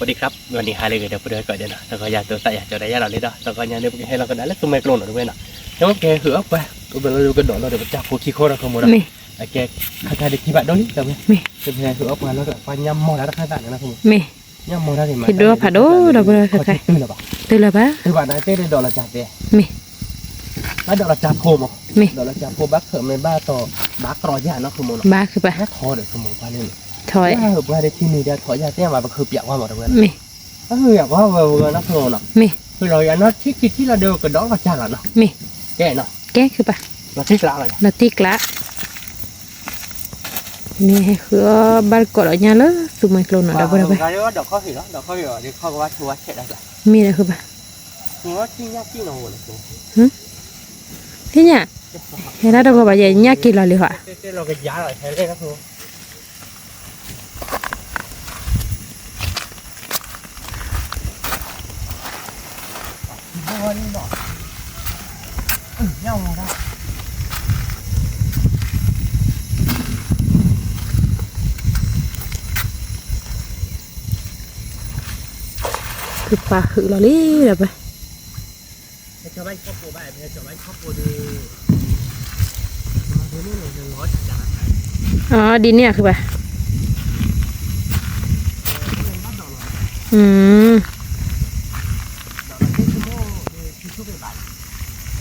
สวัสดีครับ ဂီၤနံၤဟါလၢအဂ့ၤ ဒီပုၢ်ဝဲၢ်ကိးဂၤနီၤ, တဂီၤညါ သုသးယၤ ကၠီၤဒၣ်ယၤလီၤလံဒီး တဂီၤညါန့ၣ် ပကဟဲလီၤကဒါလၢသူမှဲကျိနီၤ ဒီပုၢ်ဝဲၢ်နီၤ, ဟဲဝဲကဟဲဟုးအီၣ်ပှၤ ပဘၣ်လၢကဒီးလီၤဒီး ပကၢ်ဖိခံခီဒီး ခီမီနီၤ, မ့ၢ် အကဲ ခါခါဒံးခံဘၣ်ဒိလံ ဒီပုၢ်ဝဲၢ်, မ့ၢ် ပဟဲဟုးအီၣ်ပှၤလီၤဒီး ပှၤညါမီၢ်တၢ်တခါသးန့ၣ်နီၤ ခီမီ, မ့ၢ် ညါမီၢ်တၢ်န့ၣ် ဟ့ၣ်ဒိဖးဒိၣ် ဒီပုၢ်ဝဲၢ် ခါခါ တုၤလၢၤဘၣ် တုၤလၢၤဘၣ် တုၤဘၣ်ဒီး တဲဒီးဒီးလီၤကၢ်သဲ မ့ၢ် ဘၣ်ဒီးလီၤကၢ်ဖိမီၤ, မ့ၢ် ဒီးလီၤကၢ်ဖိ ဘၣ်ခၢၣ်မ့ၢ်ဘၣ်တီၤ ဘၣ်ကြီယၤနီၤ ခီမီနီၤ, ဘၣ်ခ့ပၤ ဘၣ်ထီဒီး ခီမီပှၤန့ၣ် ထီ ဘၣ်ပှၤဒ်ထံနံၤဒီး ထီယၤတဲမး ပဃုပျးကွၢ်မီၤ ဒီပုၢ်ဝဲၢ်နီၤ, မ့ၢ် ဘၣ်ဃုပျးကွၢ်ဝဲဝဲနီၤ ခီမီနီၤ, မ့ၢ် ဃုလီၤယၤနီၤ ထံခံထံလီၤဒီး ကဒီးလီၤကၢ်လီၤနီၤ, မ့ၢ် ကဲနီၤ ကဲခ့ပၤ လီၤထံကျါလီၤ လီၤထံကျါ န့ၣ်ဟဲဃုအီၣ်ဘၣ်တကိးဒီးညါလၢသူမှဲကျိနီၤ ဒီပုၢ်ဝဲၢ် ဒီးခီၣ်ဟံၣ်လီၤ ဒီးခီၣ်ဟံၣ်လီၤ ဒီးခီၣ်ကဝါဆိဝါဆဲးဒၣ်ကျါ မ့ၢ်ဒီးဃုပၤ သ့ၣ်ညါ ဟဲဒၣ်တဂီၤဘၣ်ယဲ ညၣ်က့ၤလီၤလံဟီၣ် ကပာ်ဟုးလီၤလံဒီးပှၤ အဒ်န့ၣ်အဃုဘၣ်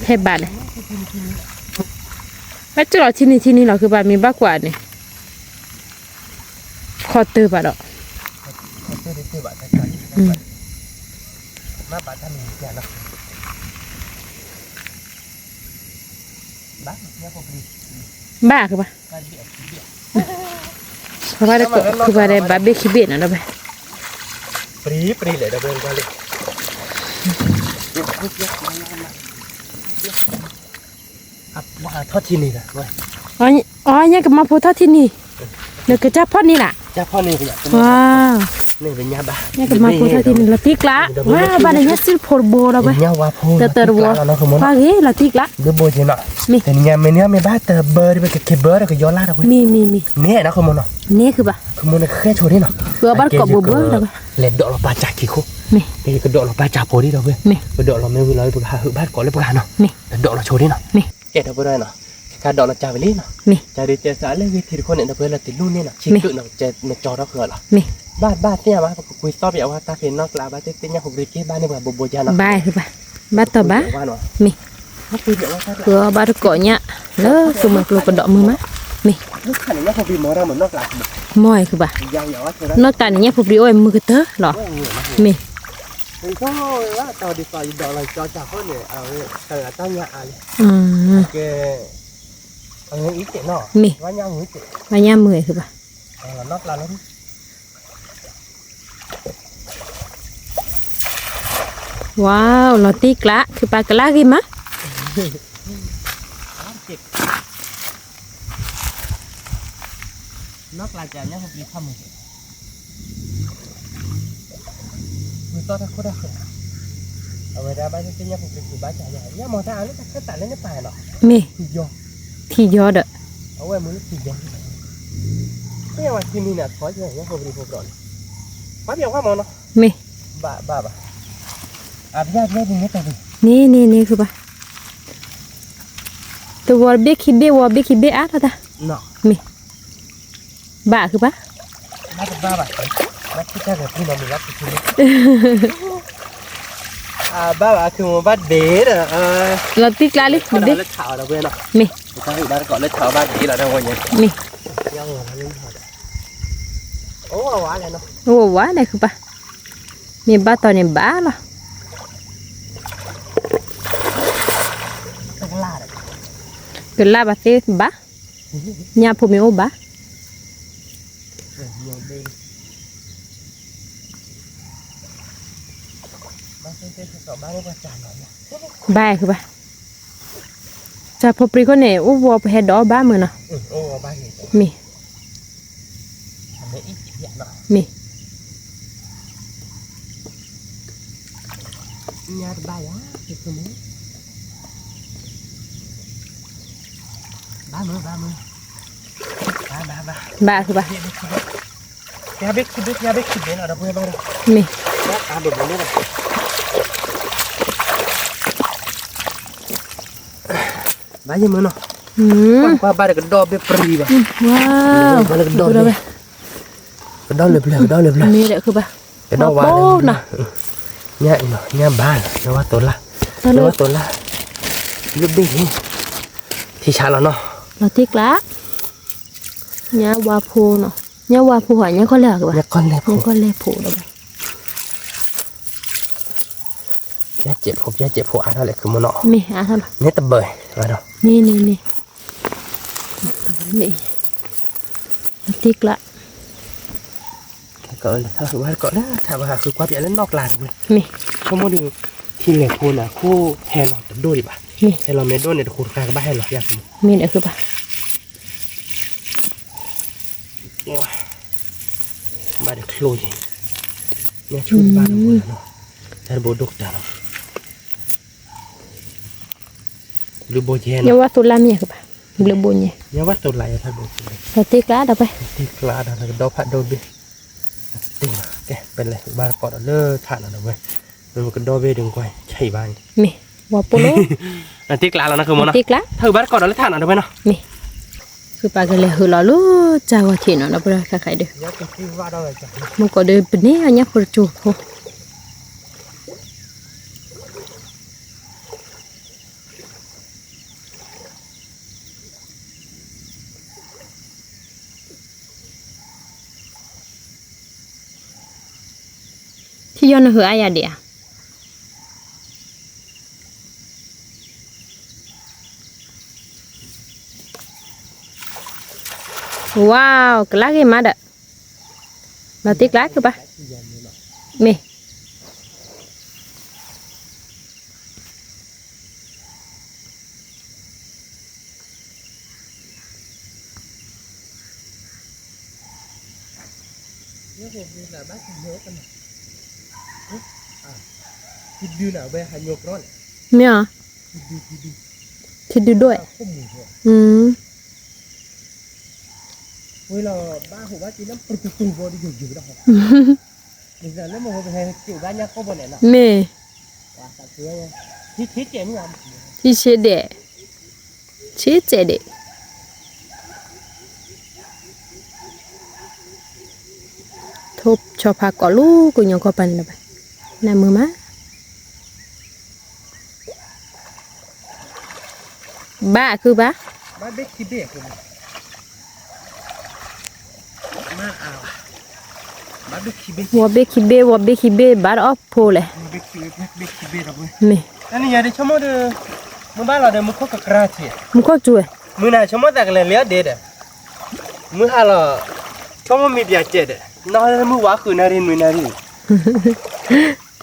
ဖဲဘၣ်လဲၣ် ဘၣ်စၢၢ်လီၤထံနံၤထံနံၤလီၤ ဃုဘၣ်မ့ၢ်ဘၣ်ကွၢ်န့ၣ် ခီတၢၢ်ဘၣ်ဒီး ဘၣ်ဃုဘၣ် ပဘၣ်တကိးဃုဘၣ်ဒီး ဘၣ်ဘ့ၣ်ခံဘ့ၣ်နီၤဒီးဘၣ် ပရံပရံလဲၣ်ဒီးဘၣ်လံ ထီၣ်ထံန့ၣ် အီညါကမၤဖိထီၣ်ထံန့ၣ် နကစၢ်ဖီၣ်န့ၣ်လၢ ဝါ ညါကမၤဖိထီၣ်ထံန့ၣ် လီၤတံၢ်ကျါ ဝါ ဘၣ်န့ၣ်ညါစုဖိတဘိဒီးဝဲ တတၢတဝီ ပှၤဂ့ၤလီၤတံၢ်ကျါ မ့ၢ် တနံၤညါမ့ၢ်န့ၢ်မ့ၢ်ဘၣ်တဘၢဒီး ပကက့ၤဘၢဒီးကယီလါဒီးဝဲ မ့ၢ်မ့ၢ်မ့ၢ် န့ၣ်နီၤ ခီမီနီၤ န့ၣ်ဃုဘၣ် ခီမီန့ၣ်ဃဲဆိဒ်နီၤ ဃုအီၣ်ဘၣ်တကိးဘိဘိဒီးဝဲ လဲၤဒိးလီၤပာ်စၢ်ခံခိၣ် မ့ၢ် ကဒိးလီၤပာ်စၢ်ဖိဒ်ဒီးဝဲ မ့ၢ် ပဒိးလီၤမ့ၢ်ဝံၤလီၤ ပကဟးဟုးဘၣ်တကိးလၢပှၤနီၤ မ့ၢ် ကဒိးလီၤဆိဒ်နီၤ မ့ၢ် ကဲဒီပုၢ်ဝဲၢ်နီၤ ကဒိးလီၤစၢ်ဝံၤလံနီၤ မ့ၢ် ကဒုးကဲစးလၢဂ့ၤထံတခိၣ်န့ၣ် ဒီပုၢ်ဝဲၢ်လီၤတံၢ်လူၢ်န့ၣ်နီၤ ဆံးကုၣ်နီၤ နကၠီထီၣ်ဃုအီၤလီၤ မ့ၢ် ဘၣ်ဘၣ်သ့ၣ်ညါဘၣ် ပကကွံာ်သီၣ်ပယီၤဝါတၢ်ဖံးနီၣ်ကျါဘၣ်သ့ၣ်သ့ၣ်ညါ ဟူးပရံက့ဘၣ်န့ၣ်ပှၤဘိးဘိးယါနီၤ ဘၣ်ဃုဘၣ် ဘၣ်တီၢ်ဘၣ် မ့ၢ် ဃုအီၣ်ဘၣ်တကိးညါ လၢသူမှဲကျိကဒီးမုာ်မး မ့ၢ် မီၢ်ဃုဘၣ် နီၢ်ကျါန့ၣ်ညါဟူးပရံအိၣ်မုာ်ကတၢၢ်လီၤ မ့ၢ် မ့ၢ် ဝါညါမုာ်ဃုဘၣ် ဝါ လီၤတံၢ်ကျါ ခုပာ်ကလၢဂ့ၤမး နီၢ်ကျါကညါဟူးပရံခီမုာ် ဝံၤသီၣ်တၢ်ခိၣ်တၢ်ဃၢၤ အဝဲဒၣ်ဘၣ်သ့ၣ်သ့ၣ်ညါဟူးပရံကူဘၣ်ကညါ ညါမီၢ်တၢ်အါလၢတၢ်ခၢၣ်သးလၢနပာ်လီၤ မ့ၢ် ထံယီၤဒီး အဝဲမုာ်လၢထံယီၤ မ့ၢ်ဝဲထံမံၤန့ၣ် အထီယီၤညါဟူးပရံဖိကြိးန့ၣ် ပှၤပျဲဝဲမီၢ်နီၤ မ့ၢ် ဘၣ်ဘၣ်ဘၣ် အဘျါဘျါဒ်န့ၣ်တၢ်န့ၣ် န့ၣ်န့ၣ်န့ၣ်ဃုဘၣ် တဝီဘ့ၣ်ခံဘ့ၣ်ဝီဘ့ၣ်ခံဘ့ၣ်အါထီၣ်တၢ် မ့ၢ် ဘၣ်ဃုဘၣ် ဘၣ်တဘၣ်ဘၣ် ဘၣ်ဘၣ်ခုမဘၣ်ဒ့ဒီး လီၤတံၢ်ကျါလံ ဘၣ်ဒ့ လၢထးအီၤဒီးဝဲနီၤ မ့ၢ် ဘၣ်တကိးလၢထးအီၤဘၣ်ဒ့လီၤဒီးဝဲန့ၣ် မ့ၢ် အိၣ်ဝဲလဲၣ်နီၤ အိၣ်ဝဲလဲၣ်ဃုဘၣ် မ့ၢ်ဘၣ်တီၢ်န့ၣ်ဘၣ်လီၤ ကလၢ်ဘၣ်သ့ဘၣ် ညၣ်ဖိမ့ၢ်အိၣ်ဘၣ် ဘၣ်ဃုဘၣ် စၢ်ဖိပြံခိၣ်န့ၣ် အိၣ်ဝီပဟဲဒီးအီၣ်ဘၣ်မုာ်နီၤ မ့ၢ် မ့ၢ် ဘၣ်ဃုဘၣ် ဖျါဘ့ၣ်ခံဘ့ၣ် ဖျါဘ့ၣ်ခံဘ့ၣ်နီၤ ဒီပုၢ်ဝဲၢ်ဘၣ်ဒီး, မ့ၢ်, အါဒိၣ်မးန့ၣ်ဒီး, ဘၣ်ယမုၢ်နီၤ, ကွၢ်ကွၢ်ဘၣ်ဒီးကဒီၣ်ဘ့ၣ်ပြံၤဘၣ်, ဝါ, ကဒီၣ်ဘ့ၣ်, ကဒီၣ်လၢပျၢၤ ကဒီၣ်လၢပျၢၤ, မ့ၢ်ဒီးခုဘၣ်, ကဒီၣ်ဝါနီၤ, ညါအံၤနီၤ ညါဘၣ်, ညါဝါသိးလါ, ညါဝါသိးလါ, လၢဘ့ၣ်န့ၣ်, ထံဆးလီၤနီၤ, လီၤတံၢ်ကျါ, ညါဝါဖိနီၤ, ညါဝါဖိဟီ ညါကီၢ်လဲၢ်ဂ့ၤဘၣ်, ညါကီၢ်လဲၢ်ဖိဒီးဘၣ်, ပျၢ်စဲးဖိ ပျၢ်စဲးဖိအါထီၣ်လဲၣ် ခုမနီၤ, မ့ၢ်အါထီၣ်လီၤ, မ့ၢ်တဘၢ, မ့ၢ်န့ၣ်န့ၣ်, န့ၣ်, လီၤတံၢ်ကျါ, ကီးလၢထီၣ်ဝဲကီးလၢထးဘၣ်ဟးဃုကွၢ်ပျးလၢနီၣ်ကျါတဝဲ, မ့ၢ်, ဆိကမိၣ်ဒီး, ထံလဲၢ်ဖိန့ၣ် ခိၣ်ဟဲလီၤတဒိၣ်ဒံးဘၣ်, မ့ၢ်, ဟဲလီၤမ့ၢ်ဒိၣ်န့ၣ် တဃိတဃာ်ကဘၣ်ဟဲလီၤယၤ, မ့ၢ်ဒီးခုဘၣ် ဘၣ်ဒီးချိယဲ, ညါဆိတဘၣ်တဘိလီၤ, တၢ်တဘိဒိၣ်ကတၢၢ်လီၤ, ဘျုးဘိယဲ, ညါဝါသိးလါမ့ၢ်ခုဘၣ်, ဘျုးဘိညဲ, ညါဝါသိးလါယဲထီၣ်ဘိ, လီၤတံၢ်ကျါဒီးဝဲ, လီၤတံၢ်ကျါဒီးကဒီဖးဒိၣ်ဘ့ၣ်, ကဲ ပလဲၤဘၣ်တကိးဒီးလၢထးနီၤဒီးဝဲ, ကဒီဘ့ၣ်ဒုးကွၢ်ဆံးဘၣ်န့ၣ်, မ့ၢ်, ဝါပိလိ, လီၤတံၢ်ကျါလီၤနီၤ ခုမနီၤ, လီၤတံၢ်ကျါ, ထီၣ်ဘၣ်တကိးဒီးလၢထးနီၤဒီးဝဲနီၤ, မ့ၢ်, ခုပာ်ကလဲၤဟုးလီၤလၢကၢ်ဂီၤထံးနီၤ ဒီပုၢ်ဝဲၢ်ခဲခါဒီး, မ့ၢ်ကီးဒီးပန့ၢ်အညၣ်ဖိတစိၢ်ဖိ ထံယီၢ်နဟုးအါယၤဒံးဧါ, ဝါ, ကလၢဂ့ၤမးဒီး, လီၤတံၢ်ကျါကဘၣ်, မ့ၢ် မ့ၢ်ဧါ, ထံဒုဒိၣ်, မ့ၢ် ထံဆံးဒဲး, ထံဆံးဒဲး, ထိၣ်ဆီဖါကိးလီၤ ကညီကီၢ်ပၤန့ၣ်လီၤဘၣ်, နမုာ်မး, ဘၣ်အခုဘၣ်, ဝီဘ့ၣ်ခံဘ့ၣ် ဝီဘ့ၣ်ခံဘ့ၣ် ဘၣ်တအီၣ်ဖိလဲၣ်, မ့ၢ်, မုၢ်ဘၣ်လီၤဒီး မုၢ်ခိၣ်ကကြၢးဆံး, မုၢ်ခိၣ်စူၤ, မုၢ်နၤဆိကမိၣ်သးကလဲၤလၢအီၣ်ဒ့ဒီး, မုၢ်ဟါလီၤ, ဆိကမိၣ်မ့ၢ်ပျးစဲးဒီး, နီၢ်မုၢ်ဝါဃုာ်နၣ်ရံၣ်နွံနၣ်ရံၣ်,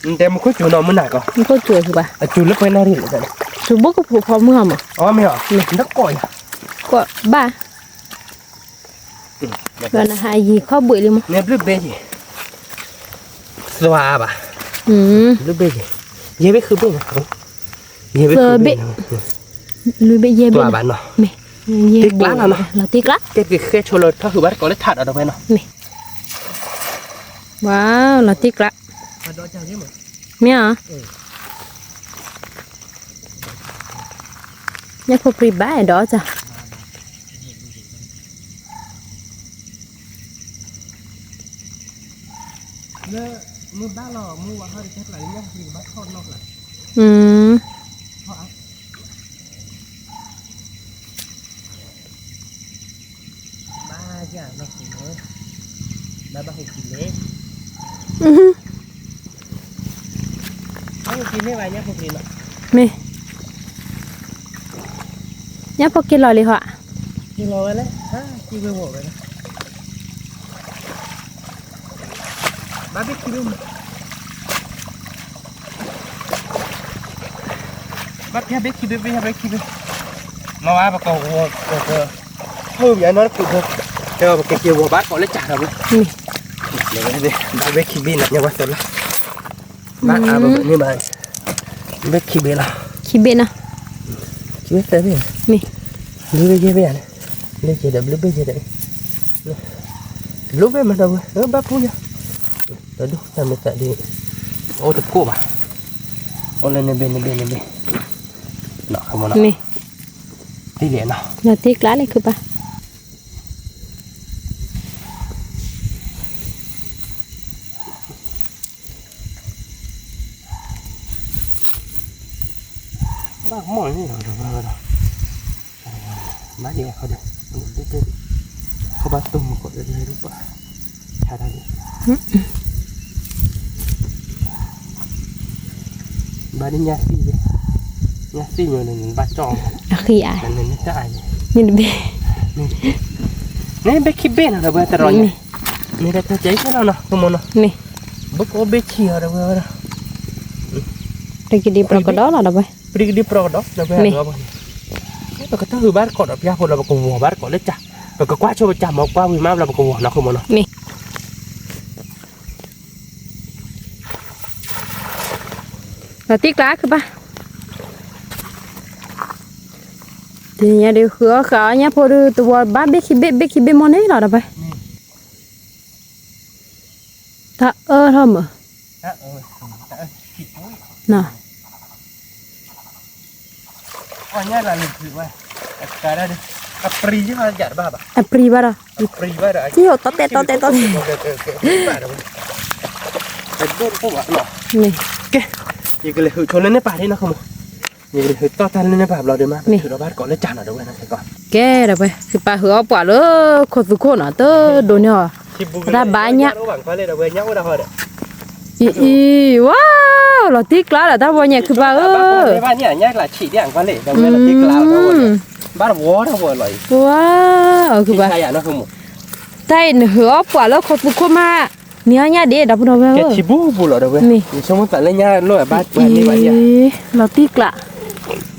နတဲမုၢ်ခိၣ်စူၤနီၤ မုၢ်နၤကီး, မုၢ်ခိၣ်စူၤဃုာ်ဘၣ်, အစူၤလၢပှဲၤနၣ်ရံၣ်လဲၣ်, စူၤဘိကဖိဖီမုၢ်ဟါမး, အီမ့ၢ်အီၤ, နတကိးယၤ, ကိးဘၣ် ဘျီနဟးယံၤခီၣ်ဘှံးလံမး, နဘျုးဘ့ၣ်ယံၤ, သွါဘၣ်, ဘျုးဘ့ၣ်ယံၤ, ယဲဘ့ၣ်ဃုဘ့ၣ်နီၤ, ယဲဘ့ၣ်ဃုဘ့ၣ်, လွံၢ်ဘ့ၣ်ယဲဘ့ၣ်, သွါဘၣ်နီၤ, မ့ၢ်, တံၢ်ကျါနီၤနီၤ, လီၤတံၢ်ကျါ, ကဲက့ၤဃဲဆိလၢထီၣ်ဟုးဘၣ်တကိးလၢထးဒီးဝဲနီၤ, မ့ၢ်, ဝါ, လီၤတံၢ်ကျါ, မ့ၢ်ဧါ, ညၣ်ဖိပြံဘၣ်အဲၣ်ဒိးအီၣ်စၢ်, မ့ၢ်, ညၣ်ဖိက့ၤလီၤလံဟီ, ဘၣ်ဘ့ၣ်ခံဘ့ၣ်, ဘၣ်ဘ့ၣ်ခံဘ့ၣ်, မၤဝဲပက, မုၢ်မၠါနီတပူၤ, တဲပကက့ၤဝီၤဘၣ်ကိးလၢကၢ်ဒီးဝဲ, ဘၣ်ဘ့ၣ်ခံဘ့ၣ်နီၤ ညါဝဲသၢလါ, ဘၣ်အါဘၣ်န့ၣ်ဘၣ်, ဘ့ၣ်ခံဘ့ၣ်လီၤ, ခံဘ့ၣ်နီၤ, ခံဘ့ၣ်သၢဘ့ၣ်, မ့ၢ်, ဘျုးဘ့ၣ်ယဲဘ့ၣ်ဧါန့ၣ်, ဘျုးဘ့ၣ်ယဲဒီး, ဘျုးဘ့ၣ်ယဲဒီး, လိၣ်ဘ့ၣ်မးဒီပုၢ်ဝဲၢ် ဘၣ်ပူၤယၤ, တဒူၣ်တၢ်မ့ၢ်သးဒ်, အိၣ်တကိၣ်ဘၣ်, အိၣ်လၢနဘ့ၣ်နဘ့ၣ်နဘ့ၣ်, နီၢ်ခမနီၤ, တံၢ်လဲၣ်နီၤ, တံၢ်ကျါလဲၣ်ခုပၢ် ဘၣ်မီၢ်န့ၣ်လီၤဒီးဝဲဒီး, ဘၣ်ဒ်ခီဒီး, ခီဘၣ်တိၢ်မူခိၣ်လၢဒ်, ဘၣ်ဒ်ညၣ်သံၣ်, ညၣ်သံၣ်ညိန့ၣ် ဘၣ်ကၠီၣ်, အဃံအါ, နတဘ့ၣ်, န့ၣ်ဘ့ၣ်ခံဘ့ၣ်နီၤဒီးဝဲတရီညါ, မ့ၢ်တၢ်တၢ်ကဲခဲလီၤနီၤ ကမီၤနီၤ, ဘၣ်ကအိၣ်ဘ့ၣ်ဆံးအီၤဒီးဝဲဝဲဒီး, ပကဒံပြီကဒီးလီၤဒီးဝဲ, ပကဒံပြီကဒီးဒီးဝဲ, ပကတၢၢ်ဟုၣ်ဘၣ်တကိးဒီးပျၢ်ဖိလီၤ ပကဝီၤဘၣ်တကိးလၢကၢ်, ပကကွၢ်ဆိပကၢ်မၤကွၢ်ဝံၤမး ဘျီပကဝီၤနီၤ ကမီၤနီၤ, လီၤတံၢ်ကျါခုပၢ်, တနံၤညါဒုးဃုအီၣ်ဃုအီၣ်ညၣ်ဖိဒုး တဝီဘၣ်ဘ့ၣ်ခံဘ့ၣ် ဘ့ၣ်ခံဘ့ၣ်မီၢ်န့ၣ်လီၤဒီးဝဲ, တၢ်အၢထီၣ်မး, အပြံဘၣ်ဒီး, တီတဲာ်တီတဲာ်တီတဲာ်, ကဲ, ယကလဲၤဟုၣ်ဆိလၢန့ၣ်ပာ်လံနီၤ ကမီၤ, ယကလဲၤဟုၣ်တီၢ်တၢ်လၢန့ၣ်ပာ်ဘျီဒီးမး ပထုးဒီးဘၣ်တကိးလၢကၢ်နီၤဒီးဝဲ, ကဲဒီးဝဲ ဃုပၢ်ဟုၣ်အီၣ်ပှၤလၢခိၣ်သူခိၣ်နီၤ တဒိးန့ၢ်အီၤ, တၢ်ဘါညၣ် အံၤ, ဝါ, လီၤတံၢ်ကျါဒီးတၢ်ဝီညါခုပၢ်ဧၢ, ဘၣ်တဝီ, ဝါ, ခုပၢ်, တၢ်အံၤနဟုၣ်အီၣ်ပှၤလၢခိၣ်သူခိၣ်မး, နံၤအီၣ်ညၣ်ဒံး ဒီပုၢ်ဒီဝဲၢ်ဧၢ, ကဲထံဘူပူၤလီၤဒီးဝဲ, မ့ၢ်, ဆိကမိၣ်သးလၢညၣ်လိၣ်ဘၣ်ပှၤန့ၢ်ဘၣ်ယၤ, လီၤတံၢ်ကျါ,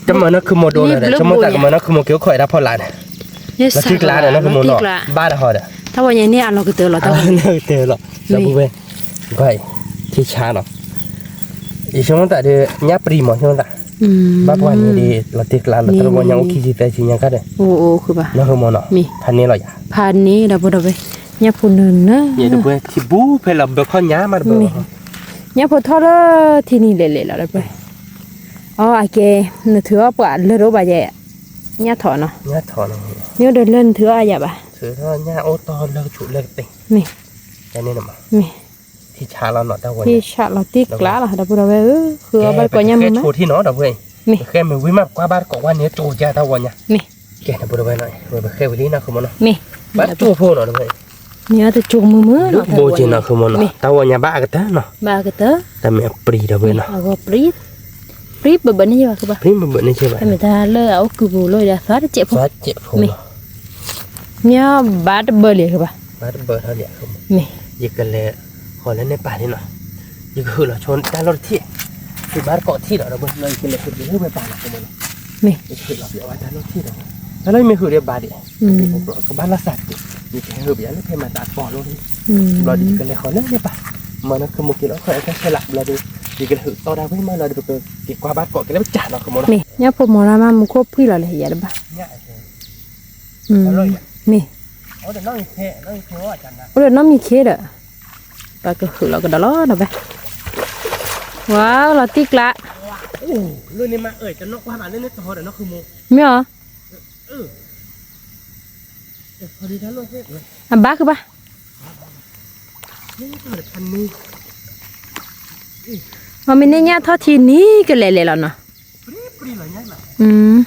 တမၤနီၢ်ခုမိၢ်ဒိၣ်လီၤဒီး ဆိကမိၣ်သးကမၤနီၢ်ခုမိၢ်က့ၤအိၣ်ခိးအံၤတၢ်ဖီလာ်န့ၣ်, လီၤတံၢ်ကျါဒီးနီၢ်ခုမိၢ်နီၤ, ဘၣ်ဒီးဟီဒီး, တၢ်ဝီညါန့ၣ်အလီၤကတၢၢ်လီၤ တၢ်ဝီညါကတၢၢ်လီၤ, ဒီပုၢ်ဝဲၢ်, ကွၢ်အံၤ, ထံဆါလီၤ, ယဆိကမိၣ်သးဒီး ညၣ်ပြံမး ဆိကမိၣ်သး, ဘၣ်ပှၤန့ၣ်ဒ် လီၤတံၢ်ကျါလီၤ တၢ်ဝီညါအိၣ်ခံဆံသၢဆံညါကါဒီး, နီၢ်ခုမိၢ်နီၤ, ဖးန့ၢ်လီၤယၤ, ဖးန့ၢ်ဒီပုၢ်ဒီဝဲၢ်, ညၣ်ဖိနၢၤနၢၤ, ယတပှဲၤထံဘူဖဲလီၤဘၢခီၣ်ညါမးတဘၢ, ညၣ်ဖိထီၣ်လၢထံနံၤလဲၤလဲၤလီၤတပှဲၤ, အီ အကဲ, နထုးအီၣ်ပှၤလၢတအိၣ်ဘၣ်ယဲ, ညၣ်ထီၣ်နီၤ, ညၣ်ထီၣ်နီၤ, မ့ၢ်အိၣ်ဒီးလၢနထုးအီၣ်ယၤဘၣ်, ညၣ်အိၣ်တီၢ်လၢကဆူးလၢကသ့, မ့ၢ်, မ့ၢ်, ထံဆါလီၤနီၤ တၢ်ဝီညါ, ထံဆါလီၤတံၢ်ကျါလီၤ ဒီပုၢ်ဒီဝဲၢ်ဧၢ, ဃုအီၣ်ဘၣ်တကိးညၣ်မုၢ်မး, ပဃဲဆိထံနီၤ ဒီပုၢ်ဝဲၢ်, ပဃဲမ့ၢ်ဝံၤမး ပကွၢ်ဘၣ်တကိးဝဲန့ၣ် ကၠိယါတၢ်ဝီညါ, မ့ၢ်, ကဲ ဒီပုၢ်ဒီဝဲၢ်နီၤ ပဃဲဝံၤလံနီၢ်ခုမိၢ်နီၤ, မ့ၢ်, ဘၣ်တိၢ်ဖိနီၤ ဒီပုၢ်ဝဲၢ်, မ့ၢ်အတကၠိမုၢ်မုၢ်နီၤ ဘိက့ၤနီၢ်ခုမိၢ်နီၤ တၢ်ဝီညါဘၣ်အကတၢၢ်နီၤ, ဘၣ်အကတၢၢ်, တၢ်မ့ၢ်အပြံဒီပုၢ်ဝဲၢ်နီၤ, ပြံ, ပြံဘၢဘၢန့ၣ်ယဘၣ်, ပြံဘၢဘၢန့ၣ်ယဘၣ်, တၢ်မ့ၢ်တၢ်လၢအအိၣ်ကုၢ်ပူၤလီၤဒီး သးတစဲးဖိ, သးတစဲးဖိနီၤ မ့ၢ်ဘၣ်တဘၢလံကဘၣ်, ဘၣ်တဘၢထီၣ်လံ, မ့ၢ်, ယကလဲၤဃီၤလၢန့ၣ်ပာ်န့ၣ်နီၤ, ယကဟုၣ်လီၤဆိတၢ်လီၢ်တထံၣ်, ဟုၣ်ဘၣ်တကိးထံၣ်ဒီး ဒီပုၢ်ဝဲၢ်နီၤ ယကလဲၤဟုၣ်လၢဝဲပာ်နီၤ မ့ၢ်, ယကဟုၣ်လီၤပျီဝဲတၢ်လီၢ်ထံၣ်ဒီး, တၢ်လီၢ်မ့ၢ်ဟုၣ်ဒီးဘၣ်ဒံး, ကဘၣ်လီၤစၢ်တက့ၢ်, ယကဟဲဟုၣ်ပယီၤလၢဖဲမၤသးကီၢ်လီၤ, ဘျီဒီးယကလဲၤဃီၤလၢန့ၣ်ပာ်, မၤနီၤ ခုမိၢ်က့ၤလီၤခီၣ်အဲၣ်တၢ်ဆဲးလး ဘျီဒီး, ယကလဲၤဟုၣ်တီၢ်တၢ်ဝံၤမးလီၤဒီး ပကက့ၤကွၢ်ဘၣ်တကိးက့ၤလၢပစၢ်နီၤ ခုမိၢ်နီၤ, မ့ၢ်, ညၣ်ဖိမီၤရၣ်မး မူခိၣ်ဖှံၣ်လီၤလဲၣ် ယၤတဘၣ် မ့ၢ်, အိၣ်ဒီးနီၢ်မံၤခ့ဒီး, ပကဟုၣ်လီၤကဒီးလီၤဒီးဝဲ, ဝါ လီၤတံၢ်ကျါ, မ့ၢ်အီၤ, အဘါကဘၣ်, အမ့ၢ်န့ၢ်ညၣ်ထီၣ်ထံနံၤကလဲၤလဲၤလီၤနီၤ, မ့ၢ်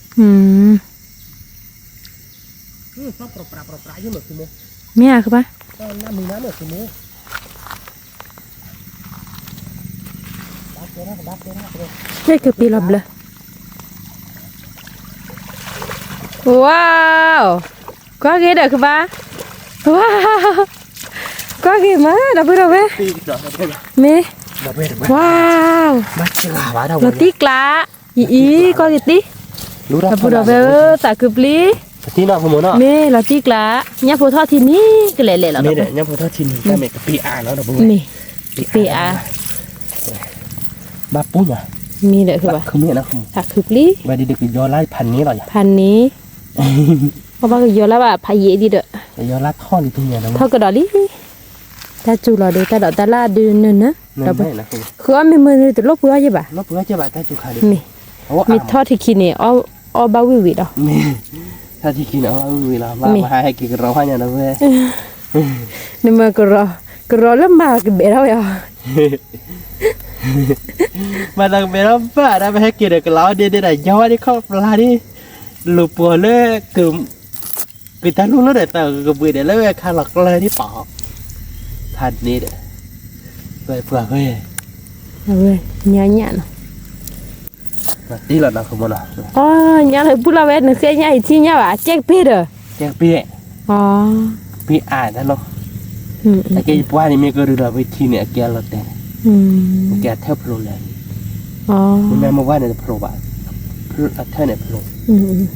ဧါ ကဘၣ်, ဟ့ၣ်ကပ့ၤလီၤဘျၢ, ဝါ, ကွၢ်က့ၤဒီးကဘၣ်, ဝါ, ကွၢ်က့ၤမး ဒီပုၢ်ဒီဝဲၢ်, မ့ၢ်, ဝါ, လီၤတံၢ်ကျါ, အံၤအံၤ ကွၢ်က့ၤတံၢ်, ဒီပုၢ်ဒီဝဲၢ်ဧၢ သးခုပျံၤ, မ့ၢ်လီၤတံၢ်ကျါ, ညၣ်ဖိထီၣ်ထံနံၤကလဲၤလဲၤလီၤ, မ့ၢ်, ကပ့ၤအါ, ကပ့ၤအါ, မ့ၢ်, ဘၣ်ပူညါ, မ့ၢ်ဒီး ဘၣ်ခုမ့ၢ်နီၤ, သးခုပျံၤ, ဝဲဒ်ဒုးကယီၤလါဖးန့ၣ်လီၤယၤ, ဖးန့ၣ်, အဘၣ်ကယီၤလါဘၣ်ဖးယံာ်ဒံးဒီး, ကယီၤလါထီၣ်လံပူညါဒီး, ထီၣ်ကဒီးလံ, တၢ်စူၤလီၤဒီး တၢ်ဒိးတၢ်လၢ်ဒုးနၢနၢ, ဒီး, ဃုအီၣ်မ့ၢ်မ့ၢ်တလိၣ်ပှ့ၤအီၣ်ယဲၢ်ဘၣ်, မ့ၢ်, မ့ၢ်ထီၣ်ထံခံန့ၣ်, အီၣ်ဘၣ်ဝံၣ်ဝံၣ်ဒီး, ထီၣ်ထံခံန့ၣ် အီၣ်ဘၣ်ဝံၣ်ဝံၣ်လီၤ, ဘၣ်မဟါဟဲက့ၤကရီဖးညါဒီးဝဲ နမ့ၢ်ကရီ, ကရီလၢမၤကဘဲထီၣ်ဝဲအီၤ, မၤတၢ်ကဘဲထီၣ်ဘၣ်ဒီး ပဟဲက့ၤဒီးကလီၤဒ့ဒ့ဒီး ယီၤဝဲဒ့ခီၣ်ပျၢ်ဒ့, လူၤပှီၤလၢ ကတၢ်လူလီၤဒီး တၢ်ကဘှံးဒီးလၢဝဲခါလီၤကျၢၤဒ့ပာ်, ဖးန့ၣ်ဒီး, ပှၤဝဲ, ဝဲ, ညါညၣ်နီၤ တံၢ်လီၤနီၤ ခမနီၤ, အီ ညါလၢပူလီၤဝဲ နဃ့ညါအံၤထံၣ်ညါဘၣ် ကဲကပ့ၤဒီး, ကဲကပ့ၤ, ပ့ၤအါတၢ်လီၤ, အကဲယပှၢ်န့ၣ်မ့ၢ်ကရူၢ်ဒီး ပထံန့ၣ် အကဲလီၤတဲာ်, အကဲအထၢၣ်ဖျိလၢာ်, မ့မ့ၢ်မ့ၢ်ဝဲန့ၣ်တဖျိဘၣ်, အထၢၣ်န့ၣ်ဖျိ,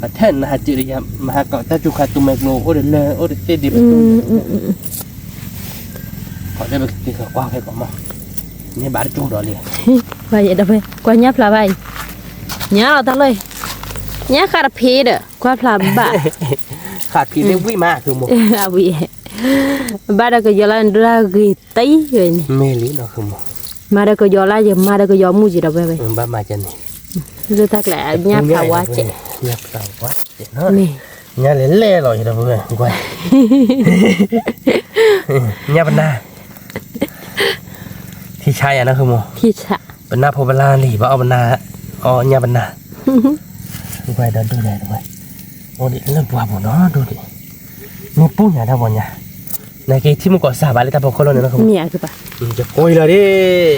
အထၢၣ်နဟးစုးဒီးယၤ မဟါကီးတၢ်စူၤခါတူၢ်မဲာ်ကျိ အိၣ်ဒီးလၢ အိၣ်ဒီးသ့ၣ်ဒံးပတူၢ် ခီၣ်လၢပကက့ၤဃီၤကွၢ်ဖဲကီးမး, မ့ၢ်ဘၣ်တကၠိဒီးလံ, ဘၣ်ယဲဒီးဖဲ ကွၢ်ညၣ်ဖျါဘၣ်အံၤ, ညၣ်လီၤတၢ်လီၢ်အံၤ, ညၣ်ဃးတဖံးဒီး ကွၢ်ဖျါဘၣ်, ဃးဖံးသ့ၣ်ဝံၣ်မး အဝံၣ်, ဘၣ်ဒီးကယီၤလါန့ၣ် ဒိၣ်တၢ်ဂ့ၤတံၢ်ဝဲန့ၣ်, မ့ၢ်လံနီၤ မၤဒီးကယီၤလါယဲ မၤဒီးကယီၤမုၢ်ယဲဒီးဖဲဝဲ, ဘၣ်မၤကန့ၣ်, လၢတၢ်ကျဲ ညၣ်ဖျါဝါကဲး, ညၣ်ဖျါဝါကဲးနီၤ, မ့ၢ်, ညၣ်လဲၤလဲၤလီၤယဲဒီးဖဲဝဲ, ကွၢ် ညၣ်ပနၢ်, ထံဆါယၤနီၤ ခမ, ပနၢ်ဖိပလါလံ ဘၣ်အီၣ်ပနၢ်, အီၣ်ညၣ်ပနၢ်, ဝဲဒီးဒိၣ်လဲၣ်တဝဲ, အိၣ်ဒံးလၢပှၢ်ပူၤနီၤ ဒိၣ်ဒံး, မ့ၢ်ပူညါတၢ်ပီညါ, နက့ၤထံၣ်မုၢ်ကီးစၢ်ဘၣ်လၢတၢ်ဖီခိၣ်လီၤန့ၣ်နီၤ ခမ, ယကိးအံၤလီၤဒ့,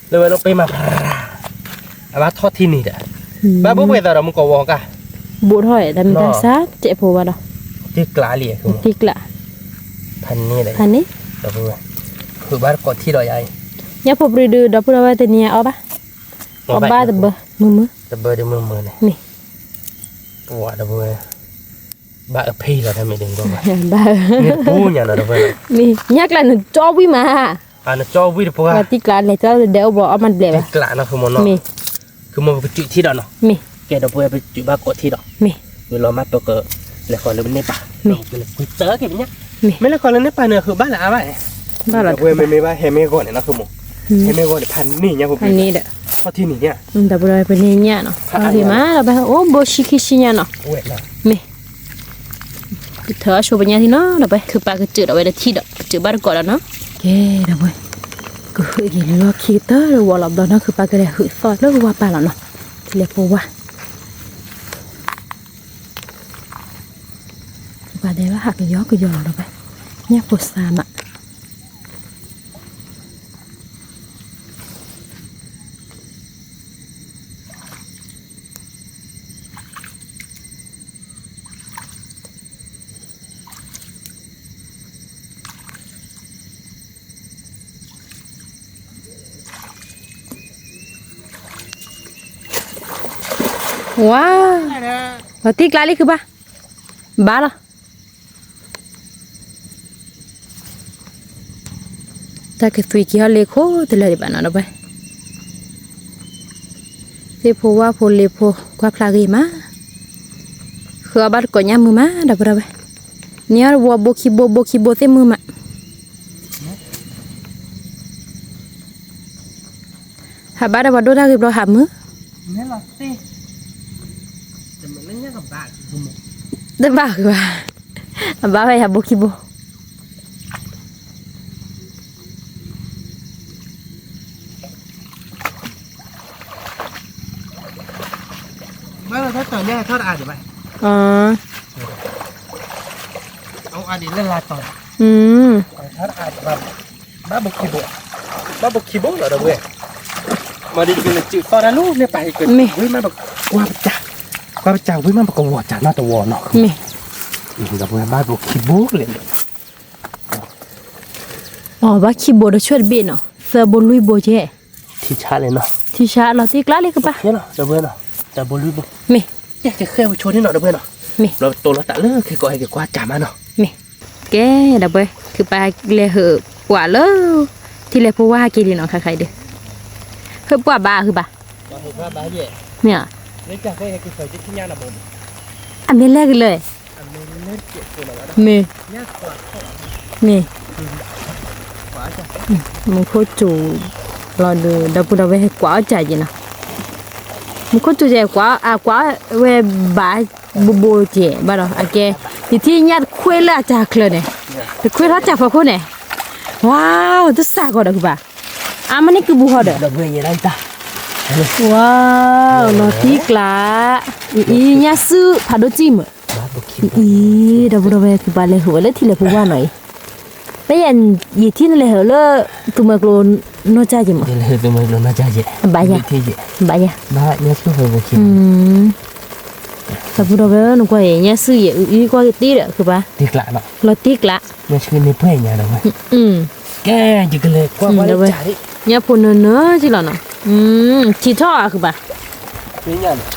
လၢဝဲလၢပ့မၤ, အဘၣ်ထီၣ်ထံန့ၣ်ဒီး, ဘၣ်ဘိပှဲၤသးဒီးမုၢ်ကီးဝီၤကါ, ဘိထီၣ်တၢ်မ့ၢ်တၢ်ဆါ တဲာ်ဖိဘၣ်ဒီး, တံၢ်ကျးလံ, တံၢ်ကျး, ဖးန့ၣ်, ဖးန့ၣ်, ဒီပုၢ်ဝဲၢ်, ဃုဘၣ်တကိးထံဒီးယၤအံၤ, ညၣ်ဖိပြံဒုး ဒီပုၢ်ဝဲၢ်တနံၤအီၣ်ဘၣ်, အီၣ်ဘၣ်တဘၢမုာ်မုာ်, တဘၢဒုးမုာ်မုာ်န့ၣ်, မ့ၢ်, ပှၤဒီပုၢ်ဝဲၢ်, ဘၣ်အဖဲလီၤတၢ်မ့ၢ်ဒုး, ဘၣ်, မ့ၢ်ပူညါနီၤ ဒီပုၢ်ဝဲၢ်, မ့ၢ်, ညၣ်ကျးနကၠီဝံၣ်မး နကၠီဝံၣ်တပှၢ်, တံၢ်ကျးလဲၤတၢ်လၢဒဲအိၣ်ဘီအီၣ်မးတဘျဲးဘၣ်, တံၢ်ကျးနီၤ မ့ၢ်, မ့ၢ်ပကစုးထံဒီးနီၤ, မ့ၢ်, ကဲဒီပုၢ်ဝဲၢ်ပစုးဘၣ်ကိးထံဒီး, မ့ၢ်, ဝံၤလီၤမၤပက, လဲၤဃီၤလၢန့ၢ်ပၤ, မ့ၢ်, မ့ၢ်လဲၤဃီၤလၢန့ၢ်ပၤန့ၣ် ဃုဘၣ်လၢအါဘၣ်, ဘၣ်လီၤ ဒီပုၢ်ဝဲၢ်မ့မ့ၢ်ဘၣ်ဟဲမ့ၢ်ဂီၤန့ၣ်နီၤ မ့ၢ်, ဟဲမ့ၢ်ဂီၤန့ၣ် ဖးန့ၣ်ညါဖိဖဲန့ၣ်ဒီး, ထီၣ်ထံန့ၣ်ညါ, ဒီပုၢ်ဝဲၢ်ပန့ၢ်ညါနီၤ, မ့ၢ်မး ဒီပုၢ်ဝဲၢ်အိၣ်ဘိဆံခံဆံညါနီၤ, မ့ၢ် ကထၢအဆိပညါထံနီၤ ဒီပုၢ်ဝဲၢ် ခုပာ်ကစၢၢ်ဒီးဝဲတထံၣ်ဒီး ကစၢၢ်ဘၣ်တကိးဒီးနီၤ, ကဲ ဒီပုၢ်ဝဲၢ်, ကဟုက့ၤလီၢ်ခံကတၢၢ်ဝီလီၤဘျီနီၤ ခုပာ်ကလဲၤဟုးသီၣ်လၢဝါပၢ်လီၤနီၤ, ထံလဲၤဖိဝါ, ခုပာ်ဒဲးဘၣ်ဟးကယီကယီလီၤဒီပုၢ်ဝဲၢ်, ညၣ်ဖိစါမး ဝါ, လီၤတံၢ်ကျါလံခုဘၣ်, ဘၣ်လီၤ. တၢ်ကသွံၣ်က့ၤဟီၣ်လ့ခိၣ်တလၢာ်ဒံးဘၣ်နီၤ ဒီပုၢ်ဝဲၢ်, သ့ၣ်ဖိဝၣ်ဖိလ့ၤဖိ ကွၢ်ဖျါဂ့ၤမး, ဃုအီၣ်ဘၣ်တကိးညၣ်မုာ်မး ဒီပုၢ်ဝဲၢ်, န့ၢ်အီၣ်တဝီဘိခံဘိ ဘိခံဘိသ့ၣ်မုာ်မး. ဟးဘါဒီးပှၤဒိၣ်တၢ်ဂ့ၤဘျီဟးမုာ်, တဘၣ်ဂ့ၤဘၣ်, အဘါဝဲယၤဘိခံဘိ. ဘၣ်လီၤတၢ်တီၤညါထီၣ်တအါဒံးဘၣ်, အအါဒံးလၢလါတီၤ, ထီၣ်တအါဒံးဘၣ်, ဘၣ်ဘိခံဘိ, ဘၣ်ဘိခံဘိလီၤ ဒီပုၢ်ဝဲၢ်, မၤဒ်ကနစုးသီၣ်တၢ်လီၤ လၢပာ်ဟံၣ်ကဝံမး ပကွၢ်ပစၢ်, ကွၢ်ပစၢ်ဝံမး ပကဝီၤစၢ်နီတဝီနီၤ, မ့ၢ်, ဒီပုၢ်ဝဲၢ် ဘၣ်ဘိခံဘိလဲၣ် အီၤ ဘၣ်ခံဘိဒီးဆှၢတဘ့ၣ်နီၤ သၢဘိလွံၢ်ဘိကဲ, ထံဆါလဲၣ်နီၤ, ထံဆါလီၤတံၢ်ကျါလံကပၤ, တၢ်ဘိလွံၢ်ဘိ, မ့ၢ်, တဲကဃဲဝဲဆိဒ်နီၤ ဒီပုၢ်ဝဲၢ်နီၤ, မ့ၢ်, ဘျီတိၤလီၤတၢ်လၢခဲကိးဟဲက့ၤကွၢ်စၢ်မးနီၤ, မ့ၢ်, ကဲ ဒီပုၢ်ဝဲၢ် ခုပာ်လဲၤဟုးပှၤလၢ ထံလဲၤဖိဝါဟဲက့ၤလံနီၤ ခါခါအံၤဒီး, ဖဲပှၢ်ဘါအဃုဘၣ်, မ့ၢ်, အမ့ၢ်လဲၣ်ကလၢာ်, မ့ၢ်, မ့ၢ်, မူခိၣ်စူၤလီၤဒီး ဒီပုၢ်ဒီဝဲၢ်ဟဲကွၢ်အီၣ်စၢ်က့ၤနီၤ, မူခိၣ်စူၤကဲ အကွၢ်ဝဲဘါ ဘိဘိကဲဘၣ်ဒီး အကဲ, ယထံၣ်ညၣ်တခွ့လၢအစၢ်ချၢန့ၣ်, တခွ့ထီၣ်စၢ်ဖီခိၣ်န့ၣ်, ဝါ, တစၢ်ကီးဒီးဃုဘၣ်, အါမးန့ၣ်ကုဘူးဟီဒီး, ဝါ, လီၤတံၢ်ကျါ, အံၤ အံၤ ညၣ်စုဖးဒိၣ်စံၣ်မး, အံၤ ဒီပုၢ်ဒီဝဲၢ် သုဘၣ်လဲၤဟးဝဲလၢထံလၢပူၤဘၣ်နီၤအံၤ, တယဲၢ် ယထံၣ်နလဲၤဟးလၢ သူမွဲကျိနီၢ်ကၠၢ်က့ၤမး, ဘၣ်ယၤ, ဘၣ်ယၤ, ဒီပုၢ်ဒီဝဲၢ် နကွၢ်အံၤ ညၣ်စုယဲၢ်အံၤ ကွၢ်က့ၤတ့ၢ်ဒီး ဃုဘၣ်, လီၤတံၢ်ကျါ, ကဲ, ညၣ်ဖိနၢနၢက့ၤလီၤနီၤ, ထံထီၣ်အဃုဘၣ်,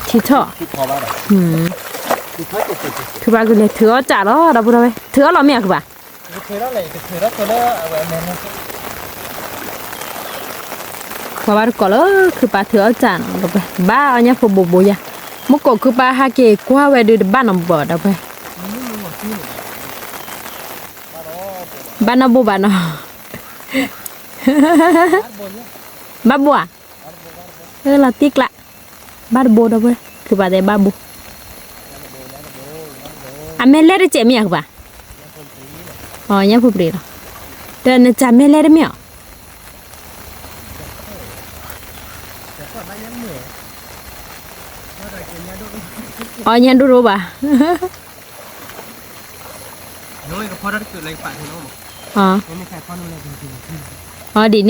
ထံထီၣ်, ဃုဘၣ်ကလဲၤထုးအီၣ်စၢ်လီၤ ဒီပုၢ်ဒီဝဲၢ် ထုးအီၣ်လီၤမ့ၢ်အဃုဘၣ်, ပှၤဘၣ်တကိးလၢ ခုပာ်ထုးအီၣ်စၢ်နီၤ ဒီပုၢ်ဝဲၢ် ဘၣ်အီၣ်ညၣ်ဖိဘိးဘိးယၤ, မ့ၢ်ကိးခုပာ်ဟဲက့ၤကွၢ်ဝဲဒုးတဘၣ်နီတဘိး ဒီပုၢ်ဝဲၢ်, ဘၣ်နီတဘိးဘၣ်နီၤ, ဘၣ်ဘိဧါ, လီၤတံၢ်ကျါ, ဘၣ်တဘိ ဒီပုၢ်ဝဲၢ် ခုပာ်တဲဘၣ်ဘိ, အမဲာ်လဲၢ်တစဲးမ့ၢ်အဃုဘၣ်, ညၣ်ဖိပြံၤလီၤ, ဒီးနစၢ်မဲာ်လဲၢ်တမ့ၢ်အီၤ, အီၤညၣ်ဒိၣ်ဒိၣ်ဘၣ်, အီၤဒ်န့ၣ်, အီ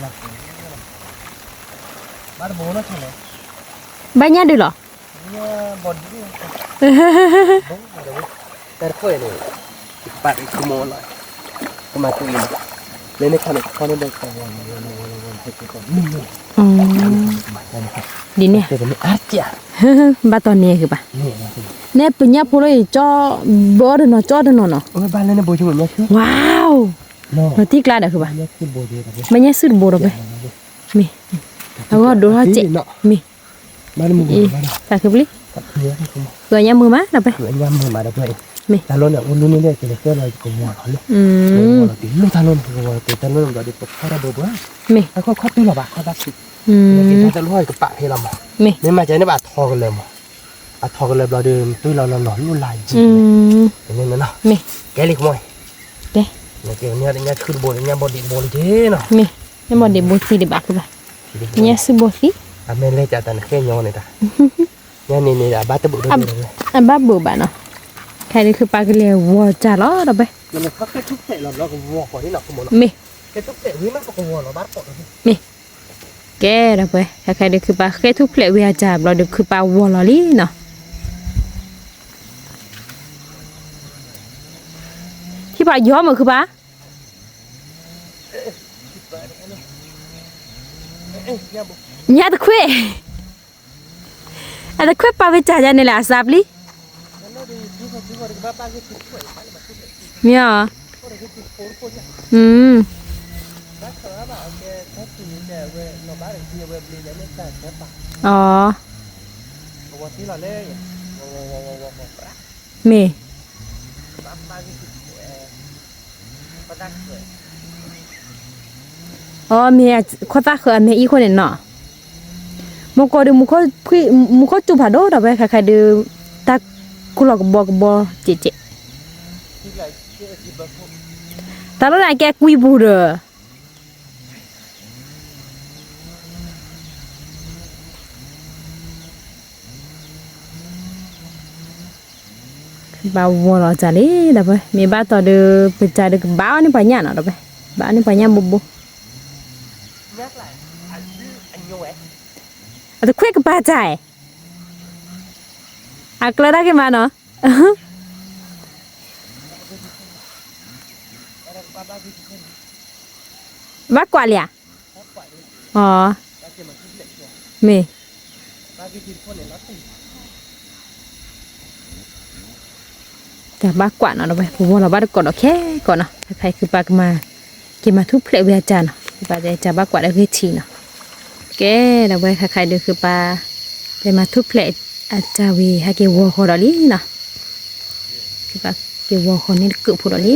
ၤ, ဘၣ်ညၣ်ဒုးလီၤ, ဒ်န့ၣ်, ဘၣ်တီၢ်န့ၢ်ဂ့ၤဘၣ်, နဲပညၣ်ဖိလၢအံၤကၠီ, ဘၣ်အီၣ်တနီၤကၠီတနီၤနီၤ, ဝါ, လီၤတံၢ်ကျါဒီးဃုဘၣ်, ဘၣ်ညၣ်စုတဘိဒီးဝဲ, မ့ၢ်, အဂီၢ်ဒိၣ်ထီၣ်စဲး, မ့ၢ်, တၢ်ခုပလံ, ဃုအညၣ်မုာ်မးဒီးဝဲ, မ့ၢ်, တၢ်လီၢ်န့ၣ် အိၣ်လူန့ၣ်ဒီး ကလဲၤကဲလီၤကဝီၤလီၤလံ, မ့ၢ်, တၢ်လီၢ်န့ၣ် ကဝီၤလီၤက့ၤတၢ်လီၢ်န့ၣ်ဘျီဒီး ပဖီၣ်တၢ်ဘိဘိ, မ့ၢ်, အခီၣ်ခီၣ်တုၤလီၤဘၣ် ခီၣ်တၢ်ခု, တၢ်လီၢ်ကပာ်ဖဲလီၤမး, မ့ၢ်, မ့ၢ်မၤကဲန့ၣ်ဘၣ်ထီကလၢမး, အထီကလၢဘျီဒီး တုၤလီၤလီၤလီၤလိၣ်လၢယံၤ, မ့ၢ်, ကဲလံကမီၤ, ညၣ်ခုတဘိ ညၣ်ဘီဒံးတဘိလံက့နီၤ, မ့ၢ်, ညၣ်ဘီဒံးဘိသံဒံးဘၣ်ဃုဘၣ်, ညၣ်စုဘိသံ, အမဲာ်လဲၢ်ကၠးတၢ်နဃဲၣ်ညီန့ၣ်တၢ်, ညၣ်န့ၣ်န့ၣ် အဘၣ်တဘိၣ်တဘိ, အဘၣ်ဘိၣ်ဘၣ်နီၤ, ခဲဒုးခုပာ်ကလဲၤဝီၤစၢ်လီၤဒီးဝဲ, မ့ၢ်, မ့ၢ်, ကဲဒီးဝဲ ခဲခဲဒုးခုပာ်ဃဲထူၣ်ဖျဲးဝံၤအစၢ်ဘျီဒီးခုပာ်ဝီၤလီၤလံနီၤ, ဟံၣ်ဖးယီၤမုာ်ခုပာ် ညၣ်တခွဲ, အတခွဲပာ်ဝဲစၢ်ယါန့ၣ်လဲၣ် အစၢ်ပျံၤ, မ့ၢ်, အီၤ, မ့ၢ် အီၤမ့ၢ်ခီၣ်သၣ်ဃၢၤအမဲာ်အံၤခိၣ်န့ၣ်နီၤ, မ့ၢ်ကီးဒုး မူခိၣ်စူၤဖးဒိၣ်ဒီးဝဲ ခဲခဲဒုး တၢ်ကူၣ်လီၤကဘီကဘီစဲးစဲး, တၢ်လီၢ်န့ၣ်ကဲကွံပူၤဒီး ဘၣ်ဝီၤလီၤစၢ်လံဒီးဝဲ မ့ၢ်ဘၣ်တီၢ်ဒီး ပစၢ်ဒီးကဘၣ်အီၣ်န့ၢ်ပှၤညၣ်နီၤဒီးဝဲ ဘၣ်အီၣ်န့ၢ်ပှၤညၣ်ဘိဘိ, အတခွဲကပၤစၢ်, အကျၢၤတၢ်က့ၤမးနီၤ, ဘၣ်ကွၢ်လံဧါ, အီၤ, မ့ၢ် ဘၣ်ဂ့ၤထံတခိၣ်န့ၣ်လီၤတံၢ်, တၢ်ဘၣ်ကွၢ်နီၤ ဒီပုၢ်ဝဲၢ် ပဝီၤလီၤဘၣ်တကိးဒီးခဲကိးနီၤ ခါခါအံၤဃုပၤကမၤ က့ၤမၤထူၣ်ဖျဲးဝံၤအစၢ်နီၤ ဃုပၤတဲစၢ်ဘၣ်ကွၢ်ဒီးဂ့ၢ်ထံးနီၤ ကဲ ဒီပုၢ်ဝဲၢ် ခါခါအံၤဒုးဃုပၤ တဲမၤထူၣ်ဖျဲးအစၢ်ဝံၤ ဟဲက့ၤဝီၤဃီၤဒီးလံနီၤ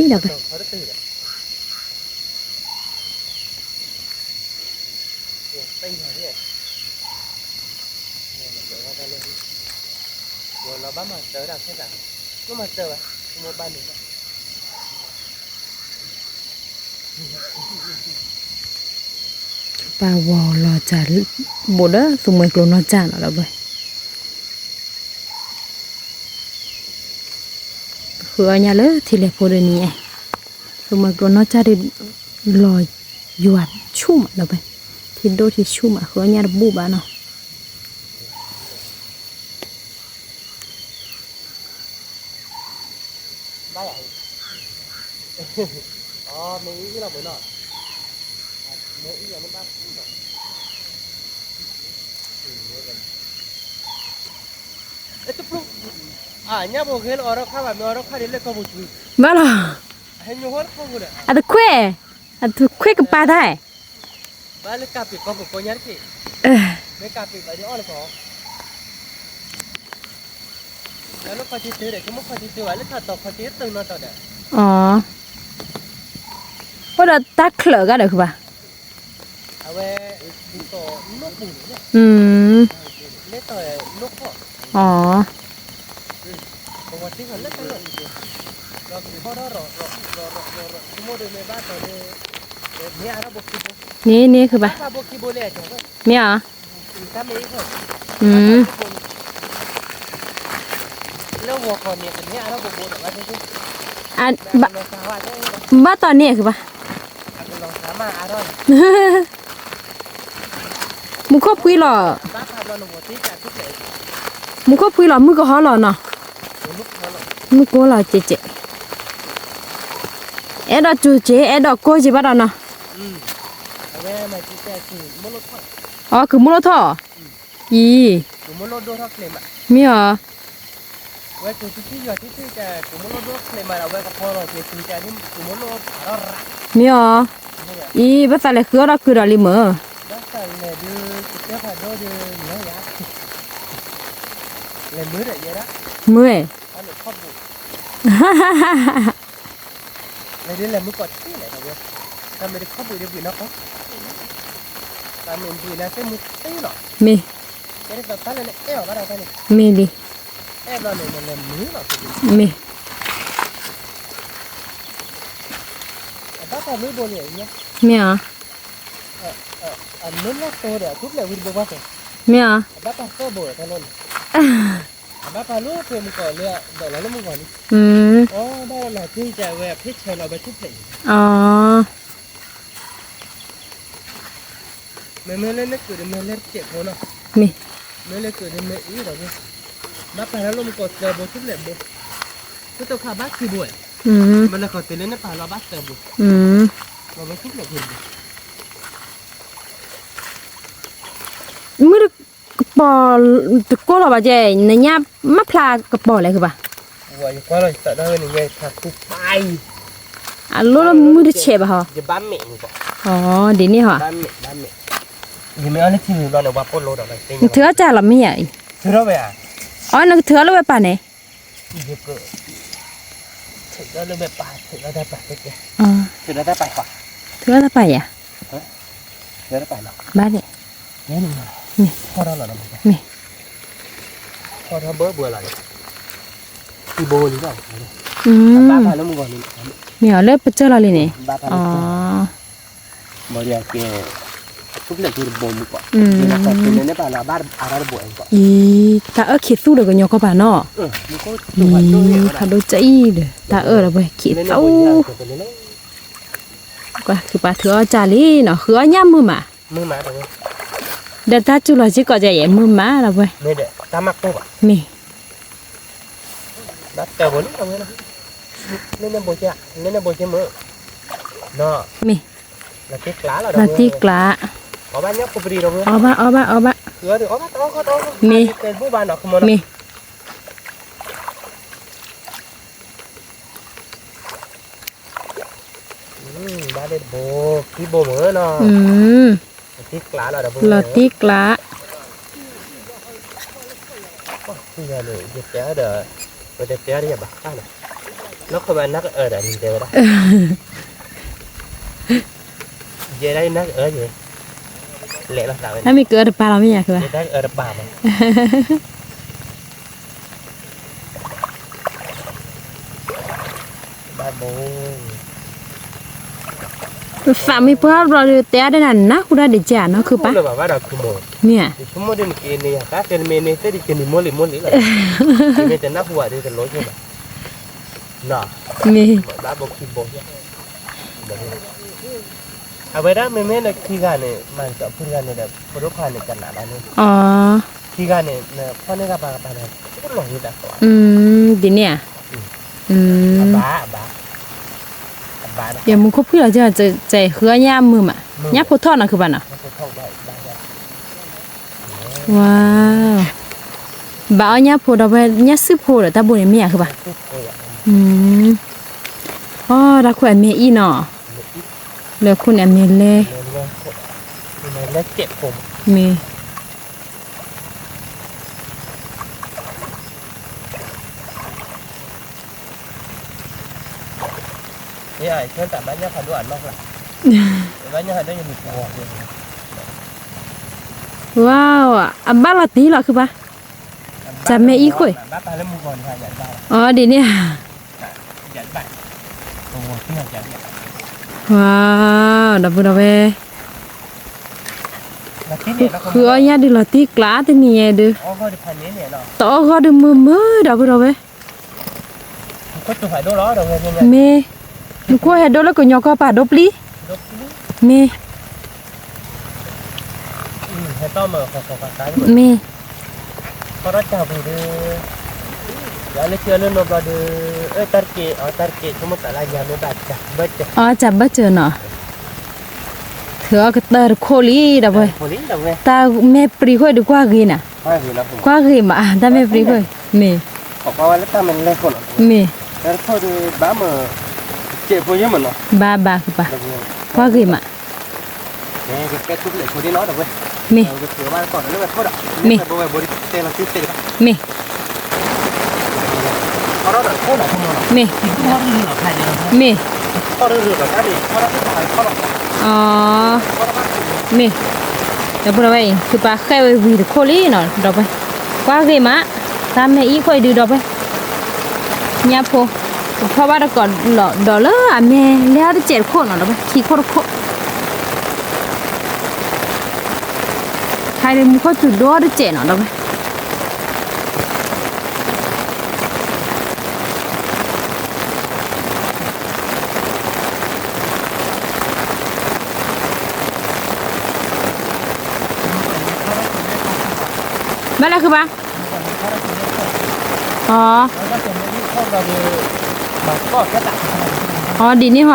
ဃုပၤက့ၤဝီၤဃီၤန့ၣ်တကုးဖိဒီးလံ ဒီပုၢ်ဝဲၢ် ပဝီၤလီၤစၢ် ဘူးဒီးသူမှဲကျိနီၢ်စၢ်နီၤ ဒီပုၢ်ဝဲၢ် ဃုအီၣ်ညၣ်လၢထံလဲၢ်ဖိဒီးန့ၣ် သူမှဲကျိနီၢ်စၢ်ဒီး လီၤယွၤဆူၣ်မး ဒီပုၢ်ဝဲၢ် ထံဒိၣ်ထံဆူၣ်မး ဃုအီၣ်ညၣ်တဘူးဘၣ်နီၤ ဘၣ်လီၤ အတခွဲး အတခွဲးကပၤတၢ် အိၣ်ဒီးတၢ်ချၢးဂၤဒီးဃုဘၣ် န့ၣ်န့ၣ်ဃုဘၣ် မ့ၢ်ဧါ ဘၣ်တီၢ်န့ၣ်ဃုဘၣ် မူခိၣ်ဖှံလီၤ မူခိၣ်ဖှံလီၤ မုၢ်ကဟီလီၤနီၤ မုၢ်ကိၢ်လီၤကဲးကဲး အဲၣ်ဒိးစူၤကဲး အဲၣ်ဒိးကိၢ်ကဲးဘၣ်ဒီးနီၤ အီ ကုၤမူလိၣ်ထီၣ် အံၤ မ့ၢ်ဧါ မ့ၢ်ဧါ အံၤ ဘၣ်သးလဲၤဃုအီၣ်ဒီးကုၤဒီးလံမ့ၢ် မ့ၢ် မ့ၢ် မ့ၢ်လံ မ့ၢ်ဧါ မ့ၢ်ဧါ မ့ၢ် မုၢ်တ ကပီၤတကိၢ်လီၤဘၣ်ကဲ နညၣ်မ့ၢ်ဖျါကပီၤလဲၣ်ဃုဘၣ် အလိၣ်လၢမုၢ်တဆဲးဘၣ်ဟီ အီ ဒ်န့ၣ်ဟီ နထုးအီၣ်စၢ်လီၤမ့ၢ်ဧါအံၤ အီ နကထုးအီၣ်လၢဝဲပၢ်န့ၣ် ထုးအီၣ်တၢ်ပၢ်ယၤ မ့ၢ် မ့ၢ်အီၤလၢပစၢၢ်လီၤလံန့ၣ် အီ အံၤ တၢ်အၢၣ်ခံးသူၣ်ဒီးကညီကီၢ်ပၤနီၤ အံၤ ဖးဒိၣ်ကအံၣ်ဒီး တၢ်အၢၣ်ခံးသူၣ် ဃုပၤထုးအီၣ်စၢ်လံနီၤ ဃုအီၣ်ညၣ်မုာ်မး ဒီးတၢ်စူၤလီၤစ့ၢ်ကီးကဲယဲမုာ်မးဒီးဝဲ မ့ၢ် မ့ၢ် လီၤတံၢ်ကျါ အီၣ်ဘၣ် အီၣ်ဘၣ် အီၣ်ဘၣ် မ့ၢ် မ့ၢ် ဘိခံဘိမ့ၢ်နီၤ, လီၤတံၢ်ကျါ, ယတဲဒီး, ပတဲတဲဒီးယဘၣ်ဃၣ်နီၤ, နီၢ်ခိဘၣ်နၢ်ကအၢဒီးနတဲဝဲဒၣ်, ယဲဒၣ်နၢ်ကအၢယဲ, လဲၤလီၤသးဝဲန့ၣ်, နၢ်ကအၢတပၤလီၤမ့ၢ်ယၤ, ယတၢ်ကအၢတပၤမး ဘၣ်ဘိ, သးမ့ၢ်ပှၢ်ဘျီဒီး တဲအါဒၣ်နၤ နၢ်ဟူဒၣ်ဒံးကနီၤ ခုပၣ်, မ့ၢ်ဧါ, ဆိကမိၣ်ဒ်နက့ၤန့ၢ်ယၤ တၢ်တဲနမ့ၢ်န့ၢ်သ့ၣ်ဒ်က့ၤန့ၢ်မိၢ်လံၤမိၢ်လံၤလီၤ, မ့ၢ်တနၢ်ဟူဘၣ်ဒီးတလိၣ်ဆိဘၣ်, မ့ၢ်, ဘၣ်ဘိခံဘိ အဝဲဒၣ်မ့မ့ၢ်လၢခံဂၤန့ၣ် မၤကစီၤဖုတဂၤန့ၣ်ဒီး ဖိဒိၣ်ခွါန့ၣ် ကနးဘၣ်န့ၣ်, ခံဂၤန့ၣ် ဖီၣ်န့ၢ်ဂၤပၤကပၤဒီး အိၣ်လီၤန့ၣ်တၢ်သိး, ဒ်န့ၣ်ဧါ, ယမူခိၣ်ဖှံၣ်လီၤကဲ, ကဲဃုအီၣ်ညၣ်အမုာ်မး, ညၣ်ဖိထီၣ်နီၤခုပၣ်နီၤ, ဝါ, ဘၣ်အီၣ်ညၣ်ဖိဒီးဝဲ ညၣ်စုဖိဒီးတၢ်ဘိန့ၣ်မ့ၢ်ဧါခုပၣ်, အီ တၢ်ခိၣ်အမဲအံၣ်နီၤ, လၢခိၣ်န့ၣ်အမဲလဲၣ်, မ့ၢ် ဝါ, အဘၣ်လီၤတံၢ်လီၤခုပၣ်, တၢ်မဲအံၣ်ခိၣ်, အီ ဒ်န့ၣ်ဧါ, ဝါ, ဒီပုၢ်ဒီဝဲၢ်, ဃုအီၣ်ညၣ်ဒုးလီၤတံၢ်ကျါတနံၤညါဒုး, တအီၣ်ဂီၢ်ဒုးမုာ်မုာ် ဒီပုၢ်ဒီဝဲၢ်, မ့ၢ်, နခိၣ်ဟဲဒိၣ်လၢကညီကီၢ်ပၤဒိၣ်ပျံၤ, မ့ၢ်, မ့ၢ်, အီ တၢ်ဘၢၣ်စၢၤနီၤ, ထုးအီၣ်ကတၢၢ်တခိၣ်လံဒီးဝဲ, တၢ်မဲာ်ပြံၤခိၣ်ဒုးကွၢ်ဂ့ၤနၤ, ကွၢ်ဂ့ၤမး တၢ်မဲာ်ပြံၤခိၣ်, မ့ၢ်, မ့ၢ်, ဘၣ်ဘၣ်, ကွၢ်ဂ့ၤမး, မ့ၢ်, မ့ၢ်, မ့ၢ်, မ့ၢ်, အီ မ့ၢ်, ဒီပုၢ်ဒီဝဲၢ်အံၤ သုပာ်ဃဲဝဲဝံၤတခိၣ်လံနီၤ ဒီပုၢ်ဝဲၢ်, ကွၢ်ဂ့ၤမး, တၢ်မဲာ်အံၣ်ခိၣ်အံၤဒုးဒီပုၢ်ဝဲၢ်, ညၣ်ဖိ, ပဖီၣ်ဘၣ်တကိးဒီးလၢအမဲာ်လဲၤအီၤတစဲးတခိၣ်နီၤ ဒီပုၢ်ဝဲၢ် ခံခိၣ်တခိၣ် ခါန့ၣ်မူခိၣ်စူၤဒိၣ်တစဲးနီၤ ဒီပုၢ်ဝဲၢ် ဘၣ်လဲၣ်ဃုဘၣ်, အီ, အီ ဒ်န့ၣ်ဟီ, အ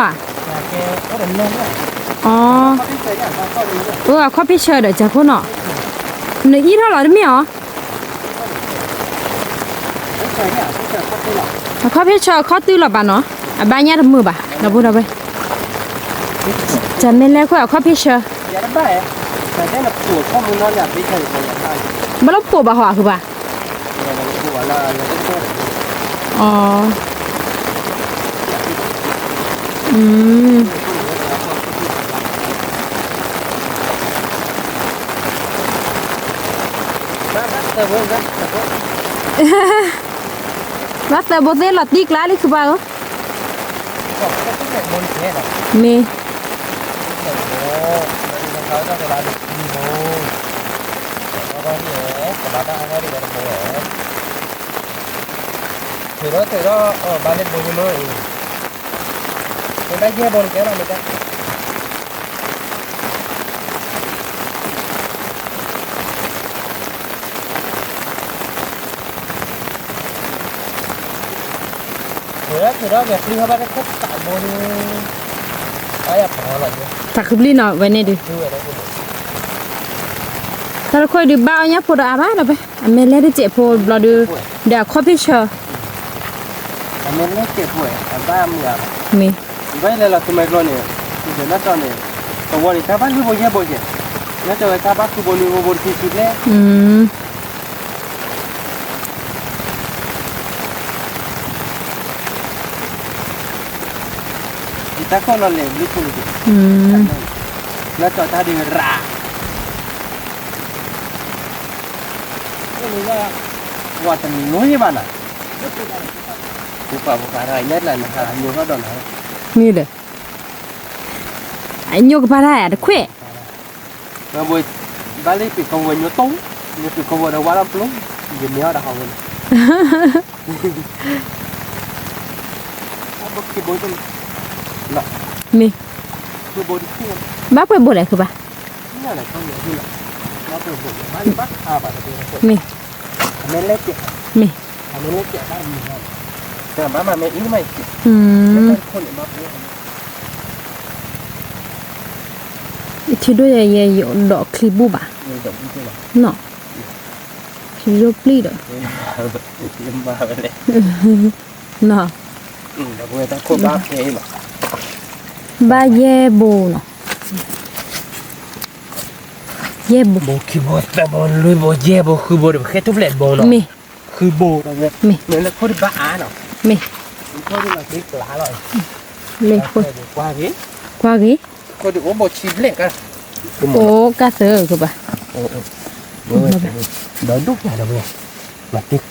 ီ, အခီၣ်ဖ့ၣ်ဆၢဒီးကၢခိၣ်နီၤ, နအံၣ်ထီၣ်လီၤတမ့ၢ်အီၤ အခီၣ်ဖ့ၣ်ဆၢအခီၣ်တုၤလီၤဘၣ်နီၤ, အဘၣ်ညၣ်တမုာ်ဘၣ် ဒီပုၢ်ဒီဝဲၢ်, တၢ်မဲာ်လဲၢ်ခိၣ်အခီၣ်ဖ့ၣ်ဆၢ, ဘၣ်လၢပိာ်ဘၣ်ဟီဧါဃုဘၣ်, အီ, ဘၣ်သၢဘိသ့ၣ်လီၤတံၢ်ကျါလံ ခုဘၣ်ဧၢ, မ့ၢ်, တၢ်ဃုပျံၢ်နီၤ ဝဲန့ၣ်ဒုး, တၢ်တခိၣ်ဒုးဘၣ်အီၣ်ညၣ်ဖိဒီးအါဘၣ်ဒီးဖဲ အမဲာ်လဲၢ်တစဲးဖိဘျီဒုး, ဒီးအခီၣ်ဖ့ၣ်ဆၢ, မ့ၢ်, ဘၣ်လဲၤလီၤသူမဲကျိန့ၣ်, သူ ဒီးနီၢ်ကၠီန့ၣ်, သဝီန့ၣ် တၢ်ဘၣ်လွံၢ်ဘိယဲၢ်ဘိယဲၢ်, နီၢ်ကၠီဝဲတၢ်ဘၣ်ဃုဘိနွံဘိဘိတဆံဆံဘျဲၣ်. ယတၢ်ခိၣ်လီၤလဲၤဘျုးခိၣ်န့ၣ်, နီၢ်ကၠီတၢ်ဒုးရၣ်, ဝဲတနွံဘၣ်နၤ, ပပှၤပပှၤတဂၤညါနၤနဟးညိထီၣ်ဒီးနၤ, မ့ၢ်ဒီး အညိကပၤတၢ်တခွဲး, ဘၣ်လၢပ့ၤကဝီၤညိတိၢ်, ညိပ့ၤကဝီၤဒီးဝါထီၣ်ပျိ, ယမ့ၢ်အီၣ်ဒီးဟီဝဲန့ၣ်, မ့ၢ်, ဘၣ်ပှဲၤဘိလဲၣ်ဃုဘၣ်, မ့ၢ်, မ့ၢ်, ထံဒိၣ်ယဲယဲယအိၣ်ဒီးချံဘူၣ်ဘၣ်, နီၢ်, ထံဒိၣ်ပျံၢ်ဒီး, နီၢ်, ဘၣ်ယဲၢ်ဘိနီၤ, ယဲၢ်ဘိ, ဘိခံဘိသၢဘိလွံၢ်ဘိယဲၢ်ဘိဃုဘိဒီး ပဃ့ထူၣ်ဖျဲးဘိနီၤ, မ့ၢ်, ဃုဘိ, မ့ၢ်, မ့ၢ်လၢခိၣ်တဘၣ်အါနီၤ, မ့ၢ်, လၢခိၣ်, ကွၢ်ဂ့ၤ, ခိၣ်ဒုးအိၣ်ဘိဆံဘျဲၣ်ကါ, အိၣ်ကါသၢကဘၣ်, ဒီးဒိၣ်ညါဒီးဝဲ, မၤတ့ကျးနီၤ, မၤတ့ကျ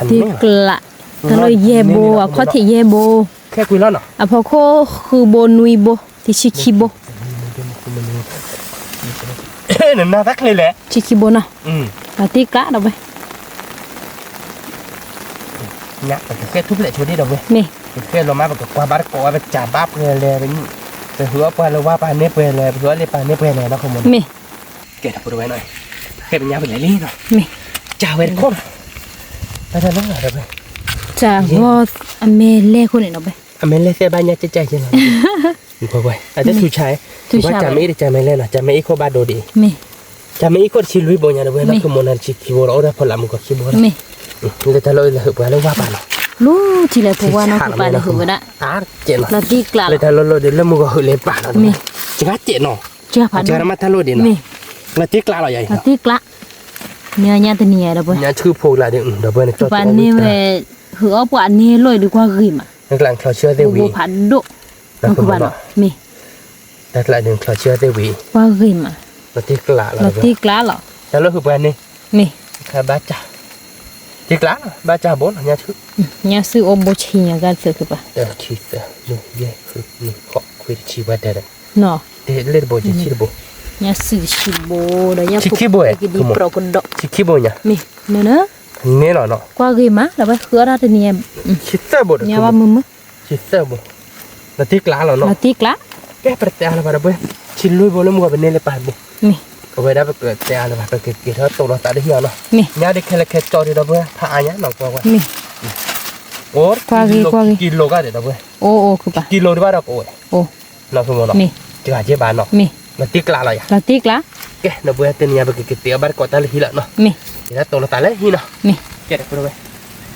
း, တၢ်လၢယဲၢ်ဘိ အခီၣ်ထံးယဲၢ်ဘိ, အဖီခိၣ်ဃုဘိနွံဘိ, တဆံခံဘိ, နနၢ်တၢ်ချ့လဲၣ်, တဆံခံဘိနီၤ, မၤတ့ကျးဒီးဝဲ ညါပကဃဲထူၣ်ဖျဲးဆိဒံးဒီးဝဲ, မ့ၢ်, ပဃဲလီၤမး ပကကွၢ်ဘၣ်တကိးဝဲ ပစံးဘၣ်ပှဲၤလဲၣ်, ပဟုအီၣ်ပှၤလၢဝါပာ်န့ၢ်ပှဲၤလဲၣ်, ပဟုအီၣ်လၢပာ်န့ၢ်ပှဲၤလဲၣ်နီၤ, မ့ၢ်, ကဲဒီးပဝဲနီၤ, ဃဲပညါပလဲၤလံနီၤ, မ့ၢ်, စံးဝဲတခိၣ်နီၤ, တၢ်တၢ်လီၤဒီးဝဲ, စံးဝဲ, အမဲလဲၢ်ခိၣ်န့ၣ်ဒီးဝဲ, အမဲလဲၢ်သဲဘၣ်ညါကၠဲကၠဲယဲလီၤ, အတထူဆါ, ထူဆါ, စံးမ့ၢ်အံၤတစံးမဲလဲၢ်နီၤ, စံးမ့ၢ်အံၤခိၣ်ဘၣ်ဒိဒံး, မ့ၢ် စံးမ့ၢ်အံၤခိၣ်တဆံလွံၢ်ဘိညါဒီးဝဲလၢ မ့ၢ် ကမိၢ်နၤတဆံခံဘိဒီး အိၣ်ဒၣ်ဖီလာ်မုၢ်ဂီၤခံဘိလီၤ, မ့ၢ် လၢတၢ်လီၢ်လၢဟုးပှၤလၢဝါပာ်နီၤ, လူထံလဲၤဖိဝါနီၢ်ခိၣ်ပာ်န့ၣ်ဟုးဝဲဒၣ်, လီၤတံၢ်ကျးလီၤ, လၢတၢ်လီၢ်လၢဒ်လၢမုၢ်ဂီၤဟုးလဲၤပာ်နီၤ, မ့ၢ် စံးကါတ့ၢ်နီၤ, စံးကါဖးဒိၣ်, မ့ၢ် လီၤတံၢ်ကျးလီၤယၤ, လီၤတံၢ်ကျး, မ့ၢ်ညါတနံၤယၤဒီးပှၤ, ညါဆူဖိကလာ်ဒီး ဒီးပှၤန့ၣ် ပာ်န့ၢ်ဝဲ, ဟုးအီၣ်ပှၤန့ၢ်လိၣ်ဒုးကွၢ်ဂ့ၤမး, နကျးနချီဆၢသ့ၣ်ဝံၤ, ဘိဘိဖးဒိၣ်, နကဘၣ်နီၤ, မ့ၢ် တၢ်ကျးဒုးနချီဆၢသ့ၣ်ဝံၤ, ကွၢ်ဂ့ၤမး, လီၤတံၢ်ကျးလီၤ, လီၤတံၢ်ကျးလီၤ, တၢ်လၢဟုးပှၤန့ၣ်, မ့ၢ် ခါဘၣ်စၢ်, တံၢ်ကျးလီၤ ဘၣ်စၢ်ဘိလီၤ ညါဆူ, ညါဆူအိၣ်ဘိဆံညါကါသၢခုပာ်, တၢ်ခံသၢ, ယဲၢ်ခု, နံၣ်ဃိး ခွံတဆံဝဲဒၣ်ဒီး, နီၤ, တလ့ၣ်တဘိ ဆံခံတဘိ, ညါဆံတဆံဘိဒီး ညါဆံခံဘိ, ကဒံပြိးကဒီး, ဆံခံဘိညါ, မ့ၢ်, န့ၣ်လီၤနီၤ, ကွၢ်ဂ့ၤမး လီၤဝဲဃုအီၣ်တၢ်တနံၤ, ဆံသၢဘိဒီး, ညါဘၣ်မုာ်မုာ် ဆံသၢဘိ, လီၤတံၢ်ကျးလီၤနီၤ, လီၤတံၢ်ကျး, ကဲပတတဲအါလၢၤဘၣ်ဒီးပှၤ, ဆံလွံၢ်ဘိလၢမုၢ်ဂီၤပန့ၢ်လၢပာ်ဘိ, မ့ၢ်, အဝဲဒၣ်ပကတဲအါလၢၤဘၣ် ပကက့ၤထီၣ်တိၢ်လီၤသးတဟံၣ်အီၤနီၤ, မ့ၢ်, ညါဒ်ခဲလၢာ်ခဲဆ့ဒံးဒီးပှၤ ဖးအါညါနီၤကွၢ်ဝဲ, မ့ၢ်, အိၣ်, ကွၢ်ဂ့ၤကွၢ်ဂ့ၤ, ကံလိၤဂၤဒံးဒီးပှၤ, အိၣ်အိၣ်ခုပာ်, ကံလိၤဒံးဘၣ်ဒီးကအိၣ်ဝဲ, အိၣ်, နီၤဖုမနီၤ, မ့ၢ်, တဂၤကဲဘၣ်နီၤ, မ့ၢ်, လီၤတံၢ်ကျးလီၤယၤ, လီၤတံၢ်ကျး, ကဲ ဒီးပှၤတနံၤညါပကက့ၤတဲအီၤဘၣ်တကိးတၢ်လၢဟံၣ်လီၤနီၤ, မ့ၢ်, က့ၤထီၣ်တိၢ်လီၤသးလၢဟံၣ်နီၤ, မ့ၢ်, ကဲဒီးပဝဲ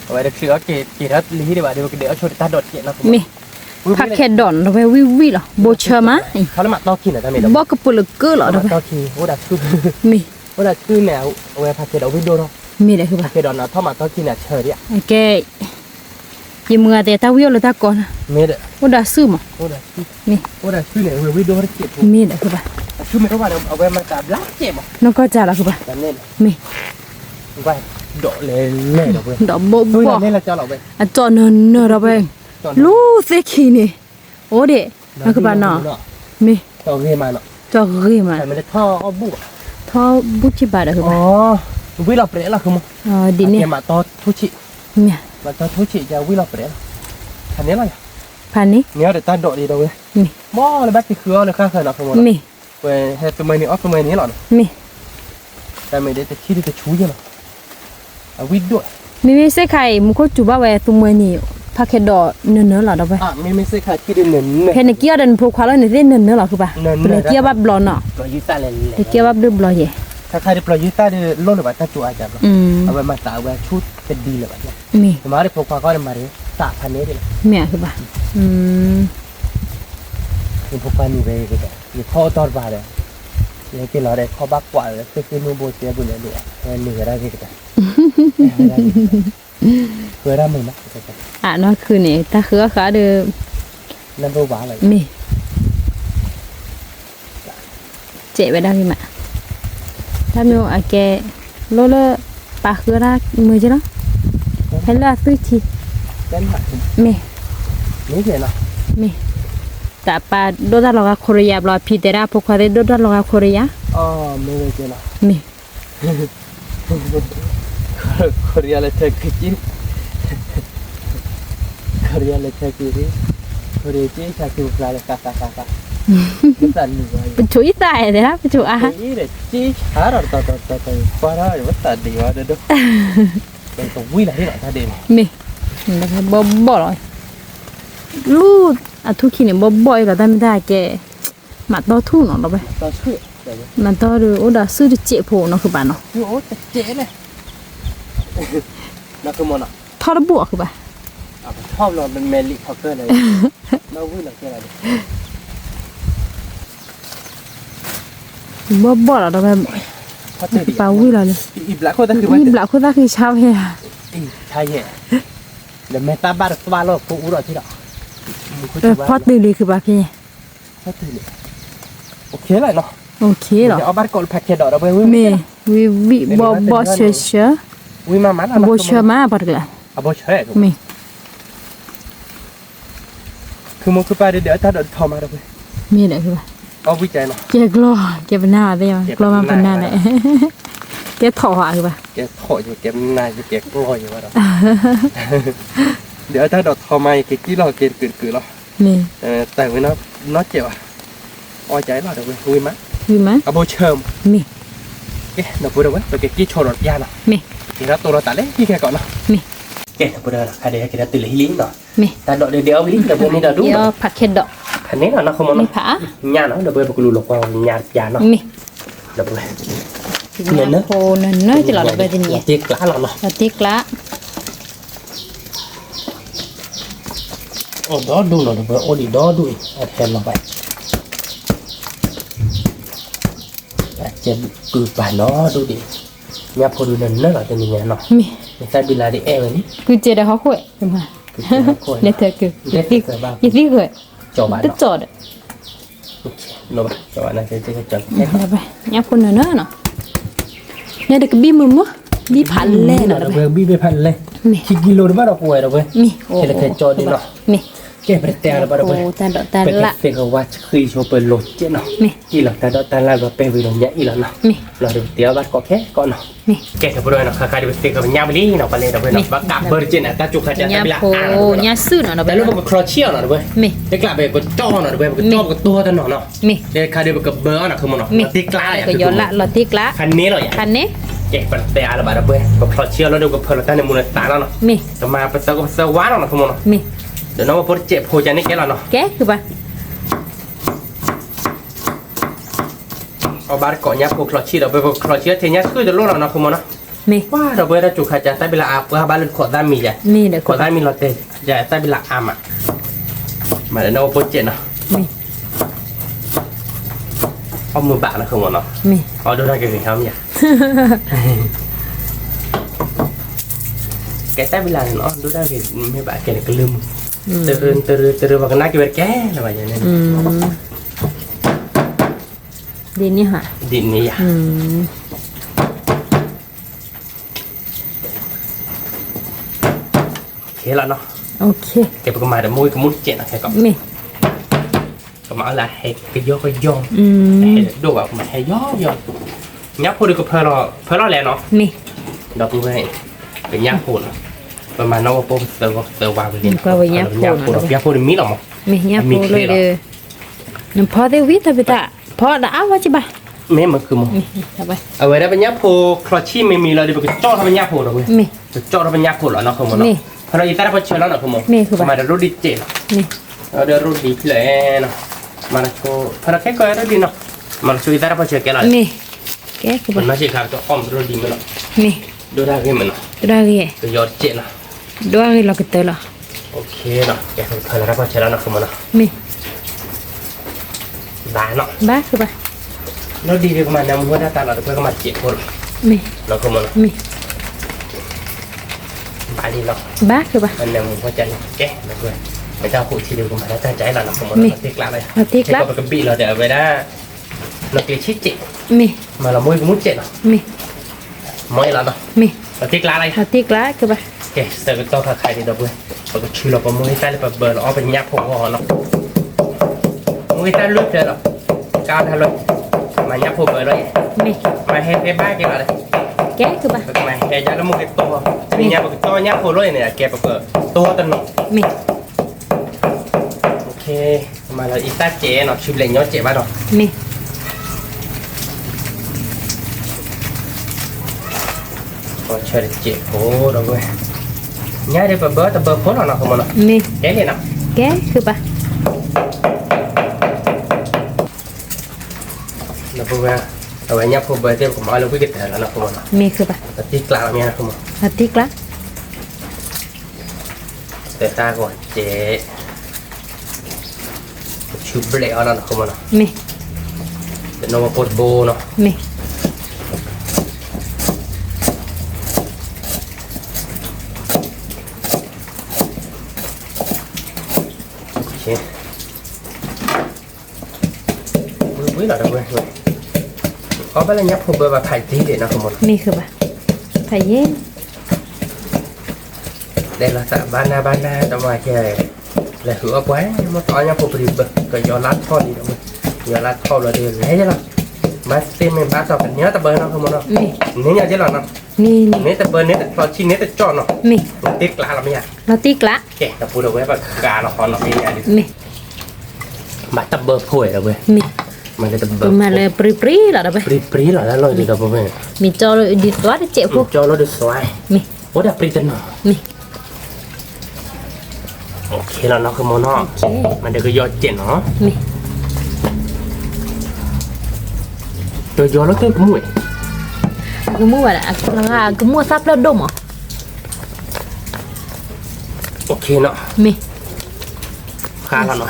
အဝဲတချုးအီၣ်က့ၤက့ၤထီၣ်လၢဟံၣ်ဒံးဘၣ်ဒီး ပကဒဲးအီၣ်ဆိတတၢ်ဒိးတကဲးနီၤ, မ့ၢ်, ဖးခဲဒီးနီၤ ဒီးဝဲဝံၣ်ဝံၣ်လီၤ ဘိဆၢမး, ဘီကပူၤလၢကၢလီၤဒီးဝဲ, မ့ၢ်, အိၣ်ဒၣ်ဆူန့ၣ် အဝဲဖးခဲဒီးဝံၣ်ဒိၣ်ထီၣ်, မ့ၢ်ဒီး ဖးခဲဒီးနီၤ ထီၣ်မးတီခံန့ၣ်အဆၢဒံး, ကဲ ယမုၢ်ဂၤတဲတၢ်ဝံၣ်အိၣ်လၢတၢ်ကီနီၤ, မ့ၢ်ဒီး, အိၣ်ဒီးဆူၣ်မး, မ့ၢ်, အိၣ်ဒီးဆူၣ်န့ၣ် ဝံၣ်ဒိၣ်ထီၣ်တကဲးဖိ, မ့ၢ်ဒီး ဖုဘၣ်, အဆူၣ်မ့ၢ်ထီၣ်ဘၣ်န့ၣ် အဝဲမၤတၢ်ဘျါကဲးမး, နီၢ်ကီၢ်စၢ်လီၤဖုဘၣ်, မ့ၢ် ဒီးလဲၤလဲၤဒီးဝဲ, ဒီးဘိဘိ, အကၠီနၢၤနၢၤဒီးဝဲ, လူသ့ၣ်ခံန့ၣ်, အိၣ်ဒံး, နကဘၣ်နီၤ, မ့ၢ်, ကၠီဂ့ၤမး, ထီၣ်ဘူၣ်, ထီၣ်ဘူၣ်က့ဘၣ်ဒီး, ဝံၣ်လီၤပြဲးလီၤ, ဒ်န့ၣ်, မၤတီထူဆံး, မၤတီထူဆံး ဝံၣ်လီၤပြဲးလီၤ, ဖးန့ၣ်လီၤ, ဖးန့ၣ်, န့ၣ်အီၤဒီးတၢ်ဒိးဒံးဒီးဝဲ, မ့ၢ်လၢဘၣ်က့ၤဃုအီၣ်လၢဃၣ်ဃၢၤနီၤ, မ့ၢ် ဝဲဟဲသမၢန့ၣ်အီၣ်သမၢန့ၣ်လီၤနီၤ, မ့ၢ်, တၢ်မ့ၢ်ဒ်တဆံဒ်တဆူယဲၢ်လီၤ, အဝံၣ်ဒိၣ်, မ့မ့ၢ်စ့ၢ်ခါအံၤ မူခိၣ်စူၤဘၣ်ဝဲသမၢန့ၣ်, ဖးခဲဒီးနၢၤနၢၤလီၤဒီးဝဲ, မ့မ့ၢ်စ့ၢ်ခါထံဒ်နၢၤနၢၤ, ဖဲနက့ၤအီၣ်ဒီးနဖိခွါလီၤန့ၣ်သ့ၣ်နၢၤနၢၤလီၤဖုဘၣ်, နက့ၤအီၣ်ဘၣ်ဘျီနီၤ, တက့ၤအီၣ်ဘၣ်ဘျုးဘျီယဲၢ်, ခါခါဒ်ပျီၤယုၢ်သၣ်ဒ်လိၣ်လၢၤဘၣ်တၢ်ကၠိအါကဘျီ, အဝဲမၤသးအဝဲဆူတဒံလၢၤဘၣ်, မ့ၢ်, မၤဒ်ဖိခွါခီန့ၣ်မၤဒ်သးဖးန့ၣ်ဒ်လီၤ, မ့ၢ်ဖုဘၣ်, ယဖိခွါန့ၣ်ဝဲကတၢၢ် ယခီၣ်အိၣ်တီၢ်တပၤဒီး ယဟဲက့ၤလီၤဒီးခီၣ်ဘၣ်ကွၢ်ဒီး သ့ၣ်သ့ၣ်မုၢ်ဘိတဲဘုးလဲၤလိာ် ဟဲနုာ်ဝဲဒၣ်ဂ့ၤကတၢၢ် ဃုဝဲဒၣ်မုာ်မး အနီၢ်ခုန့ၣ် တၢ်ဃုအီၣ်ဃုအီဒီး နဘိဘၣ်လီၤ မ့ၢ် စဲးဝဲဒၣ်ဂ့ၤမး တၢ်မ့ၢ်အကဲ လိၣ်လၢ ပာ်ဃုအီၣ်တၢ်မုာ်က့လီၤ ဟဲလၢအသွံၣ်ထံ မ့ၢ် မ့ၢ် တၢ်ပာ်ဒိၣ်တၢ်လီၤဂာ်ခိရံယါဘျီ ဖံတဲဒၣ်ဖိခွါသ့ၣ်ဒိၣ်တၢ်လီၤဂာ်ခိရံယါ မ့ၢ် ခိရံယါလဲၤထၢကုက့ ခိရံယါလဲၤထၢကုက့ ခိရံယါက့ဆါက့ပကျါလၢဃးဃးဃးဃး ပဆိအံသၣ်တဲဒၣ် ပဆိအါ က့ဆါဒီးတီတီတီတီ ပှၤထီၣ်ဝဲသးဒံးဝဲဒီး ဝံၤလီၤဟ့ၣ်လီၤတၢ်ဒံးန့ၣ် မ့ၢ် ဘီဘီၣ်လီၤ လူ အထူၣ်ခံန့ၣ် ဘီဘီၣ်အံၤလီၤ တၢ်မ့ၢ်တၢ်ကဲ မၤတီထူၣ်နီၤလီၤဝဲ မၤတီဒီး အိၣ်ဒီးစုတစဲးဖိနီၤ ဃုဘၣ်နီၤ ထီၣ်တဘူၣ်အီၤဃုဘၣ် ဘီဘီၣ်လီၤဒီးဝဲ ပာ်ဝံၤလီၤလံ အံၤဘျးခိၣ်သၣ်ဃံဆါဖဲဧါ ဒီးမ့ၢ်တၢ်ဘၣ်တသွါလီၤ ဖိအူထီၣ်ထံဒီး ဖီတ့ၢ်လံဃုဘၣ်ဖဲ ဖီတ့ၢ်လံ အိၣ်ခ့လီၤ အီၣ်ဘၣ်တကိးလၢဖးခဲဒီး မ့ၢ် ဝံၤဝံၤ ဘီဘီၣ်ဆၢဆၢ အဘိဆၢမး ပှၤတကလး မ့ၢ် ခုမိၢ်ခုပၢ်ဒီး ဒဲးအတၢ်ဒိးထီမးဒီး မ့ၢ်ဒီး ကဲကျီ ကဲပနၢ်သ့ၣ် ကျီမးပနၢ်ဒီး ကဲထီၣ်ဟးဘၣ် ကဲထီၣ်ယကဲပနၢ်ယကဲကျီယဘၣ်ဒီး ဒဲးအတၢ်ဒိးထီမး ယကဲကံၣ်လီၤကဲတကုာ်တကုာ်လီၤ မ့ၢ် တၢ်ဝဲနီၢ်စဲးဘၣ် အီၣ်ကဲလီၤဒီးဝဲ ဝံၤမး ဝံၤမး အဘိဆၢမး မ့ၢ် ကဲ ဒီပုၢ်ဒီဝဲၢ် ပကက့ၤဆီၣ်ဒီးပျၢ်နီၤ မ့ၢ် ကဲထီၣ်တိၢ်ဒီးတၢ်လၢဟံၣ်ခဲကိးနီၤ မ့ၢ် ကဲ ဒီပုၢ်ဒီဝဲၢ်နီၤ ခါဒဲးကဲထီၣ်တုၤလၢဟံၣ်လံနီၤ မ့ၢ် တၢ်ဒိးဒဲးဒဲးအီၣ်ဝံၤလံ ဒီပုၢ်မ့ၢ်ဒီးဒူၣ်နီၤ ဖးခဲဒီး ဖးန့ၣ်လီၤနီၤ ခိမိၢ်နီၤ ညၣ်နီၤ ဒီပုၢ်ဝဲၢ် ပကလူၤလီၤကွၢ်ညၣ်ပျၢ်နီၤ မ့ၢ် ဒီပုၢ်ဝဲၢ် ဖိနၢနၢကလီၤဒီပုၢ်ဝဲၢ်တနံၤ တ့ကျးလီၤနီၤ တ့ကျး အိၣ်ဒီဒူၣ်နီၤ ဒီပုၢ်ဝဲၢ် အိၣ်ဒံးဒီဒူၣ်အံၤ အဟဲလီၤဘၣ် အကဲကုၢ်ပာ်နီၤဒူၣ်ဒံး ညၣ်ဖိဒုးနၢနၢလီၤတနံၤညါနီၤ မ့ၢ် မ့ၢ်သၣ်ဘံလါဒ်အဲၣ်ဝဲလံ ကုၢ်စဲးဒီးဟီၣ်ခိၣ် လဲၤထၢကုၢ် ယသံၣ်ဃၢၤ တကၠီၣ်ဒီး ညၣ်ဖိနၢနၢနီၤ နဲဒကဘံၣ်မုာ်မုာ် ဘံၣ်ဖးလဲၢ်နီၤ ဘံၣ်ဖးလဲၢ် ခံကံလိတဘၣ်ဒီးပဝဲဒီးဝဲ မ့ၢ် ခဲလၢာ်ခဲကၠီဒ်နီၤ မ့ၢ် ကဲပတဲအါလၢၤဘၣ်ဒီးဝဲ တၢ်ဒိးတၢ်လၣ် ပကသ့ၣ်ကဝါဆှံဆိပလိာ်ကဲနီၤ မ့ၢ် အံၤလီၤ တၢ်ဒိးတၢ်လၣ်လီၤပဲာ်ဝံၤဒီးညါအံၤလီၤနီၤ မ့ၢ် လီၤဒီးပတဲအီၣ်ဘၣ်တကိးခဲကိးနီၤ မ့ၢ် ကဲဒီပုၢ်ဒီဝဲၢ်နီၤ ခါခါဒီးပသ့ၣ်ကဝါပညၣ်ဝံၤလံနီၤ ပှၤလဲၤဒီပုၢ်ဝဲၢ်နီၤ ဘၣ်ကးဘၢတက့ၢ်န့ၣ် တၢ်ကၠိခါတၢ်တၢ်ဘံလါအါနီၤ ညၣ်ဖိ ညၣ်စုနီၤဒီပုၢ်ဝဲၢ် တၢ်လၢပကချီဆံးအီၤနီၤဒီပုၢ်ဝဲၢ် မ့ၢ် တကျးပကကၠီနီၤဒီပုၢ်ဝဲၢ် ပကကၠီပကတိၢ်တနီၤနီၤ မ့ၢ် တခါဒီးပကဘၢအီၤနီၤ ခိမိၢ်နီၤ မ့ၢ် တ့ကျး ကယီၤလၢလီၤတ့ကျး ခါန့ၣ်လီၤယၤ ခါန့ၣ် ကဲပတဲအါလၢၤဘၣ်ဒီပုၢ်ဝဲၢ် ပချီဆံးအီၤလီၤဒီးပကဖၢလီၤတၢ်န့ၣ်မူလၢသးလီၤနီၤ မ့ၢ် ကမၤပသၢကပသၢဝါနီၤနီၤ ခိမိၢ်နီၤ မ့ၢ် ဒီးနီၢ်ဝဲဖိတစဲးဖိကန့ၣ်ကဲလီၤနီၤ ကဲ ကဘၣ် အီၣ်ဘၣ်တကိးညၣ်ဖိချီဆံးဒီး ပကချီဆံးထဲညၣ်ဆှုၣ်တလိၣ်လီၤနီၤ ခိမိၢ်နီၤ မ့ၢ် ပှၤဒီပုၢ်ဝဲၢ်တၢ်ကၠိခါကၢ်တၢ်ဘံလါအါ ပှၤဘၣ်လၢခိးသၣ်မံၤယၤ မ့ၢ်ဒီး ခိးသၣ်မံၤလီၤတဲာ်ယၤ တၢ်ဘံလါအါမး မၤဒီးနီၢ်ဝဲဖိစဲးနီၤ မ့ၢ် အီၣ်မုာ်ဘၣ်နီၤ ခိမိၢ်နီၤ မ့ၢ် အီၣ်ဒိၣ်တၢ်ကဂ့ၤဟီမ့ၢ်ယၤ ကဲတၢ်ဘံလါန့ၣ်နီၤ ဒိၣ်တၢ်ဂ့ၤမ့ၢ်ဘၣ်ကဲန့ၣ်ကလုၢ်မုၢ် တရၢတရၢတရၢပှၤကနၣ်က့ၤဝဲတကဲလၢၤဘၣ်ယၤန့ၣ် ဒ်န့ၣ်ဟါ ဒ်န့ၣ်ယၤ ခဲလီၤနီၤ ကဲပကမၤဒီးမိၢ်ဝံၤကမူၣ်တစဲးနီၤ ခဲကီး မ့ၢ် ကမၤအီၤလၢဟဲကယီကယီ ဟဲဒိၣ်ဘၣ် ကမၤဟဲယီယီ ညၣ်ဖိဒီးကဖၢလီၤ ဖၢလီၤလဲၣ်နီၤ မ့ၢ် ဒီပုၢ်ဝဲၢ် ပညၣ်ဖိနီၤ ပမၤနီၢ်ဝဲဖိပသၢဂီၤပသၢဝါဝံၤလံ ပညၣ်ဖိဒီး ပညၣ်ဖိတမံၤလီၤမး မ့ၢ်ညၣ်ဖိလၢဒီး နဖီသ့ၣ်ဝံၤတၢ်ဖံးတၢ် ဖီဒီးအါဝဲကဘၣ် မ့ၢ်မ့ၢ်ကုမိၢ် အဝဲဒၣ်ပညၣ်ဖိချီဆံးမ့မံၤလီၤဒီး ပကကၠီၣ်ထီၣ်ပညၣ်ဖိဒီးဝဲ မ့ၢ် ကကၠီၣ်ထီၣ်ပညၣ်ဖိလီၤနီၤ ခိမိၢ်နီၤ မ့ၢ် ဖီဒီးယသးတၢ်ဖီဆၢလီၤနီၤ ခိမိၢ် မ့ၢ် ကမၤဒီးရိဒံးစဲးလီၤ မ့ၢ် ဒီးရိဒံးဖျၢၣ်နီၤ မၤလီၤဆိ ဖီဒီးခဲကီးရိဒံးနီၤ မၤလီၤဆိယသးတၢ်ဖီဆၢကဲလီၤ မ့ၢ် ကဲ ပနၢ်စံးခါပကအီၣ်မ့ၢ်ရိဒံးမ့ၢ်လီၤ မ့ၢ် ဒိၣ်တၢ်ဂ့ၤမ့ၢ်နီၤ ဒိၣ်တၢ်ဂ့ၤ ကယီတစဲးလီၤ ဒိၣ်တၢ်ဂ့ၤလီၤကတၢၢ်လီၤ ကဲ ဖီလီၤတၢ်ဖီဆၢလီၤနီၤ ခိမိၢ်နီၤ မ့ၢ် ဘၣ်နီၤ, ဘၣ်ဃုဘၣ်, လီၤဒ်ဒီးကမၤနၢမူဝဲဒၣ်တၢ်လီၤ တပှဲၤကမၤစဲးဖိလီၤ, မ့ၢ်, လီၤခိၣ်မနီၤ, မ့ၢ်, ဘၣ်လံလီၤ, ဘၣ်ဃုဘၣ်, နၢမူဖိကန့ၣ် ကဲ လီၤပှဲၤ, ပတၢ်အိၣ်ထံဒီးကမၤဒၣ်တၢ်ကၠဲလီၤ လီၤခိၣ်မနီၤ, မ့ၢ်, တ့ကျးလီၤ, တ့ကျး, ပကဘံၣ်လီၤဒီးအဝဲဒၣ် နီၢ်ကျ့ဆံၣ်စဲး, မ့ၢ်, မၤလီၤမူကမူစဲးလီၤ, မ့ၢ်, မ့ၢ်လီၤနီၤ, မ့ၢ်, တ့ကျးလီၤ, တ့ကျးဃုဘၣ်, ကဲ ဆၢကတီၢ်ခါခါဒံးဒီးပှဲၤ, ပကဆူလီၤပမိၢ်ဂ့ၤတၢ်လၢပဘၢလီၤအီၣ်ပညၣ်ဖိအဂီၢ်နီၤ, မိၢ်ဂ့ၤတၢ်လၢဖျၢၣ်လီၤ, ကါထါလီၤ, မၤညၣ်ဖိဘၢလီၤအံၤ, မ့ၢ်, မၤဟဲဖဲဘၣ်က့ၤလီၤ, ကဲဃုဘၣ်, ပကမၤဟဲယါလၢမိၢ်ဂ့ၤတီၢ်, မ့ၢ်, ပကတီၢ်ညၣ်ဖိလီၤအံၤန့ၣ် အကဲပကတီၢ်တနီၤ, မ့ၢ်, မၤလီၤအံၤတၢ်စဲးနီၤ ဆူဘျဲၣ်ညီစဲးဘၣ်ဒီး, မ့ၢ်, ဆၢတစဲးဖိဒီးဝဲ, ညါဒီးပဘၢတဘၢဖိလီၤနီၤ ခိၣ်မနီၤ, မ့ၢ်, ကဲလံနီၤ, ကဲဃုဘၣ်, ဒီးပဝဲ, အဝဲညၣ်ဖိဘၢသ့ၣ် ပကမၤအီၣ်လၢဝံၣ်ကတၢၢ်လီၤနီၤ ခိၣ်မနီၤ, မ့ၢ်ဃုဘၣ်, ပတ့ကျးလီၤမ့ၢ်နီၤ ခိၣ်မနီၤ, ပတ့ကျး တဲတၢ်ဂီၤစဲး, ပဆူဘျဲၣ်အီၤလီၤနီၤ ခိၣ်မနီၤ, မ့ၢ်, တနီၣ်ဝဲကိၢ်တဘိနီၤ, မ့ၢ်, ဝံၤလီၤဒီးဝဲ, အီၣ်ဘၣ်လၢညၣ်ဖိဘၢဘၣ်ဖးယံာ်ဒံးနီၤ ခိၣ်မနီၤ, မ့ၢ်ဃုဘၣ်, ဖးယံာ် တဲလီၤသးဘၣ်နၢ်ဘၣ်နၢ်တမၤကဲ, လဲၤဃုအီၣ်ပှၤ မ့ၢ်တအီၣ်ညၣ်ဖိပရံဘၢ ကယီၤလါထီၣ်လံဒီးဝဲ, ယီၤလါထီၣ်လီၤဒီး လဲၤယဲလီၤ, ဘၣ်သ့ၣ်မ့ၢ်ဘၣ်စီၤကန့ၢ်တဘၢနီၤ ခိၣ်မနီၤ, န့ၢ်ညါယဲလီၤနီၤ, န့ၢ်တဘၢ န့ၢ်တချီဆံ န့ၢ်တကၠီၣ်နီၤ, မ့ၢ်, တ့ကျးလီၤမ့ၢ်ဧါ, လီၤတ့ကျး, ကဲ ဒီပုၢ်ဒီဝဲၢ် ပဃးလီၤဃီနီၤ မ့ၢ်ညါဒ်, မ့ၢ်, ဘၣ်တဘၢဖိဒီးဝဲ, မ့ၢ်, မၤလၢတဘၢ, မၤလၢပြံပြံလီၤဒီးဝဲ, ပြံပြံလီၤလၢလီၤဒီပုၢ်ဝဲၢ်, မ့ၢ်ကၠီလီၤဒ်သွါ, မ့ၢ်ကၠီလီၤဒ်သွါ, မ့ၢ်, အိၣ်ဒၣ်ပြံတနီၤ, မ့ၢ် လီၤနီၤ ခိၣ်မနီၤ, မ့ၢ်ဒီးကယီၤစဲးနီၤ, မ့ၢ်, ကယီၤလၢတၢ်ကမူၣ်, ကမူၣ်ဘၣ်ဒီး ကမူၣ်အသၣ်ဖျၢၣ်ဒိၣ်မး, မ့ၢ်, ဃးလီၤနီၤ,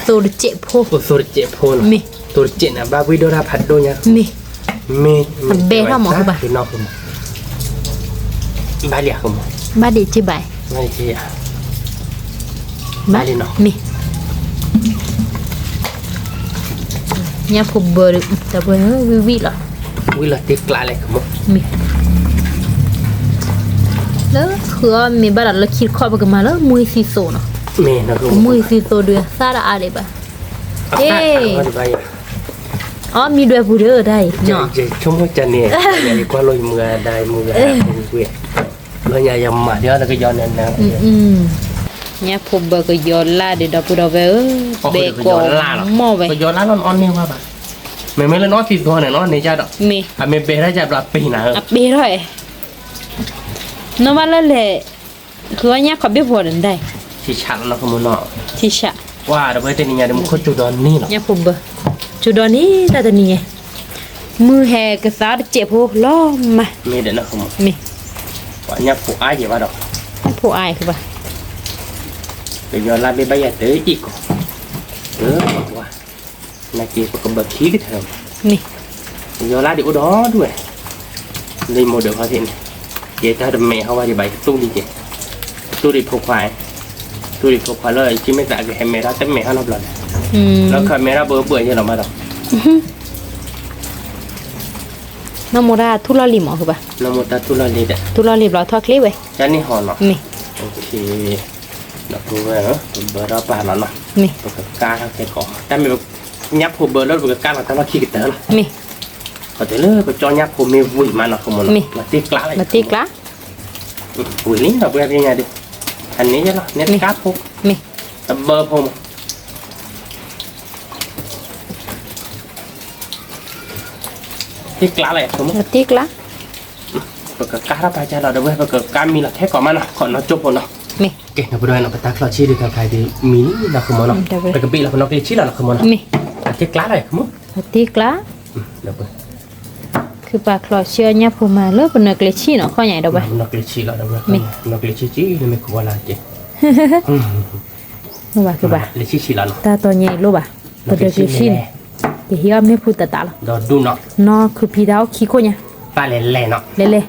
သိတစဲးဖိ, သိတစဲးဖိနီၤ, မ့ၢ်, သိတစဲးန့ၣ် ဘၣ်ဝံၣ်ဒိၣ်တၢ်ဖးဒိၣ်ညါ, မ့ၢ်, မ့ၢ်, အဘဲထီၣ်မး ခိၣ်ဘၣ်, ဘၣ်ဒံးဧါ ခိၣ်မနီၤ, ဘၣ်ဒံးက့ဘၣ်, ဘၣ်ဒံးက့ဧါ, ဘၣ်လံနီၤ, မ့ၢ်, ညၣ်ဖိဘၢဒီး တၢ်ပှဲၤဝံၣ်ဝံၣ်လီၤ, ဝံၣ်လီၤတ့ကျးလဲၣ် ခိၣ်မနီၤ, မ့ၢ်, လၢဃုအီၣ်မ့ၢ်ဘၣ်ဒီးလၢခံတခီပကမၤလၢမူသံသိနီၤ, မ့ၢ်, မူသံသိဒုးသၣ်တအါဒံးဘၣ်, အ့, အီၣ်မံဒွဲပူၤဒီးတၢ်အံၤ, ဆိကမိၣ်ကန့ၣ်, ယကွၢ်လိယမုၢ်ဂၤဒၣ် ယမုၢ်ဂၤ, လၢညါယမၤဒ်အီၤနကယီၤနၤနၤ, ညၣ်ဖိဘၢကယီၤလၢ်ဒီး ဒီပုၢ်ဒီဝဲၢ်ဧၢ, ဘဲကိးမီၢ်ဝဲ, ကယီၤလၢ်လီၤ နအီၣ်န့ၢ်ဝဲဘၣ်, မ့မ့ၢ်လၢနအီၣ်သံသိန့ၣ်နီၤ န့ၢ်ယါဒီး, မ့ၢ်, အမ့ၢ်ဘဲထီၣ်ယါဘျီအပ့ၤနၤဧၢ, အပ့ၤထီၣ်ဧၢ, နီၢ်ဘၣ်လၢလဲၣ်, ဃုအီၣ်ညၣ်ခီဘ့ၣ်ဖိဒီးဒၣ်, ထံဆးလီၤနီၤ ခိၣ်မနီၤ, ထံဆး, ဝါ ဒီပုၢ်ဝဲၢ် တနံၤညါဒီး မူခိၣ်စူၤဒီးန့ၢ်လီၤ, ညၣ်ဖိဘၢ, စူၤဒီးန့ၢ်တၢ်တနံၤညါ, မုၢ်ဟဲကသါတစဲးဖိလီၤမး, မ့ၢ်ဒီးနီၤ ခိၣ်မနီၤ, မ့ၢ်, ပှၤညၣ်ဖိအါယဲၢ်ဘၣ်ဒီး, ညၣ်ဖိအါယဲၢ်ဘၣ်, ကယီၤလၢ်ဘ့ၣ်ဘၣ်ယၤတအံၤကီး, အၢ, ဝါ နာ်က့ပကဘၢခံကထၢ, မ့ၢ်, ယီၤလၢ်ဒံးအိၣ်ဒီးဒူၣ်ဝဲ, လၢမိၢ်ဒၢးခီသ့ၣ်န့ၣ်, ယတၢ်တမဲာ်ဟီဝဲဒံးဘၣ် ယတူၢ်လံက့ၤ, တူၢ်ဒံးဖိခွါ, တူၢ်ဒံးဖိခွါလၢ ယက့မ့ၢ်သးကဟဲမဲာ်ထီၣ်တမဲာ်ဟီနီတဘျီဒီး, လၢခီမဲာ်ထီၣ်ဘၢဘၢယဲၢ်လီၤမးဒီး, နီၢ်မိၢ်တၢ်ထူၣ်လီၢ်လံၤမး ဃုဘၣ်, နီၢ်မိၢ်တၢ်ထူၣ်လီၢ်လံၤဒီး, ထူၣ်လီၢ်လံၤဘျီထီၣ်ချ့ဝဲ, ကန့ၣ်ဟီနီၤ, မ့ၢ်, ဒီပုၢ်ဝဲၢ်ဧၢ, ပဘၢထီၣ်ပာ်လီၤနီၤ, မ့ၢ်, ပကကါထီၣ်ခဲကိး, တၢ်မ့ၢ် ညၣ်ဖိဘၢလၢပကကါလီၤတၢ်လီၢ်ခံကတၢၢ်လီၤ, မ့ၢ်, ခီတုၤလၢပကၠီညၣ်ဖိမ့ၢ်ဝံၤမးနီၤ ခိၣ်မနီၤ, မ့ၢ်, လီၤတ့ကျးလီၤ, လီၤတ့ကျး, ဝံၤလံ ဒီပုၢ်ဝဲၢ် ပသ့ၣ်ညါဒံး, အန့ၣ်ယဲၢ်လီၤ န့ၣ်တကါဖိ, မ့ၢ်, တဘၢဖိမး တ့ကျးလီၤ ခိၣ်မနီၤ, တ့ကျး, ပကကါထီၣ်ပာ်ကၢ်လီၤ ဒီပုၢ်ဝဲၢ် ပကကါမံလီၤခဲကိးမးနီၤ ခီနီၢ်ကၠိဖိနီၤ, မ့ၢ်, ကဲ ဒီပုၢ်ဝဲၢ်နီၤ ပတၢ်ချီဆံဒုးတၢ်ဖျါဒုးမံလံနီၤ ခိၣ်မနီၤ, ပကဘ့ၣ်လီၤပနီၢ်ကျ့ဆံလီၤနီၤ ခိၣ်မနီၤ, မ့ၢ်, တ့ကျးလီၤ ခိၣ်မနီၤ, တ့ကျး, ဒီပုၢ်ဝဲၢ် ခုပာ်ချီဆံအီၣ်ညၣ်ဖိမၤလၢပနီၢ်ကျ့ဆံနီၤ ခီညါ ဒီပုၢ်ဝဲၢ်, ပနီၢ်ကျ့ဆံလီၤ ဒီပုၢ်ဝဲၢ်, ပနီၢ်ကျ့ဆံဆံ နမ့ၢ်ခိးဝဲလၢက့ၤ, ဘၣ် လၢဆံဆံလီၤနီၤ, တၢ်တီညါအံၤလိၣ်ဘၣ်, ပဒီးကျ့ဆံန့ၣ်, ကဟ့ၣ်အီၣ်မ့ၢ်ဖုတၢ်တၢ်လီၤ. ဒီးဒူၣ်နီၤ. နီၢ်ခုဖံတၢ်အိၣ်ခံခိၣ်ညါ. တၢ်လဲၤလဲၤနီၤ. လဲၤလဲၤ.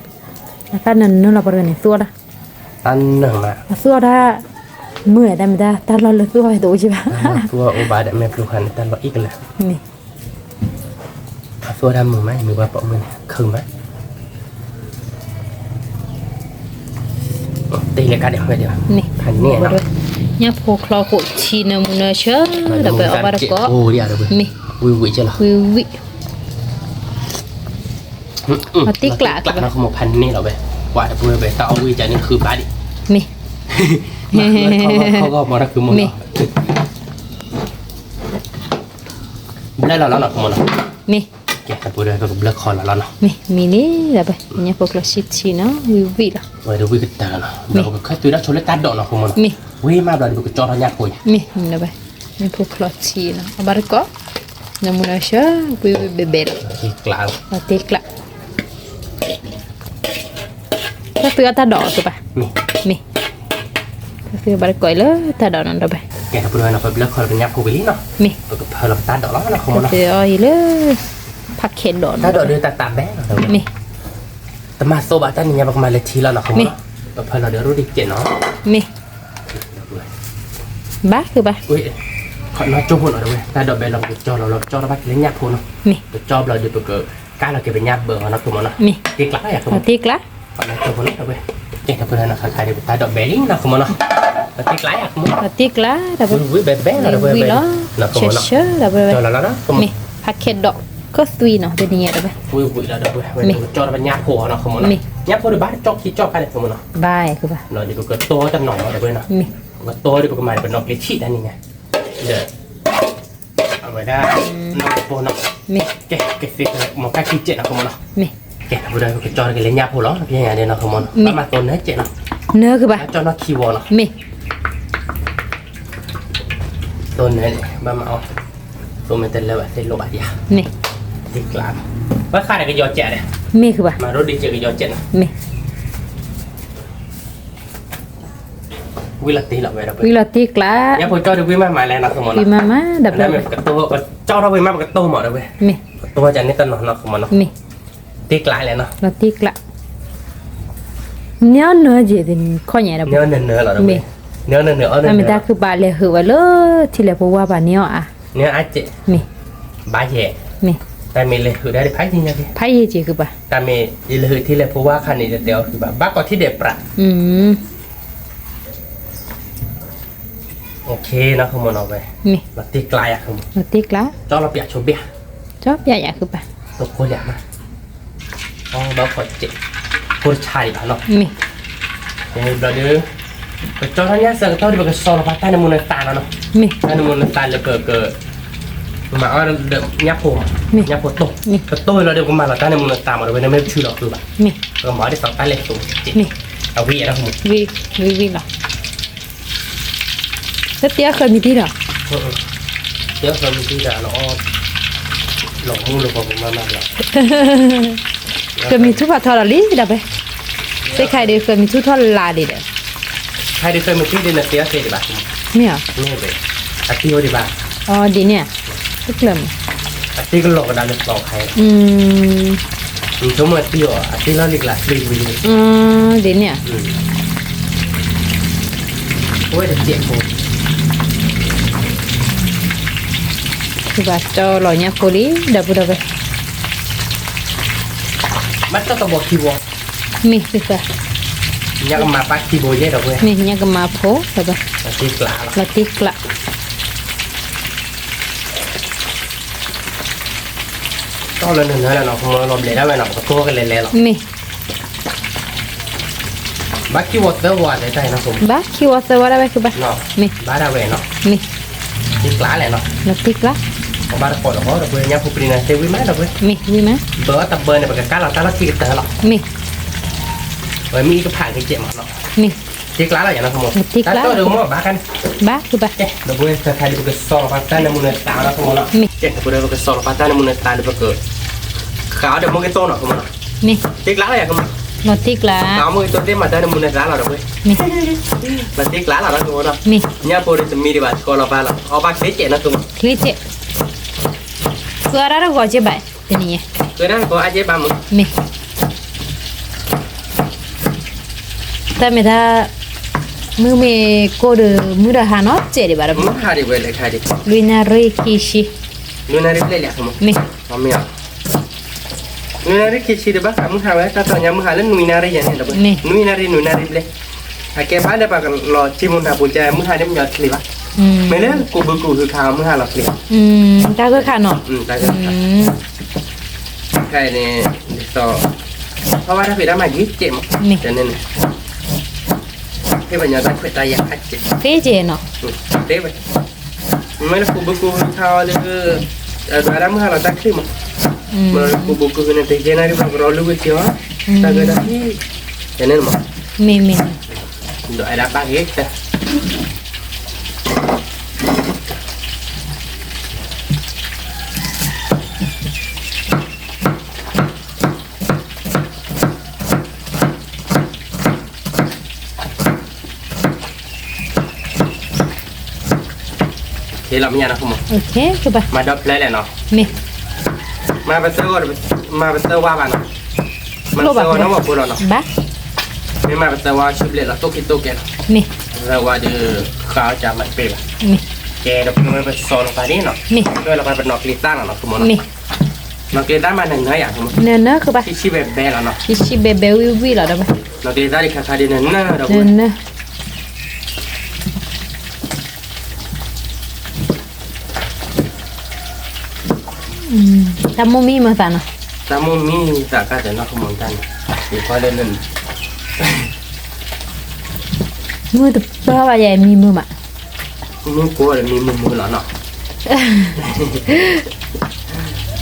အသၣ်နၢၤနၢၤလီၤ ပှၤတဂၤန့ၣ်သူအီၣ်တၢ်. တၢ်နၢၤမး. အသူအီၣ်တၢ် မုာ်တၢ်မ့ၢ်တၢ် တၢ်လီၢ်လၢသူအီၣ်ဝဲတအိၣ်က့ဘၣ်. သူအီၣ်အိၣ်ဘၣ်ဒီး မ့ၢ်ဖုခါန့ၣ် တၢ်လီၢ်အံၤကလၢာ်. မ့ၢ် အသူအီၣ်တၢ်မုာ်မး မ့ၢ်ပှၤပိာ်မုၣ်န့ၣ် ခုမး. တ့ၢ်လၢကါဒဲးဝဲဒၣ်. ဖးန့ၢ်နီၤ. ညၣ်ဖိချီခိၣ်ထံနၢမူနၢဆၢ ဒီးပအီၣ်ဘၣ်တကိး. မ့ၢ် ဝံၣ်ဝံၣ်ကလီၤ. ဝံၣ်ဝံၣ်. အတ့ၢ်ကျးနီၤ ဖးန့ၢ်လီၤဝဲ. ကွၢ်တပှဲၤဝဲ တၢ်အီၣ်ဝံၣ်ကန့ၣ်ဃုဘၣ်ဒံး. မ့ၢ် မ့ၢ် ဘျၢလီၤလီၤနီၤ မ့ၢ်နီၤ. မ့ၢ် ကဲ တပှဲၤဒီး ပကဘျၢခီလီၤလီၤနီၤ. မ့ၢ် မံၤန့ၣ်လီၤဘၣ် ညၣ်ဖိချီဆံထံနီၤ ဝံၣ်ဝံၣ်လီၤ. ဝဲဒၣ်ဝံၣ်ကတၢၢ်လီၤနီၤ ဒီးပကခၢၣ်သွံးတၢ်ဆိလၢတၢ်ဒိးနီၤ ဃိမနီၤ. မ့ၢ် ဝံၣ်မးဘျီဒီး ပကကၠီထီၣ်ညၣ်ဖိယါ. မ့ၢ် မံၤလီၤဘၣ် ညၣ်ဖိချီထံနီၤ အဘၣ်တကိး နၢမူနၢဆၢ ဝံၣ်ဝံၣ်ဘဲဘဲလီၤ. တ့ၢ်ကျး တၢ်သွံးအတၢ်ဒိးအီၤကဘၣ်. မ့ၢ် တၢ်သွံးဘၣ်တကိးအံၤလၢတၢ်ဒိးနီၤ ဒီးဘဲ ကဲ တပှဲၤဒီးနီၤ ပဘျၢခီလီၤပညၣ်ဖိဝံၣ်လံနီၤ. မ့ၢ် ပကဖၢလီၤပတၢ်ဒိးလီၤနီၤ ဃိမနီၤ. တၢ်သွံးအီၤအံၤလၢ ဖးခဲဒိးနီၤ တၢ်ဒိးဒီးတၢ်တၢ်ဘဲလီၤ ဒီးဘဲ မ့ၢ် တမၤသိဘၣ်တၢ်နံၤညါ ပကမၤလၢထံလီၤနီၤ ဃိမနီၤ. မ့ၢ် ပဖၢလီၤဒီးရူဒံးကဲနီၤ. မ့ၢ် ဘၣ်ဃုဘၣ် ခီနီၢ်ကၠိဖိနီၤ ဒီးဝဲ တၢ်ဒိးဘဲလီၤ ပကကၠီလီၤလီၤ ကၠီထီၣ်ဘၣ်က့ၤလၢညၣ်ဖိနီၤ. မ့ၢ် ပကၠီဘျီဒီး ပကကါလီၤက့ၤပညၣ်ဘၢအီၤနီၤ ဃိမနီၤ. မ့ၢ် တ့ၢ်ကျးလၢယၤ ဃိမနီၤ. တ့ၢ်ကျး ခီနီၢ်ကၠိဖိနီၤ ဒီးဝဲ ကဲ တပှဲၤဒီးနီၤ ခါခါဒီး ပတၢ်ဒိးဘဲလံနီၤ ဃိမနီၤ. တ့ၢ်ကျးယၤ ဃိမနီၤ. တ့ၢ်ကျး ဒီးဝံၣ်ဝံၣ်ဘဲဘဲလီၤ ဒီးဝဲ ဝံၣ်လီၤ ဆၢဆၢ ဒီးဝဲ ကၠီလီၤလီၤနီၤ ဃိမနီၤ. မ့ၢ် ဖးခဲဒိး ကၢၢ်သွံးနီၤ တနံၤညါ ဒီးဝဲ ဝံၣ်ဝံၣ်လီၤ ဒီးဝဲ ဝဲ မ့ၢ် ကၠီထီၣ်ပညၣ်ဖိအီၤနီၤ ဃိမနီၤ. မ့ၢ် ညၣ်ဖိဒီးဘၣ်တကၠီခံကၠီခါန့ၣ် ဃိမနီၤ. ဘၣ်ဃုဘၣ် ဒီးပကတီတနီၤလီၤ ဒီးဝဲနီၤ. မ့ၢ် ပကတီဒီး ပကမၤဒီး ပနီၣ်က့ၤထံၣ်တၢ်နံၤညါ ဒီး အဝဲဒၣ် နီၢ်ဖိနီၤ. မ့ၢ် ကဲ ကဲ သ့ၣ်မီၤကၣ်ခံကဲးနီၤ ဃိမနီၤ. မ့ၢ် ကဲ တပှဲၤဒီး ပကကၠီတက့ၤလၢညၣ်ဖိလီၤ ပညါဒဲးနီၤ ဃိမနီၤ. မ့ၢ် ဘၣ်မၤသိနၢကဲးနီၤ. နၢကဘၣ် ဘၣ်ကၠီနီၢ်ခံဝီနီၤ. မ့ၢ် သိနၢန့ၣ် ဘၣ်မၤအီၤ သိမ့ၢ်တလၢဘၣ် သ့ၣ်လိၣ်ဘၣ်ယၤ. မ့ၢ် တ့ၢ်ကျး ဘၣ်ဃးဒီးကယီကဲးဒီး မ့ၢ်ဃုဘၣ် မၤရိဒံးကဲးကယီကဲးနီၤ. မ့ၢ် ဝံၣ်လီၤတ့ၢ်လီၤဝဲဒီး ဝံၣ်လီၤတ့ၢ်ကျး ညၣ်ဖိကၠီဒီးဝံၣ်မးမးလဲၣ်နီၤ ဃိမနီၤ. ဝံၣ်မးမး ဒီးဘျီ ပကတီ ပကတီမးဒီးဝဲ မ့ၢ် ပကတီကန့ၣ်တနီၤနီၤ ဃိမနီၤ. မ့ၢ် တ့ၢ်ကျးလဲၣ်နီၤ လီၤတ့ၢ်ကျး နၢနၢကဲး ခီၣ်ညါဒီး နၢနၢနၢလီၤဒီး မ့ၢ် နၢနၢနၢ အီၣ်နၢနၢ မ့ၢ်တၢ်ခုပာ်လဲၤဟုးဝဲလၢ ထံလဲၤဖိဝါဘၣ်န့ၣ်အီၤဧါ. န့ၣ်အါကဲး မ့ၢ် ဘၣ်ယဲၢ် မ့ၢ် တၢ်မ့ၢ်လဲၤဟုးဒၣ်ဒံးဖးယံၤညါက့ၤ ဖးယံၤက့ၤဃုဘၣ် တၢ်မ့ၢ်ယလဲၤဟုးထံလဲၤဖိဝါခါန့ၣ် ယတဲအီၤဃုဘၣ် ဘၣ်ကီးထံၣ်ဒဲးပြး မ့ၢ် OK နီၤ ဃိမနီၤဝဲ မ့ၢ် လီၤတ့ၢ်ကျးယၤ ဃိမနီၤ လီၤတ့ၢ်ကျး ကၠီလီၤပၠးဆိဘ့ၣ် ကၠီပၠးယၤဃုဘၣ် တကိးလၢမး အီ ဘၣ်ခီကဲး ကိးတဆါဒံးဘၣ်နီၤ မ့ၢ် ဘျီဒီး ပကကၠီထီၣ်ညၣ်စၢၤကတီၢ်ဒီး ပကစီလီၤပှၤတၢ်နၢမူနသးနီၤ မ့ၢ် တၢ်နၢမူနသးလၢက က မၤအီၣ်ဒီးညၣ်ဖိမး မ့ၢ် ညၣ်ဖိတိၢ် မ့ၢ် ကတိၢ်လီၤဒီး ပကမၤလီၤတၢ်နၢမူနသးမး ဒီးဝဲန့ၣ်မ့ၢ်ပဆူလီၤဃုဘၣ် မ့ၢ် ပကမၤအီၣ်ဒ်သိးတၢ်လဲၤသိးကဲး မ့ၢ် အဝံၣ်အဒီး ဝံၣ် ဝံၣ်ဝံၣ်လီၤ လၢတ့အီၣ်ဃၢမံၤတံၢ်ဒီး တ့အီၣ်ဃၢမံၤတံၢ်ဒီးလီၤ လီၤမူလီၤပှၤပမၤမၤလီၤ ဃၢမံၤထူၣ်ဖးထီဒီးလံဒီးဖဲ သ့ၣ်ခါအံၤဒီးဃၢမံၤထူၣ်ထီၣ်လၢ်လံဒီး ခါအံၤဒီးဃၢမံၤတံၢ်ဒီး နတ့အီၣ်သ့ဒံးဘၣ် မ့ၢ်ဧါ မ့ၢ်ဘၣ် အတ့အီၣ်ဒံးဘၣ် အီ ဒ်န့ၣ် တကျၢၤမး အတ့ကလီၤကဒါလၢသီခါအံၤ မ့ၢ် ဆိကမိၣ်အတ့အီၤ အတ့လီၤလံကျါသ့ဝံၤ ဒ်န့ၣ် အိၣ်ဝဲတစဲးဖိ ကဘၣ်ကၠီလီၤညၣ်ဖိလံ ဒီပုၢ်ဒီဝဲၢ် ဘၣ်ကၠီတဘီခံဘီ မ့ၢ်သ့ၣ်သၣ် ညၣ်ကမၤပၢ်ခံဘီယဲၢ်ဒီပုၢ်ဝဲၢ် မ့ၢ်ညၣ်ကမၤဖိ ဒီပုၢ် လီၤတ့ကျးလီၤ လီၤတ့ကျး တီၢ်လၢနနၢလီၤနီၤ ပကတီၢ်ကလဲၤလဲၤလီၤ မ့ၢ် ဘၣ်ခံဝီသၢဝီလဲၤတၢ်နီၤ ဘၣ်ခံဝီသၢဝီဒၣ်ဝဲဃုဘၣ် မ့ၢ် ဘၣ်ဒၣ်ဝဲနီၤ မ့ၢ် တ့ကျးလဲၣ်နီၤ လီၤတ့ကျး ပဘၣ်တကိးဒီးဃီဒီပုၢ်ဝဲၢ် ညၣ်ဖိပနံၤန့ၣ် သ့ဝံၤမးဒီပုၢ်ဝဲၢ် မ့ၢ်ဝံၤမး ဘၢအီၣ်တဘၢန့ၣ် ပကကါလီၤတၢ်လီၢ်ခံကတၢၢ်လီၤ မ့ၢ် ဝဲမ့ၢ်အံၤကဖးက့ၤကဲးမးနီၤ မ့ၢ် တ့ကျးလီၤယၤနီၤ လီၤတ့ကျး တၢ်တီၢ်ဒီးကမီၢ်ဘၣ်ခါန့ၣ် ဘၣ်ဃုဘၣ် ကဲ ဒီပုၢ်ဝဲၢ် ခဲခါဒီး ပကစီလီၤပှၤတၢ်နၢမူနသးနီၤ မ့ၢ် ကဲ ဒီပုၢ်ဝဲၢ် ပကစီလီၤပှၤတၢ်နၢမူနသးဒီး ပက ဃးအီၤဒီးမူက့ၤတိၢ်နီၤ မ့ၢ် တ့ကျးလီၤယၤ လီၤတ့ကျး ဃးအီၤမူက့ၤတိၢ်သ့ၣ်မး တၢ်နၢမူနသးလီၤ ဒီပုၢ်ဝဲၢ် မ့ၢ် လီၤတ့ကျးလီၤနီၤ မ့ၢ် ညၣ်ဖိဒီးတမံၤဒံးဘၣ် ဆှီလီၤပာ်လီၤ အီၣ်ဘၣ်ချ့ကဲးနီၤ ချ့ကဲး ဃုအါဒၣ်တဂီၤက့ဘၣ် တနံၤညါ, ဃုအါဒၣ်တဂီၤအါက့ဘၣ်မ့ၢ်, မ့ၢ်, တၢ်မ့ၢ်တၢ်, မုၢ်မ့ၢ်ကိၢ်ဒီး မုၢ်ဒီးဟါနီၤ စဲးဒံးဘၣ်ဒီး, မုၢ်ဟါဒံးဝဲလဲၣ်ခါဒံး, လွံၢ်နၣ်ရံၣ်ခံဆံ, လွံၢ်နၣ်ရံၣ်ဘျဲၣ်လံမ့ၢ်, မ့ၢ် လွံၢ်နၣ်ရံၣ်ခံဆံဒီး ဘၣ်ဃးမုၢ်ဟါဝဲ တၢ်တီညါမုၢ်ဟါလၢနွံနၣ်ရံၣ်ယဲန့ၣ်ဒီး, နွံနၣ်ရံၣ် နွံနၣ်ရံၣ်ဘျဲၣ်, အကဲဘၣ်လၢပှၤကလီၤဆံမူနၢ်ပူၤကဲ မုၢ်ဟါန့ၣ် မညီချ့ဘၣ်, မ့ၢ်လၢကူးဘုကူးဟုခါ မုၢ်ဟါလီၤချ့, တၢ်ဂၢၢ်ခါနီၤ, တၢ်ဂၢၢ်ခါ, ခဲအံၤန့ၣ်, ဒ်သိး, ထီၣ်ဘၣ်တၢ်ဖံးတၢ်မၤဂ့ၤကဲးမး, န့ၣ်, ဖဲပညီတၢ်ခွဲးတၢ်ယာ်ခါကဲး, သ့ကဲးနီၤ, သ့ဝဲ မ့ၢ်လၢကူးဘုကူးဟုခါအီၤလၢ, ဒွးဒၣ်မုၢ်ဟါလီၤတၢ်ချ့မး, မ့ၢ်ကူးဘုကူးဟုန့ၣ် တယဲၢ်နၣ်ရံၣ်ဘၣ် ကရီလူဝံၤက့ၤအီၤ, တၢ်ဂၢၢ်တၢ်ဖံး, ယဲန့ၣ်မး, မ့ၢ်မ့ၢ်, ဒွးဒၣ်ဘၣ်ဂ့ၤတၢ် လီၤမ့ၢ်ညါနီၤ, မၤဒီဖျၢၣ်လဲၣ်နီၤ, မ့ၢ်, မၤပသၢဂီၤ, မၤပသၢဝါဘၣ်နီၤ, မၤသၢဂီၤနီၤဝဲဖိလီၤနီၤ, မ့ၢ်မၤပသၢဝါဆူဘျဲၣ်လီၤ သိၣ်ခံသိၣ်ကဲလီၤ, မ့ၢ်, သၢဝါဒီး, ဃာ်အီၤကမၤတပ့ၢ်ဘၣ်, မ့ၢ်, ကဲဒီးပဝဲပစီလီၤသးဒ်နီၤ, မ့ၢ်, ပဝဲလီၤပနီၣ်ကျ့သၣ်နီၤနီၤ, မ့ၢ်, နီၣ်ကျ့သၣ်မးနၢၤနၢၤယၤ, နၢၤနၢၤဃုဘၣ်, ဆံဆံဘဲဘဲလီၤနီၤ, ဆံဆံဘဲဘဲဝံၤဝံၤလီၤဒီး, နီၣ်ကျ့သၣ်ဒံးခါခါဒံးနၢၤနၢၤဒီး, တၢ်မိၣ်မံမၤသးနီၤ, တၢ်မိၣ်မံသးကါတဲနီၤ ကမိၣ်တၢ်န့ၣ်, ယကွၢ်လၢန, မုၢ်တပၢၢ်ဘၣ်ယဲမံမုာ်မး, မုၢ်ကိးဒီးမံမုာ်မုာ်လီၤနီၤ,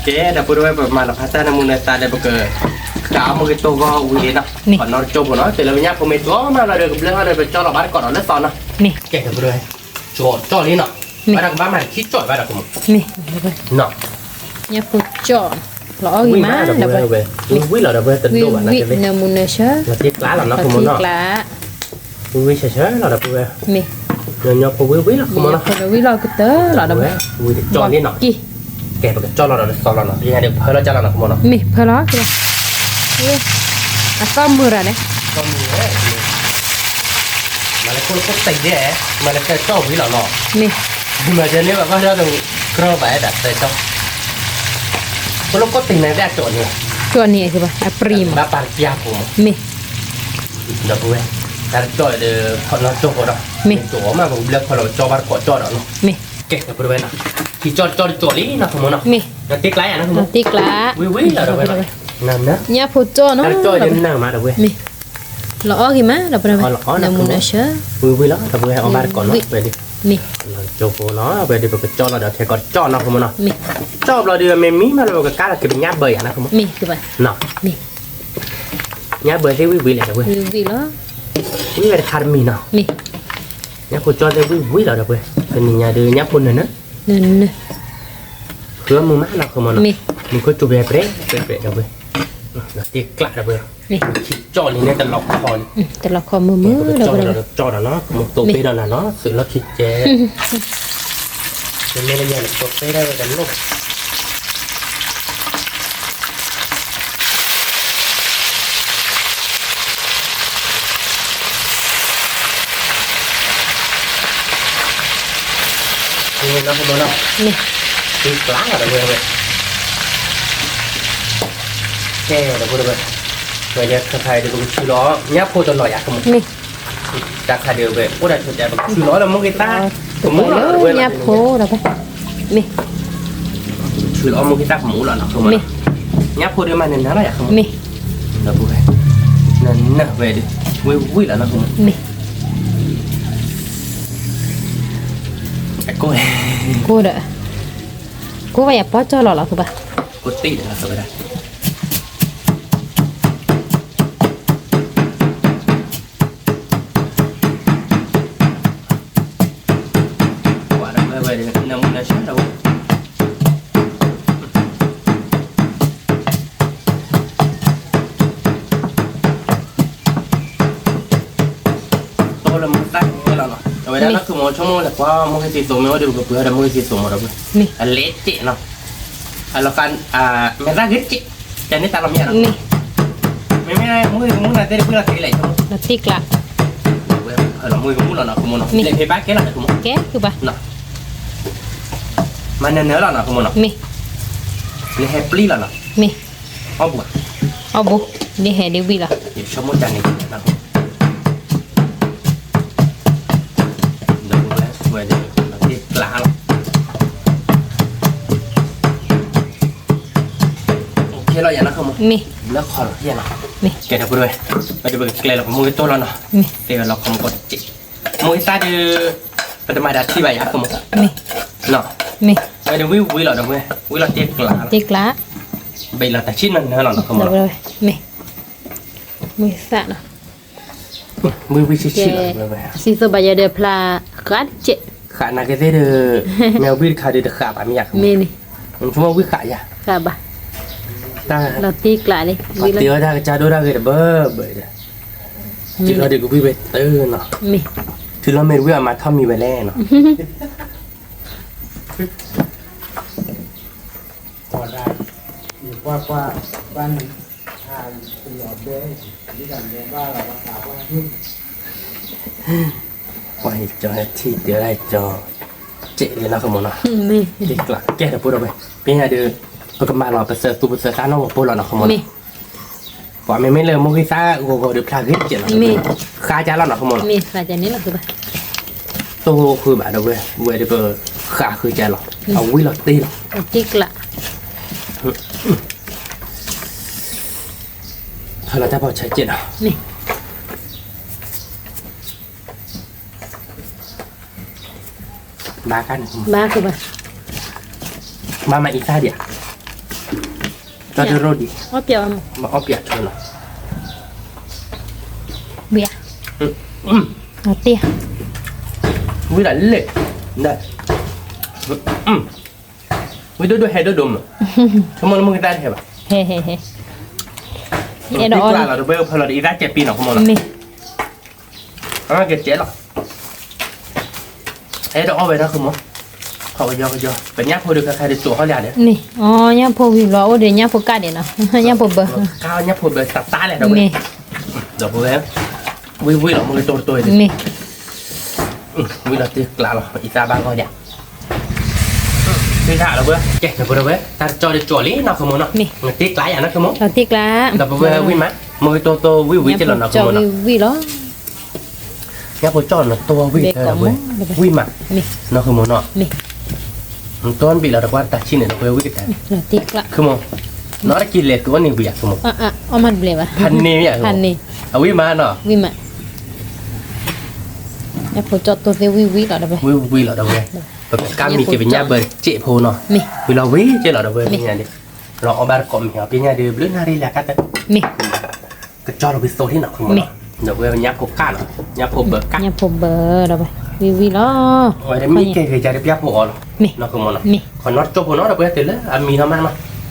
ကဲဒီးပဝဲပမၤလီၤဖးတၢ်နၢမူနၢသးဒီးပက, ဃာ်အီၤမ့ၢ်ဂ့ၤတိၢ်ဂီၤဝံၤလံနီၤ, ပနီၣ်တကၠိဖိနီၤ တုၤလၢပညၣ်ဖိမ့ၢ်တိၢ်မးလီၤဒီးကဘျၢဟီဒီးပကၠီလီၤဘၣ်တကိးဒီးလၢသီနီၤ, ကဲဒီးပဝဲ, ကၠီလံနီၤ, ဘၣ်ဒီးကဘၣ်မၤတခံကၠီဘၣ်ဒီးကမိၣ်, မ့ၢ်, ညၣ်ဖိကၠီ, လီၤအီၣ်ဂံၢ်မးဒီးပဝဲ, ဝံၤလီၤဒီးပဝဲတဒိၣ်ဘၣ်နီၤ, နၢမူနၢဆၢ, လီၤတံၢ်ကျါလီၤနီၤ ကမိၣ်နီၤ, ဝံၤဝံၤဆၢဆၢလီၤဒီးပဝဲ, မ့ၢ်, ညီညီဖိဝံၤဝံၤလီၤကမိၣ်နီၤ, ဝံၤလီၤကတၢၢ်လီၤဒီးပဝဲ, ဝံၤတကၠီလံနီၤ, ကဲပကၠီလီၤဒီးလၢသီလီၤနီၤ, ယၤဒီးဖၢလီၤကၠီလီၤနီၤ ကမိၣ်နီၤ, မ့ၢ်ဖၢလီၤ, အသီၣ်မုာ်ရၤလဲၣ်, မၤလၢခိၣ်တံၢ်ဒဲး, မၤလၢတၢ်ကၠီဝံၤလီၤနီၤ, မ့ၢ်, မၤဒ်န့ၣ်ဘၣ်ဘၣ်ဒီး, ကြၢးဘၣ်အဲၣ်ဒၣ်တၢ်ကၠီ, ခိၣ်လၢခိၣ်တံၢ်န့ၣ်ဒၣ်ကၠီန့ၣ်, ကၠီန့ၣ်အကဘၣ်အပြံၤမး, ဘၣ်ပာ်ပျါဖိမး, မ့ၢ်, ဒီးပဝဲ, တၢ်ကၠီဒီး, ခီလီၤကၠီဖိဒီး, မ့ၢ်, ကၠီမးပကဘျၢခီလီၤကၠီဘၣ်တကိးကၠီဒီးနီၤ, မ့ၢ်, ကဲဒီးပဝဲနီၤ, ထံကၠီတကၠီတကၠီလံနီၤ ကမိၣ်နီၤ, မ့ၢ်, တံၢ်ကျါယၤနီၤ, တံၢ်ကျါ, ဝံၤဝံၤလီၤဒီးပဝဲ, နၢ်နၢ်, ညၣ်ဖိကၠီနီၤ, တၢ်ကၠီယနၢ်မးဒီးပဝဲ, မ့ၢ်, လီၤအီၣ်ဂံၢ်မးဒီးပဝဲ, နၢမူနၢဆၢ, ဝံၤဝံၤလီၤဒီးပဝဲ အီၣ်ဘၣ်တကိးနီၤ, ဝဲဒၣ်, မ့ၢ်, ကၠီဖိနီၤ ဝဲဒၣ်ပကကၠီလီၤဒီးခဲကိးကၠီနီၤ ကမိၣ်နီၤ, မ့ၢ်, ကၠီဘျီဒီးမ့ၢ်မံမးလၢပကကါလီၤက့ၤပညၣ်ဘၢယၤနီၤ ကမိၣ်, မ့ၢ်, ညၣ်ဘၢသ့ၣ်ဝံၤဝံၤလဲၣ်ဒီးပဝဲ, ဝံၤဝံၤလီၤ, ဝံၤဝဲတခါတမံၤနီၤ, မ့ၢ်, ညၣ်ဖိကၠီသ့ၣ်ဝံၤဝံၤလီၤဒီးပဝဲ, တနံၤညါဒီးညၣ်ဖိနၢၤနၢၤ, နၢၤနၢၤ, ဃုမုာ်မးနီၤ ကမိၣ်နီၤ, မ့ၢ်, မုာ်ခိၣ်ကၠိပှဲၤပြဲးပြဲးဒီးပဝဲ, တံၢ်ကျါဒီးပဝဲ, မ့ၢ်, ထံကၠီလံန့ၣ်တလီၤခီလံ, တလီၤခီမုာ်မုာ်ဒီးပဝဲ, ကၠီဒီးနီၤ မ့ၢ်သိးပ့ၤဒီးနၤနီၤ သုးလီၢ်ခံကဲ, မ့မ့ၢ်လၢညါန့ၣ် သိးပ့ၤဒီးဝဲတလိၣ်ဘၣ် မ့ၢ်နီၤ မ့ၢ်နီၤ, မ့ၢ်, သံကျါလီၤဒီးဝဲဝဲ, ကဲဒီးဖိဒီးဝဲ, ဝဲဒၣ်ခါခါအံၤဒီးပကဆူလီၤ ညၣ်ဖိတလီၤယၤကမိၣ်, မ့ၢ်, တၢ်ခါဒီးဝဲ အိၣ်ဒၣ်ဆိတဲ ပကဆူလီၤဒီးမိၢ်က့ၤသၣ်, ကမူလီၤဒီးဝဲ, ညၣ်ဖိဒီးဝဲ, မ့ၢ်, ဆူလီၤမိၢ်က့ၤသၣ်ကမူလီၤနီၤ မ့ၢ်, ညၣ်ဖိဒီးမၤနၢၤနၢၤလီၤယၤကမိၣ်, မ့ၢ်, ဒီးပဝဲ, နၢၤနၢၤဝဲဒီး, ဝံၤဝံၤလီၤနီၤ မ့ၢ်, ကိၢ်ဒီး, ကိၢ်ဘၣ်ယၤပီၢ်ကၠီလီၤလီၤ ကဘၣ်, ကိၢ်တံၢ်လီၤဝဲဒၣ် တိၢ်လၢမိၢ်က့ၤသၣ်ကမူလီၤနီၤ အဝဲဒၣ်လၢခုမီၤဆိကမိၣ်လဲၤကွၢ်မိၢ်က့ၤသ့သိးမ့ၢ်အိၣ်ဒီးပကပှ့ၤဒီးမိၢ်က့ၤသ့သိးမ့ၢ်ဒီးပှ့ၤ, အလဲၤတ့ၢ်နီၤ, အလီၤဃာ် မဲာ်သၣ်ဂ့ၤတက့ၢ်, ကန့ၢ်တၢ်လီၤမ့ၢ်ဧါနီၤ, မ့မ့ၢ်မုၢ်ဂ့ၤမုၢ်နၤသ့ၣ်တဖုလီၤတ့ၢ်လဲၣ်, လီၤတ့ၢ်ကျး, ဝဲဖၢလီၤမုၢ်ဂ့ၤမုၢ်လီၤနီၤ ခိၣ်မုၢ်နီၤ, လဲၤဖဲဘၣ်ကဲလီၤ ခိၣ်မုၢ်နီၤ, ကဲဖုဘၣ်, မၤနၢၤနၢၤလီၤနီၤ ခိၣ်မုၢ်နီၤ, မ့ၢ်, လဲၤဟဲပျံၤလီၤနီၤ, မ့ၢ်, အီၣ်ဘူး, အီၣ်ဘူး, ဒ်ဟဲဒ်ဝံၤလီၤ, ယဆိကမိၣ်တၢ်န့ၣ် ဒီးဝဲ ဝဲဒၣ် လီၤတ့ၢ်ကျးလီၤ, ခဲလီၤယၤနီၤ ခိၣ်မုၢ်, မ့ၢ်, လၢခီလီၤယၤနီၤ, မ့ၢ်, ကဲဒီပုၢ်ဝဲၢ်, ဝဲဒၣ်ပကကျဲလီၤပမိၢ်ဂ့ၤတိၢ်လီၤနီၤ, မ့ၢ်, တဲဝဲလီၤခီမုၢ်ကီၢ်တစဲး, မိၢ်ဂ့ၤသၣ်ဒီး ပတမၤတၢ်ထံၣ်ဘၣ်ယၤ ခိၣ်မုၢ်, မ့ၢ်, မ့ၢ်, ဝဲဒၣ်ဝံၣ်ဝံၣ်လီၤဒီပုၢ်ဝဲၢ်, ဝံၣ်လီၤတ့ၢ်ကျးလီၤ, တ့ၢ်ကျး, ဘ့ၣ်လီၤတၢ်ဆံၣ်နီၤနၢၤလီၤနီၤ ခိၣ်မုၢ်နီၤ, မ့ၢ်, မိၢ်ဂ့ၤသၣ်နီၤ ဝံၣ်ဝံၣ်ဆံၣ်ဆံၣ်လီၤ, စံၣ်စိဘၣ်ယဲဒီးဖျါဃးတကဲး, ဃးနာ်က့သ့ၣ်ဒီး, မ့ၢ်ဝံၣ်တခါဒီးတဃးဘၣ်မ့ၢ်ယၤ, မ့ၢ်န့ၣ်, ဆိကမိၣ်ဝံၣ်ဃးယၤ, ဃးဘၣ်, လီၤတ့ၢ်ကျးလံ, ပှၤတ့အီၣ်တၢ်ကစၢ်ဒိၣ်တၢ်ဂ့ၤတဘၢဘၢဒီး, စံၣ်လီၤဒီးကဝံၣ်ဝဲတၢ်နီၤ, မ့ၢ်, ထူလီၤမ့ၢ်တဝံၣ်အမၤထီၣ်မံၤဝဲလဲၣ်နီၤ ပှၤဟ့ၣ်ကၠီဟဲထံၣ်တဲဒၣ်ကၠီ, စဲးလံနီၤ ခိၣ်မုၢ်နီၤ, တ့ၢ်ကျးကဲဒီပုၢ်ဒီဝဲၢ်, ပညါဒီး, ပကမၤလီၤပသၢသူပသၢသၣ်နီၣ်ဂီၤဖိလီၤနီၤ ခိၣ်မုၢ်နီၤ, ပှၤမ့မ့ၢ်လၢမိၢ်ဂ့ၤသၣ်ဂီၤဂီၤဒီးဖျါဂ့ၤတကဲးနီၤ, ဃါကၢ်လီၤနီၤ ခိၣ်မုၢ်နီၤ, တိၢ်ဃုာ်ဘၣ်ဒီပုၢ်ဝဲၢ်, ဝဲဒီးပဃးဃုာ်ကၢ်လီၤ, အဝံၣ်လီၤတ့ၢ်လီၤ, တ့ၢ်ကျး ဖဲလီၤတၢ်ဖီၣ်ဆၢကဲးနီၤ, ဘၣ်ကန့ၣ်, ဘၣ်ကဘၣ်, ဘၣ်မၤအံသၣ်ဒံးဧါ, တၢ်တရိၣ်ဒံး, အီၣ်ပျး, ဘၣ်အီၣ်ပျးထၢနီၤ, ဝံၣ်ဧါ, တ့ၢ်, ဝံၣ်ဒၣ်လဲၣ်, ဝံၣ်ဒိၣ်ဒိၣ်ဟဲဒိၣ်ဒိၣ်မး, ဆိကမိၣ်လၢမိၢ်ဂ့ၤသၣ်တဟဲဘၣ်, ဟဲဟဲဟဲ, အဲၣ်ဒိးအီၣ်လီၤ, တဖဲဖဲလီၤဒီးအံသၣ်ကဲးပံနီၤ ခိၣ်မုၢ်နီၤ, မ့ၢ် အကဲးလီၤ, အဲၣ်ဒိးအီၣ်ဝဲဒၣ် ခိၣ်မုၢ်, ခီကယီကယီ, ပညၣ်ဖိဒီးခဲခါဒီးစိာ်ဟီၣ်လံဧါဒီး, န့ၣ်, အီ ညၣ်ဖိဝံၤဘျီ အိၣ်ဒီးညၣ်ဖိကၣ်ဒံးနီၤ, ညၣ်ဖိဘၢ, ကၣ်ညၣ်ဖိဘၢတၢ်တၢ်လဲၣ်ဒီးဝဲ, မ့ၢ်, ဒီပုၢ်ဝဲၢ်, ဝံၣ်ဝံၣ်လီၤ မိၢ်ဂ့ၤတိၢ်တိၢ်အံၤ, မ့ၢ်, ဝံၣ်လီၤတ့ၢ်ကျးလီၤ အံသၣ်ဘၣ်ဂီၢ်ဒံး, သ့ၣ်တၢ်လီၤဝဲ, ကဲ ဒီပုၢ်ဝဲၢ်, တၢ်ကစီၣ်ဒီးကၠီလံနီၤ ခိၣ်မုၢ်နီၤ, မ့ၢ်, တ့ၢ်ကျးယၤနီၤ ခိၣ်မုၢ်, တ့ၢ်ကျး, ဒီပုၢ်ဝဲၢ်ဝံၣ်မး, မိၢ်ဂ့ၤတိၢ်တိၢ်ဝံၣ်ဝံၣ်က့လီၤနီၤ ခိၣ်မုၢ်နီၤ, ဝံၣ်လီၤ ညၣ်ဖိကၠီၣ်နီၤ တိၢ်ဝံၣ်တဲဒီပုၢ်ဝဲၢ်, ဝံၣ်မး, နီၤ ခိၣ်မုၢ်နီၤ, မ့ၢ်, တိၢ်ဘ့ၣ်လီၤတကွၢ်တၢ်ဆံၣ်န့ၣ် ဒီပုၢ်ဝဲၢ်ဝံၣ်ကတဲ, ခိၣ်မုၢ်, နီၢ်တက့ၢ်လဲၤသုးအီၣ်န့ၢ်ဝံၣ်ဧါ ခိၣ်မုၢ်, ဖးန့ၢ်မ့ၢ်ဧါ, ဖးန့ၢ်, အဝံၣ်မးနီၤ, ဝံၣ်မး, ညၣ်ဖိကၠီၣ်တိၢ်သ့ၣ်ဝံၣ်ဝံၣ်လီၤ ဒီပုၢ်ဝဲၢ်, ဝံၣ်ဝံၣ်လီၤ ဒီပုၢ်ဝဲၢ်, ပကကၢ်မံၤက့ၤပညၣ်ဘၢစ့းဖိနီၤ, ဝံၣ်လီၤဝံၣ်က့လီၤ ဒီပုၢ်ဝဲၢ်, ပညၣ်ဒီး, လီၤအီၣ်ဘၣ်တကိးမံၤအီၤ ပညၣ်ဒီး ဘျုးနၣ်ရံၣ်လၢကတၢၢ် ကကၠီၣ်လီၤဝံၣ်သိးလံနီၤ ခိၣ်မုၢ်နီၤ, ဒီပုၢ်ဝဲၢ် ညၣ်ဖိကၣ်လီၤ, ညၣ်ဖိဘၢကၣ်, ညၣ်ဖိဘၢဒီပုၢ်ဝဲၢ်, ဝံၣ်ဝံၣ်လီၤ, ဝဲဒၣ်မ့ၢ်ကဲဂ့ၤကဒီးပျၢ်ဖိအီၤလီၤ, နီၤ ခိၣ်မုၢ်နီၤ, ခီနီၢ်တကၠီၣ်ဖိနီၤ ဒီပုၢ်ဝဲၢ် တုၤလၢအမံၤနီၤမးနီၤ,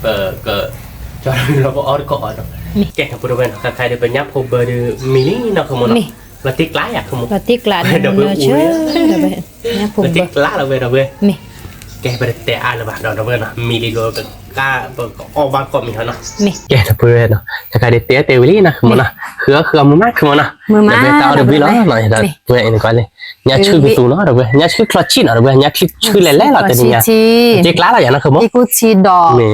ပက, ကၠီၣ်လီၤဝံၣ်လီၤပအီၣ်တကိးအီၤနီၤ, ကဲ ဒီပုၢ်ဝဲၢ်နီၤ ခဲခါဒီးပညၣ်ဖိဘၢဒီးမံၤလံနီၤ ခိၣ်မုၢ်နီၤ, လီၤတ့ၢ်ကျးယၤ ခိၣ်မုၢ်, ဒီပုၢ်ဝဲၢ်, လီၤတ့ၢ်ကျးလီၤဝဲ ဒီပုၢ်ဝဲၢ်, ကဲ ပတတဲအါလၢၤဘၣ်ဒီး ဒီပုၢ်ဝဲၢ်နီၤ, မံၤလံဒီး ပကအီၣ်ဘၣ်တကိးမံၤဟီနီၤ, ကဲ ဒီပုၢ်ဝဲၢ်နီၤ, တခါဒ်တဲတဲဝံၤလံနီၤ မုၢ်နီၤ, ဃုအီၣ်ဃုအီၣ်မုာ်မး မုာ်မး, ဒီပုၢ်ဝဲၢ် တၢ်အီၣ်တဘျုးလီၤ, ဒီပုၢ်ဝဲၢ် အံၤနကွၢ်လံ, ညၣ်ဆူၣ်ကသူနီၤ ဒီပုၢ်ဝဲၢ်, ညၣ်ဆူၣ်ချီဆံၣ်နီၤ ဒီပုၢ်ဝဲၢ်, ညၣ်ဆူၣ်ဆူၣ်လဲၤလဲၤလီၤတနံၤညါ, တ့ၢ်ကျါလီၤယၤနီၤ ခိၣ်မုၢ်, မ့ၢ် က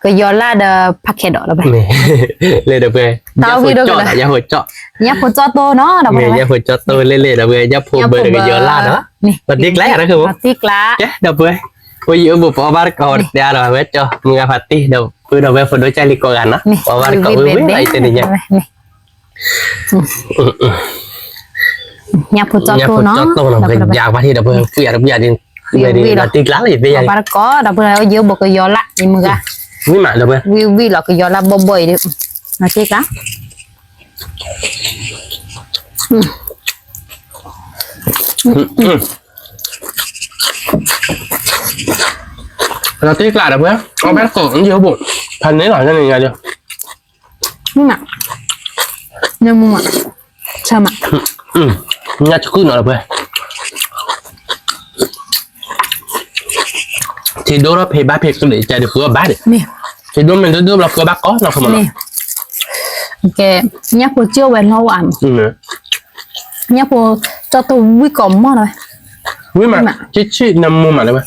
ယီၤလၢ်ဒီးဖးခဲဒီး ဒီပုၢ်ဝဲၢ်, လၢ ဒီပုၢ်ဝဲၢ်, ညၣ်ဖိကၠီၣ်, ညၣ်ဖိကၢ်, ညၣ်ဖိကၠီၣ်တိၢ်နီၤ ဒီပုၢ်ဝဲၢ်, ညၣ်ဖိကၠီၣ်တိၢ်လဲၣ်လဲၣ် ဒီပုၢ်ဝဲၢ်, ညၣ်ဖိဘၢဒီးကယီၤလၢ်နီၤ, လီၤတ့ၢ်ကျါယၤနီၤ ခိၣ်မုၢ်, လီၤတ့ၢ်ကျါ, ကဲ ဒီပုၢ်ဝဲၢ်, အိၣ်ယံၤအိၣ်ဘူးပအီၣ်ဘၣ်တကိး တဲအါဒီးဝဲကၠီၣ် မုၢ်ဂၤဖးတ့ၢ် ဒီပုၢ်ဝဲၢ် ဒီပုၢ်ဝဲၢ် ဖိဒိၣ်ကၢ်လံကိးဂၤနီၤ ပအီၣ်ဘၣ်တကိးဝံၤဝံၤလီၤ ယတနံၤညါ, ညၣ်ဖိကၠီၣ်တိၢ်နီၤ ညၣ်ဖိကၠီၣ်တိၢ်နီၤ ပကယၤဘၣ်ထံၣ် ဒီပုၢ်ဝဲၢ် ဖုယၤဒီးဖုယၤဒီး, ဝံၤဝံၤလီၤ လီၤတ့ၢ်ကျါလီၤ ယသ့ယၤ, ပအီၣ်ဘၣ်တကိး ဒီပုၢ်ဝဲၢ်ယံၤအိၣ်ဘူးကယီၤလၢ် ယမုၢ်ဂၤ, ဝံၤမး ဒီပုၢ်ဝဲၢ်, ဝံၤဝံၤလီၤ ကယီၤလၢ်ဘီဘီအံၤဒီး, လီၤတ့ၢ်ကျါ လီၤတ့ၢ်ကျါ ဒီပုၢ်ဝဲၢ်, အီၣ်ဘၣ်တကိး ယံၤအိၣ်ဘူး, ဖးန့ၢ်လီၤ တနံၤညါဒီး, မ့ၢ်, နမူမး, ဆၢမး, ညၣ်ဆူၣ်နီၤ ဒီပုၢ်ဝဲၢ်, ထံ ဖံးဒိၣ်ထီၣ်ဖံးဘၣ်ဖံးကလံးကဲဒုးဃုအီၣ်ဘၣ်ဒီး, ဖံးဒိၣ်မ့ၢ်ဒိၣ်ဒိၣ်ဘျီဃုအီၣ်ဘၣ်ကီနီၤ ခမနီၤ, ကဲ, ညၣ်ဖိကၠိဝဲလီၤဝဲ, ညၣ်ဖိကၠိတဝံၣ်ကိးမီၢ်လီၤဝဲ, ဝံၣ်မး, ဆံၣ်ဆံၣ်နၢမူမးလၢဝဲ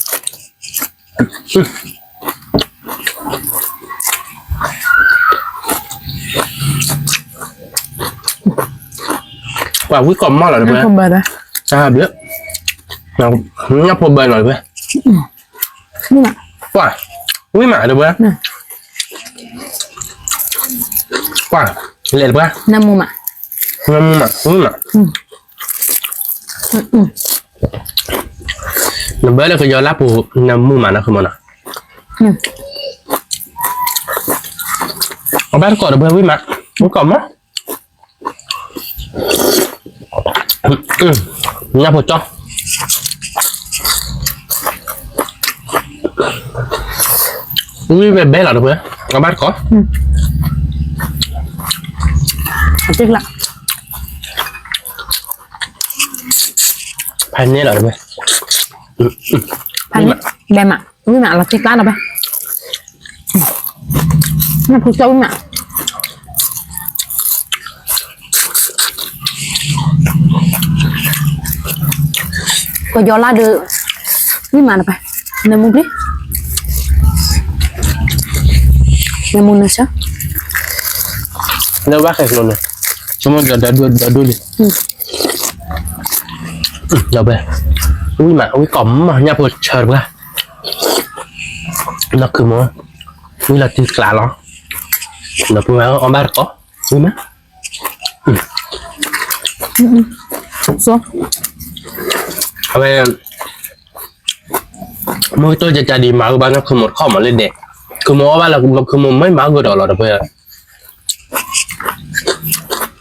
ပှၤဝံၣ်ကိးမီၢ်လီၤတပှဲၤ, တၢ်ဘျုး, ညၣ်ဖိဘၢလီၤတပှဲၤ, ပှၤဝံၣ်မးတပှဲၤ, ပှၤလဲၤတပှဲၤ, နၢမူမး, နၢမူမး, ဝံၣ်မး, နဘၢလၢကယီၤလၢပူၤ နၢမူမးနီၤ ခမနီၤ, အဘၣ်တကိးတပှဲၤဝံၣ်မး, ဝံၣ်ကိးမီၢ် ညၣ်ဖိကၠီ, ဝံၣ်ဝဲဘဲလီၤတပှဲၤ, အဘၣ်တကိး, ဖဲန့ၣ်လီၤတပှဲၤ, ဖဲန့ၣ်, ဘဲမး, ဝံၣ်မးလီၤတံၢ်ကျါလီၤဘဲ, ညၣ်ဖိကၠီဝံၣ်မး ကယီၤလၢဒုး, ဝံၣ်မးတပှဲၤ, နၢမူပျံၤ, နၢမူနၢဆၢ, လၢဘၣ်ဃဲၤကျိၤန့ၣ်, ဆိကမိၣ်ဒီးဒိၣ်ဒိၣ်လံ, ဒီးဝံၣ်မး ဝံၣ်ကိးမီၢ် ညၣ်ဖိဆၢတပှဲၤ, နီၢ်ခုမိၢ်, ဝံၣ်လီၤတံၢ်ကျါလီၤ, ဒီးပှၤအီၣ်ဘၣ်တကိး, ဝံၣ်မး အဝဲ, မ့ၢ်ကတိၢ်ကကးဒံးမၤဂ့ၤဘၣ်န့ၣ် ခုမိၢ်တခီမးလၢဒဲး, ခုမိၢ်အီၣ်ဘၣ်လၢ ခုမိၢ်မ့ၢ်မၤဂ့ၤဒီးလီၤတပှဲၤ,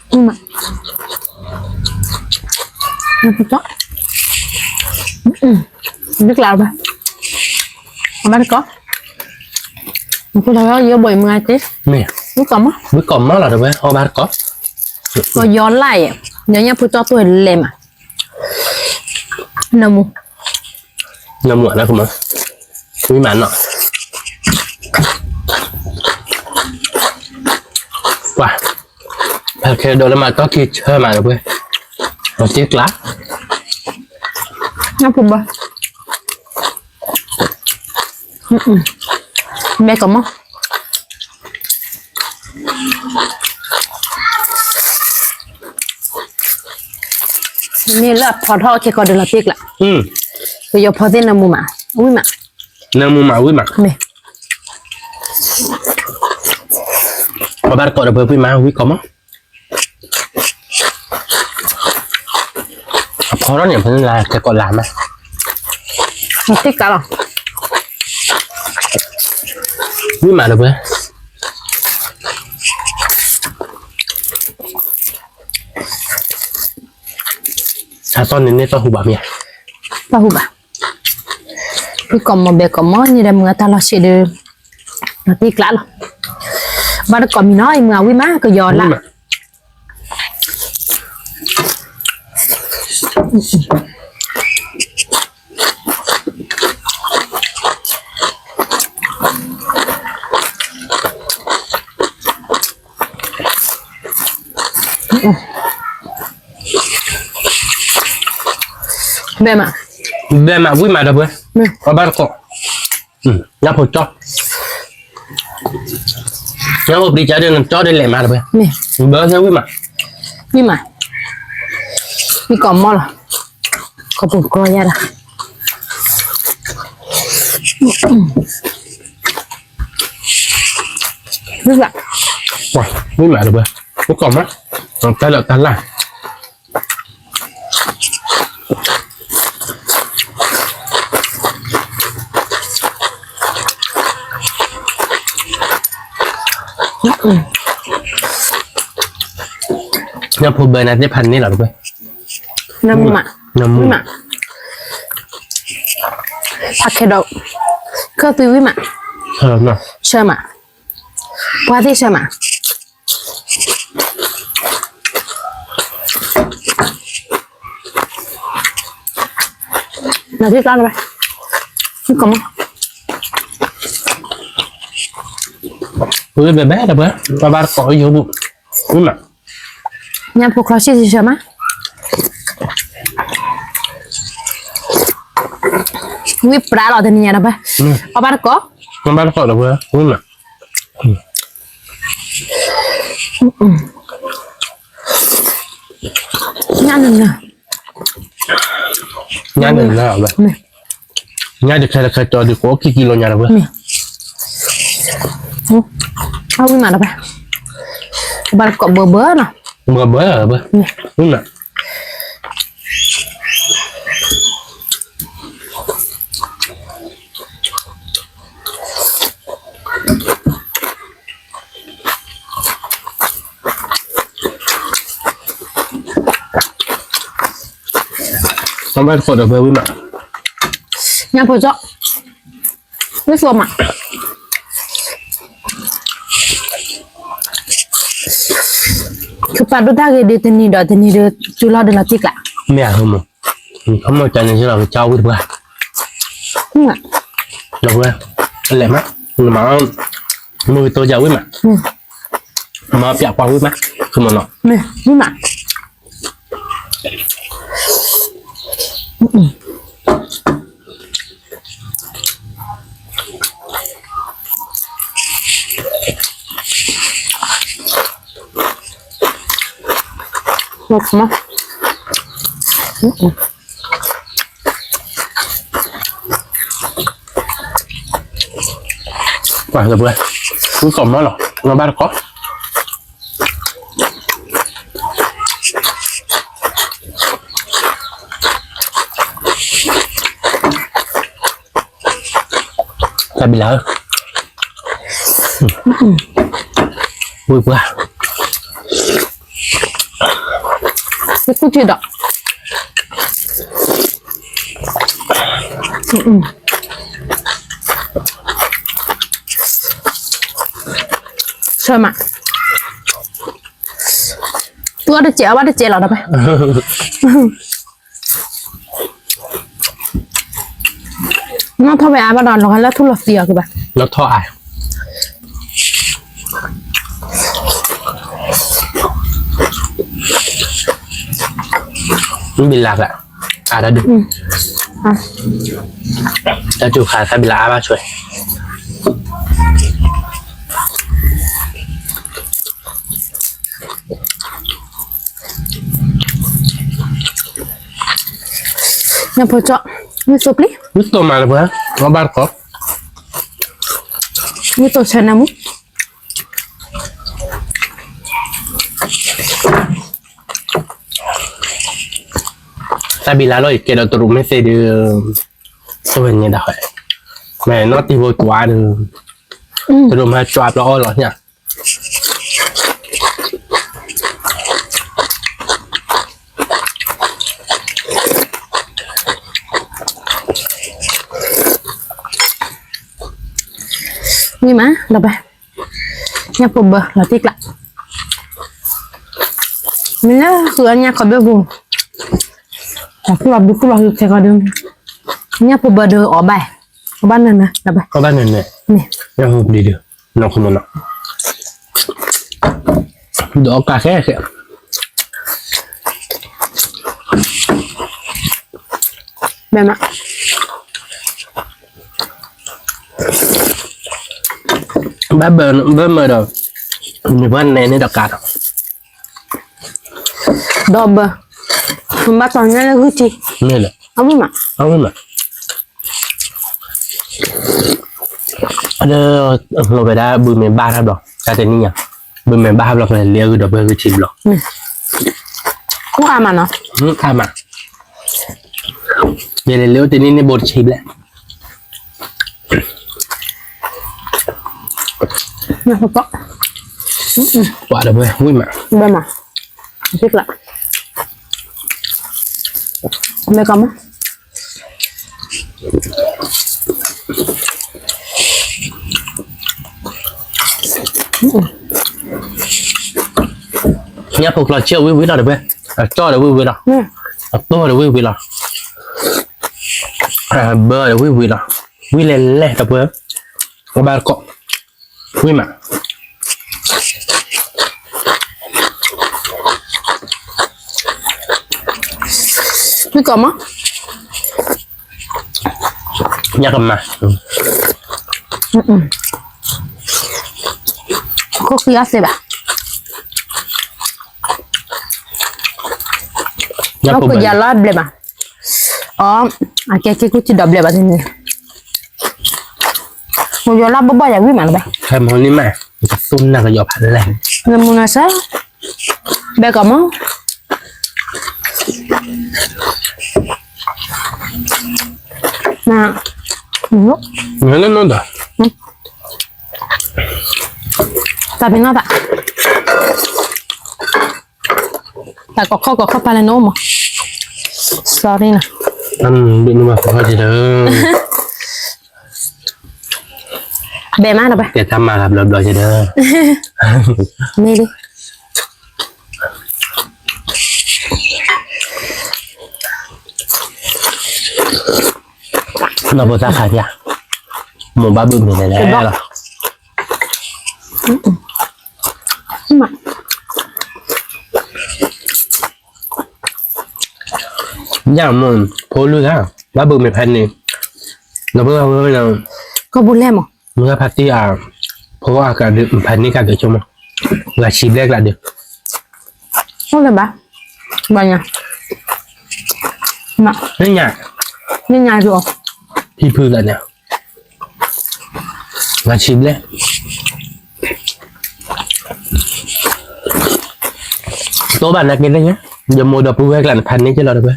တံၢ်ကျါဘၣ်, အဘၣ်တကိး, မ့ၢ်, ဝံၣ်ကိးမီၢ်လီၤတပှဲၤ အီၣ်ဘၣ်တကိး, ကယီၤလၢ်ယဲ, ယညၣ်ဖိကၠီတိၢ်လဲၤမး, နၢမူ, နၢမူအနၢ်ကမီၢ်, ဝံၣ်မးနီၢ်, ပှၤ, ဖဲခဲဒိးလၢမၤတီၢ်ခံဆၢမးတပှဲၤ, လီၤတံၢ်ကျါ, ညၣ်ဖိဘၢ ဘဲကိးမီၢ်, မ့ၢ်လၢအဖီထီၣ်ခဲကီးဒီးလီၤတံၢ်ကျါ, ပယီၤဖီသ့ၣ်နၢမူမး, ဝံၣ်မး, နၢမူမး ဝံၣ်မး, မ့ၢ်, ပဘၣ်တကိးဒီးပှဲၤဝံၣ်မး ဝံၣ်ကိးမီၢ် အဖီထီၣ်န့ၣ် ဖဲန့ၣ်လၢကဲကိးလၢ်မး, တံၢ်ကျါလီၤ, ဝံၣ်မးဒီးပှဲၤ, တၢ်သီၣ်န့ၣ်န့ၣ်သီၣ်ဟူဘၣ်မ့ၢ်ဧါ, သီၣ်ဟူဘၣ်, ဝံၣ်ကိးမီၢ်ဘဲကိးမီၢ် န့ၣ်ဒီးမုၢ်အတၢ်လီၢ်ဆံးဒီး, လီၤတံၢ်ကျါလီၤ, ဘၣ်တကိးမံၤနီၤ အံၤမုၢ်အဝံၣ်မး ကယီၤလၢ် ဘဲမး, ဘဲမး ဝံၣ်မးဒီးပှဲၤ, အဘၣ်တကိး, ညၣ်ဖိကၠီ, ညၣ်ဖိပျံၤကၠီဒီး နကၠီဒီးလဲၤမးဒီးပှဲၤ, ဘၢသ့ဝံၣ်မး, ဝံၣ်မး, ဝံၣ်ကိးမီၢ်လီၤ, ခီပူၤကီယါဒီး ဝံၣ်မးဒီးပှဲၤ, ဝံၣ်ကိးမီၢ်, တၢ်လၢတၢ်လၢ် ညၣ်ဖိဘၢနၤသ့ၣ်ဖးန့ၣ်လီၤတပှဲၤ, နၢမူမး, နၢမူမး, ဖးခဲဒီး, ခၢၣ်သွံဝံၣ်မး, ဆၢမး, ပှၤသ့ၣ်ဆၢမး နၤသ့ၣ်ကျါလၢၤဘၣ်, ကမီၢ်, ဝံၤဘဲဘဲဒီးပှၤ အဘၣ်တကိးယိၤဘူး, ဝံၤမး, ညၣ်ဖိချီဆံၣ်ဆံဆၢမး, ဝံၤပြးလီၤတနံၤညါဒီးပှၤ, အဘၣ်တကိး, အဘၣ်တကိးဒီးပှၤ ဝံၤမး, ညၣ်နၤနၤ, ညၣ်နၤနၤ, ညၣ်တခဲတခဲကၠီဒုးကိးခံကံလိာ်ညါဒီးပှၤ, အဝံၤမးဒီးပှၤ, အဘၣ်တကိးဘၢဘၢနီၤ, ဘၢဘၢ, ဝံၤမး အဘၣ်တကိးဒီးပှၤဝံၤမး, ညၣ်ဖိကၠီ, ဝံၤသိးမး, ကပာ်ဒိၣ်တၢ်ဂ့ၤဒုးတနံၤဒီးတနံၤဒုး တုၤလီၤဒုးလီၤတံၢ်ကျး, မ့ၢ်အဟိမး, အမိၢ်ကန့ၣ်လီၤကၠီဝံၤတပှၤ, လီၤပှၤ, လဲၤမး, မ့ၢ်မး, မုၢ်ကတိၤယၤဝံၤမး, မ့ၢ်ပျးကွၢ်ဝံၤမး, ကမီၤနီၤ, မ့ၢ်ဝံၤမး ပှၤလၢပှဲၤ, ဝံၤကိးမးလီၤ, နဘၣ်တကိး တၢ်ဘံလါဧၢ, ဝံၤပှၤ, ယကူၣ်ထံဒီး, ဆၢမး, သူအီၣ်တစဲးအီၣ်ဘၣ်တစဲးလီၤဒီးဖဲ နီၣ်ထီၣ်ဝဲအါဘၣ်ဒီး လီၤဂာ်လၢထူၣ်လီၤသံအီၤကဘၣ်. နီၣ်ထီၣ်အါ, မ့ၢ်ဘံလါက, အါတၢ်ဒုး, တၢ်စူၤခါသၢဘံလါအါဘၣ်ဆွဲ နဖိကၠီ, မုၢ်သိပျံၤ, မုၢ်သိမးလၢပှဲၤ, အဘၣ်တကိး, မုၢ်သိဆၢနၢမူ, တၢ်ဘံလါလီၤအံၤကဲဒီးတရူးမ့ၢ်သ့ဒီး, တဝဲန့ၣ်ဒၣ်, မ့ၢ်နီၢ်တံၤဖိကွၢ်ဒီး, တရူးမ့ၢ်ကွၢ်ဘျီအီၣ်လီၤညၣ် မ့ၢ်မး ဒီးပၢ်, ညၣ်ဖိဘၢလီၤတံၢ်ကျး, မ့ၢ်လၢဃုအညၣ်ခီဘၢပူၤ, တၢ်ကူၣ်လီၤဘုကူၣ်လီၤဟုခဲကီဒု, ညၣ်ဖိဘၢဒုးအီၣ်ဘၣ်, အီၣ်ဘၣ်နၢၤနၢၤ ဒီးပၢ်, အီၣ်ဘၣ်နၢၤနၢၤ, မ့ၢ်, ညၣ်ဖိဘၢဒုး, နီၢ်ခိနီၢ်နီၢ် ဒီးအီၣ်ကးခဲခဲ, ဘၣ်မး, ဘၣ်ဘၢမၢဒီး, မ့ၢ်ပှၤနဲန့ၣ်ဒီးကးဒီး, ဒီးဘၢ, ဘၣ်တီၤညါလၢဂုၢ်ထံ, မ့ၢ်လၢ, အဝံၣ်မး, အဝံၣ်မး လၢ, လီၤဝဲဒၣ်ဘုမ့ၢ်ဘၣ်ထီၣ်ဘျီ, တၢ်တနံၣ်ညါ, ဘုမ့ၢ်ဘၣ်ထီၣ်ဘျီ ပလဲၤလ့အဂုၢ်ဒီးပဂုၢ်ထံဘျီ, အါမးနီၤ, အါမး, ယလဲၤလ့အိၣ်တနံၣ်န့ၣ်ဘိတဆံဘျဲၣ်, ကွၢ်ဒီးဝဲဝံၣ်မး, ဘၣ်မး, မ့ၢ်ကမၣ် ညၣ်ဖိချီဆံၣ်ဝံၣ်ဝံၣ်လီၤဒီးပှဲၤ, အကၠီၣ်ဒီးဝံၣ်ဝံၣ်လီၤ, အတိၢ်ဒီးဝံၣ်ဝံၣ်လီၤ, ဘၢဒီးဝံၣ်ဝံၣ်လီၤ, ဝံၣ်လဲၤလဲၤဒီးပှဲၤ, ကဘၣ်တကိး, ဝံၣ်မး သုကီၢ်မး, ညၣ်ကမၤ, ခိၣ်ဃံအီၣ်သ့ဘၣ်, ညၣ်ကယၤလီၤဘျဲၣ်ဘၣ်, အကဲက့ၤကူၣ်ထံဒီးဘျဲၣ်ဘၣ်န့ၣ်, ယီၤလီၤဘီၣ်ဘီၣ်ယၤဝံၣ်မးလၢၤဘၣ်, ခဲမီၤန့ၣ်မး, သူၣ်နၢ်ကယီၤဖးလဲၢ်, နမူနဆၢ, ဘဲကီၢ်မး နလၢနီၢ်ဒီး, တၢ်ဖံးနီၢ်သး, တၢ်ကီၢ်ခီၣ်ကီၢ်ခီၣ်ပာ်လၢနအိၣ်မး, sorry နီၤ, ဘၣ်နမၤကီၢ်ခီၣ်က့ၤဒီး, ဘဲမးနီၤဘဲ, တဲတၢ်မၤဂၤဘျီဘျီက့ၤဒီး, မ့ၢ်လံ နီၢ်ဖိသၣ်ခါပၠၣ်, မိၢ်ဘၣ်ဘုၣ်မ့ၤလဲၤလဲၤလီၤ, ညၣ်မိၢ်ဖိလွံၢ်ဂၤ, ဘၣ်ဘုၣ်မ့ၤဖဲန့ၣ်, နီၢ်ဖိသၣ်ဝဲ, ကီၢ်ပူၤလဲၣ်မး, မ့ၢ်ဖါတံၢ်အ, ဖိအကဒုးဖဲန့ၣ်ကဒုးဆိကမိၣ်, ဂၤဆံဘျဲၣ်ကျါဒုး, အိၣ်လၢၤဘၣ်, ဘၣ်ညါ, လၢညါ, လၢညါဒုးအီၤ, ဖံဖုသးန့ၣ်, ဂၤဆံဘျဲၣ်, တိဘၣ်နာ်က့ၤလၢညါ, ယမိၢ်ဒီပုၢ်ဝဲၢ်ကျါန့ၣ် ဖးန့ၢ်က့ၤလီၤတဝဲ,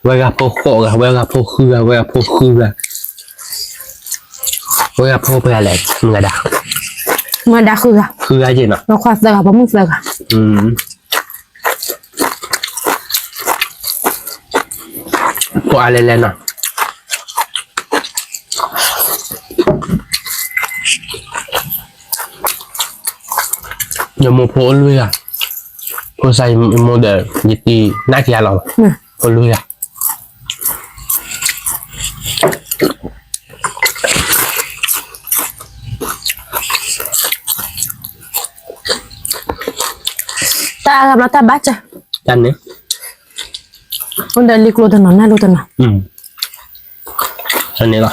ဝဲဂၤဖိဃိးဂၤ, ဝဲဂၤဖိဃုဂၤ, ဝဲဂၤဖိဃုဂၤ, ဝဲဂၤဖိပှဲၤလဲၣ်, မုၢ်ဂၤဒၣ်, မုၢ်ဂၤဒၣ်ဃုဂၤ, ဃုဂၤက့ၤနီၤ, ခွါသၢဂၤ, ဖိမုၣ်သၢဂၤ, ကိးအါလဲၣ်လဲၣ်နီၤ, ယမိၢ်ဖိအိၣ်လွံၢ်ဂၤ, ဖိစါယမိၢ်ဒီး ယတံၤနးက့ၤအလီၤ, အိၣ်လွံၢ်ဂၤ တၢ်အါဂၤဘျီတၢ်ဘၣ်စၢၤ, တၢ်န့ၣ်, အိၣ်ဒီးလံၤကျိတနီၤ နၢ်လိၤတနီၤ, တၢ်န့ၣ်လီၤ,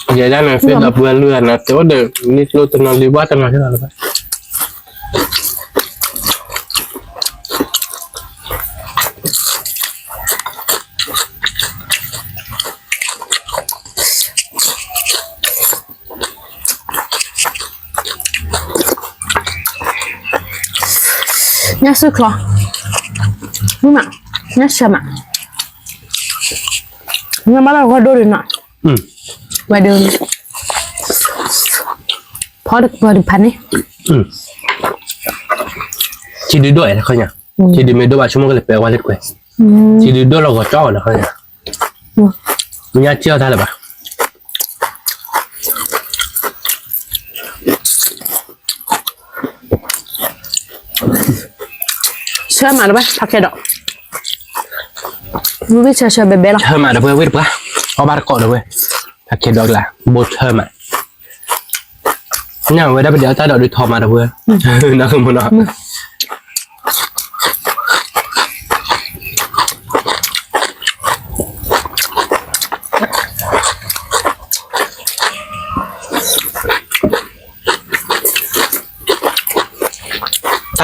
ယဲဒၣ်န့ၣ် သ့ၣ်ဒီပုၢ်ဝဲၢ်လွံၢ်ဂၤန့ၣ် တအိၣ်ဒီးလံၤကျိတနီၤ လံၤဘၣ်တနီၤလၢၤဘၣ် ညၣ်စုချီ, မ့ၢ်မး, ညၣ်ဆၢမး, ညၣ်မးလၢဂီၢ်ဒိၣ်ဒုးနီၤ, ဝဲဒုး, ဖီတကပၤဒုးဖးန့ၣ်, ထံဒုးဒိၣ်အဲၣ်တခီညါ, ထံဒုးမ့ၢ်ဒိၣ်ဘၣ်ဆိကမိၣ်ကလဲၤပဲဝဲလၢတကွဲၢ်, ထံဒုးဒိၣ်လီၤဂီၤကၠီလီၤခီညါ ညၣ်ထံၣ်အီၣ်တၢ်လၢၤဘၣ်, ဆၢမးတဝဲ ဖးခဲဒီး, မုၢ်ဂံၢ်ဆၢဆၢဘဲဘဲလီၤ, ဆၢမးတဝဲဝ့ၢ်တပှၢ်, အီၣ်ဘၣ်တကိးတဝဲ, ဖးခဲဒီးကျါ, ဘိဆၢမး, ညၣ်ဝဲဒၣ်ပဒဲးအီၣ်တၢ်ဒီးဒုးထီမးတဝဲ, နီၢ်ကမနီၤ တၢ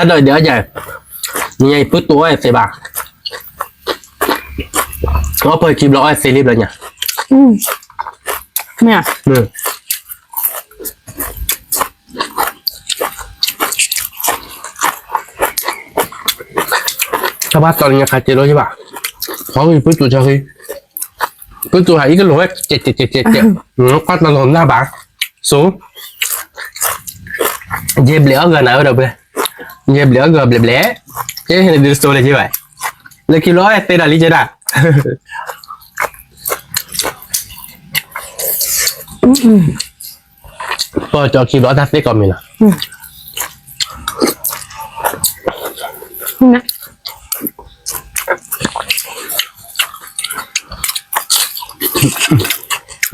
်ဒိးဒဲးအီၣ်ယၤ, ညါအံၤပုၢ်တူၢ်အီၣ်သ့ဘၣ်, အီၣ်ပှဲၤခံဘျီအီၣ်သ့လံဘျီညါ, မ့ၢ်, တၢ်ဘၣ်တီၤလၢညါခါစ့လိယဘၣ်, ဖီဝံၤပုၢ်တူၢ်ဆီဃံ, ပုၢ်တူၢ်ဟးအံၤကလိာ်ဝဲ, ကဲးကဲးကဲးကဲး, ကွၢ်တလီၤနၢ်ဘၣ်, ဆိ, ယဲၢ်ဘျဲးအီၣ်ဂၤနၤဝဲဒီးဘျဲ, ယဲၢ်ဘျဲးအီၣ်ဂၤဘျဲးဘျဲး, ကဲဟဲနဒုးဆိလၢယဘၣ်, လၢခံလီၤအဲၣ်သ့ဒီးလံကဲဒၣ် ပီၢ်ကၠီခံဘျီတၢ်သ့ကီးမ့ၢ်လီၤ,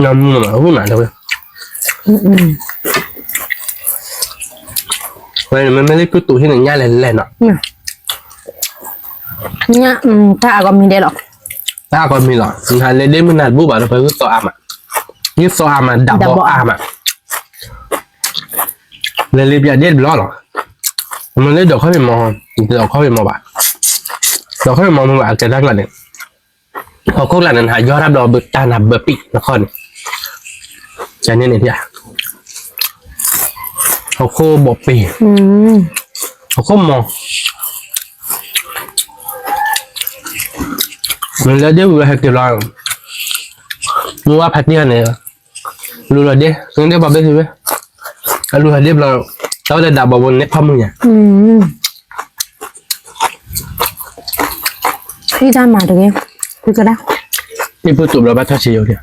နမူနမး ဝဲမးတဝဲ, ဝဲမ့မ့ၢ်လၢပုၢ်တူၢ်ဟံၣ်န့ၣ် ညၣ်လဲၤလဲၤနီၤ, ညၣ်, တၢ်အကီမံၤဒဲးလီၤ. တၢ်အကီမံၤလီၤ. နလဲၤဒ့မုၢ်နၤတဘူၣ်ဘၣ်ဒီး ပှၤဂုၢ်သီအါမး, ဂုၢ်သီအါမး, ဒၣ်ဘီအါမး. လဲၤလ့ပၠးဒ့တဘျီလီၤ. မ့ၢ်လၢဒိးခီၣ်ဖံးမီ, ဒိးခီၣ်ဖံးမီဘၣ်, ဒိးခီၣ်ဖံးမီမ့ၢ်ဘၣ် အကဲတၢ်ကျါန့ၣ်, ဟီၣ်ခိၣ်ကျါန့ၣ် နဟးယီၢ်တၢ်ဘျီဘုတၢ်နၤဘၢပံာ်နခီၣ်န့ၣ်, ကန့ၣ်န့ၣ်, ဟီၣ်ခိၣ်ဘီၣ်ပ့ၤ, ဟီၣ်ခိၣ်မီ, မ့ၢ်လၢဒ့ဝံၤဝဲဟဲက့ၤဘျီ, မုၢ်ဝါဖးတံၢ်န့ၣ်, လူလီၤဒ့, ဒ့ဘီဘ့ၣ်သုဝဲ, အလူလီၤဒ့ဘျီ, တၢ်ဝဲဒၣ်ဒၣ်ဘီဘိန့ၣ်ခီၣ်မုၢ်ညါ, ဟံၣ်တၢ်မၤတဂ့ၤ, ဟံၣ်ကဒၣ်, ဟံၣ်ပူၤတူးဘျီဘၣ်ထီၣ်ဆံးယိာ်ဒံး,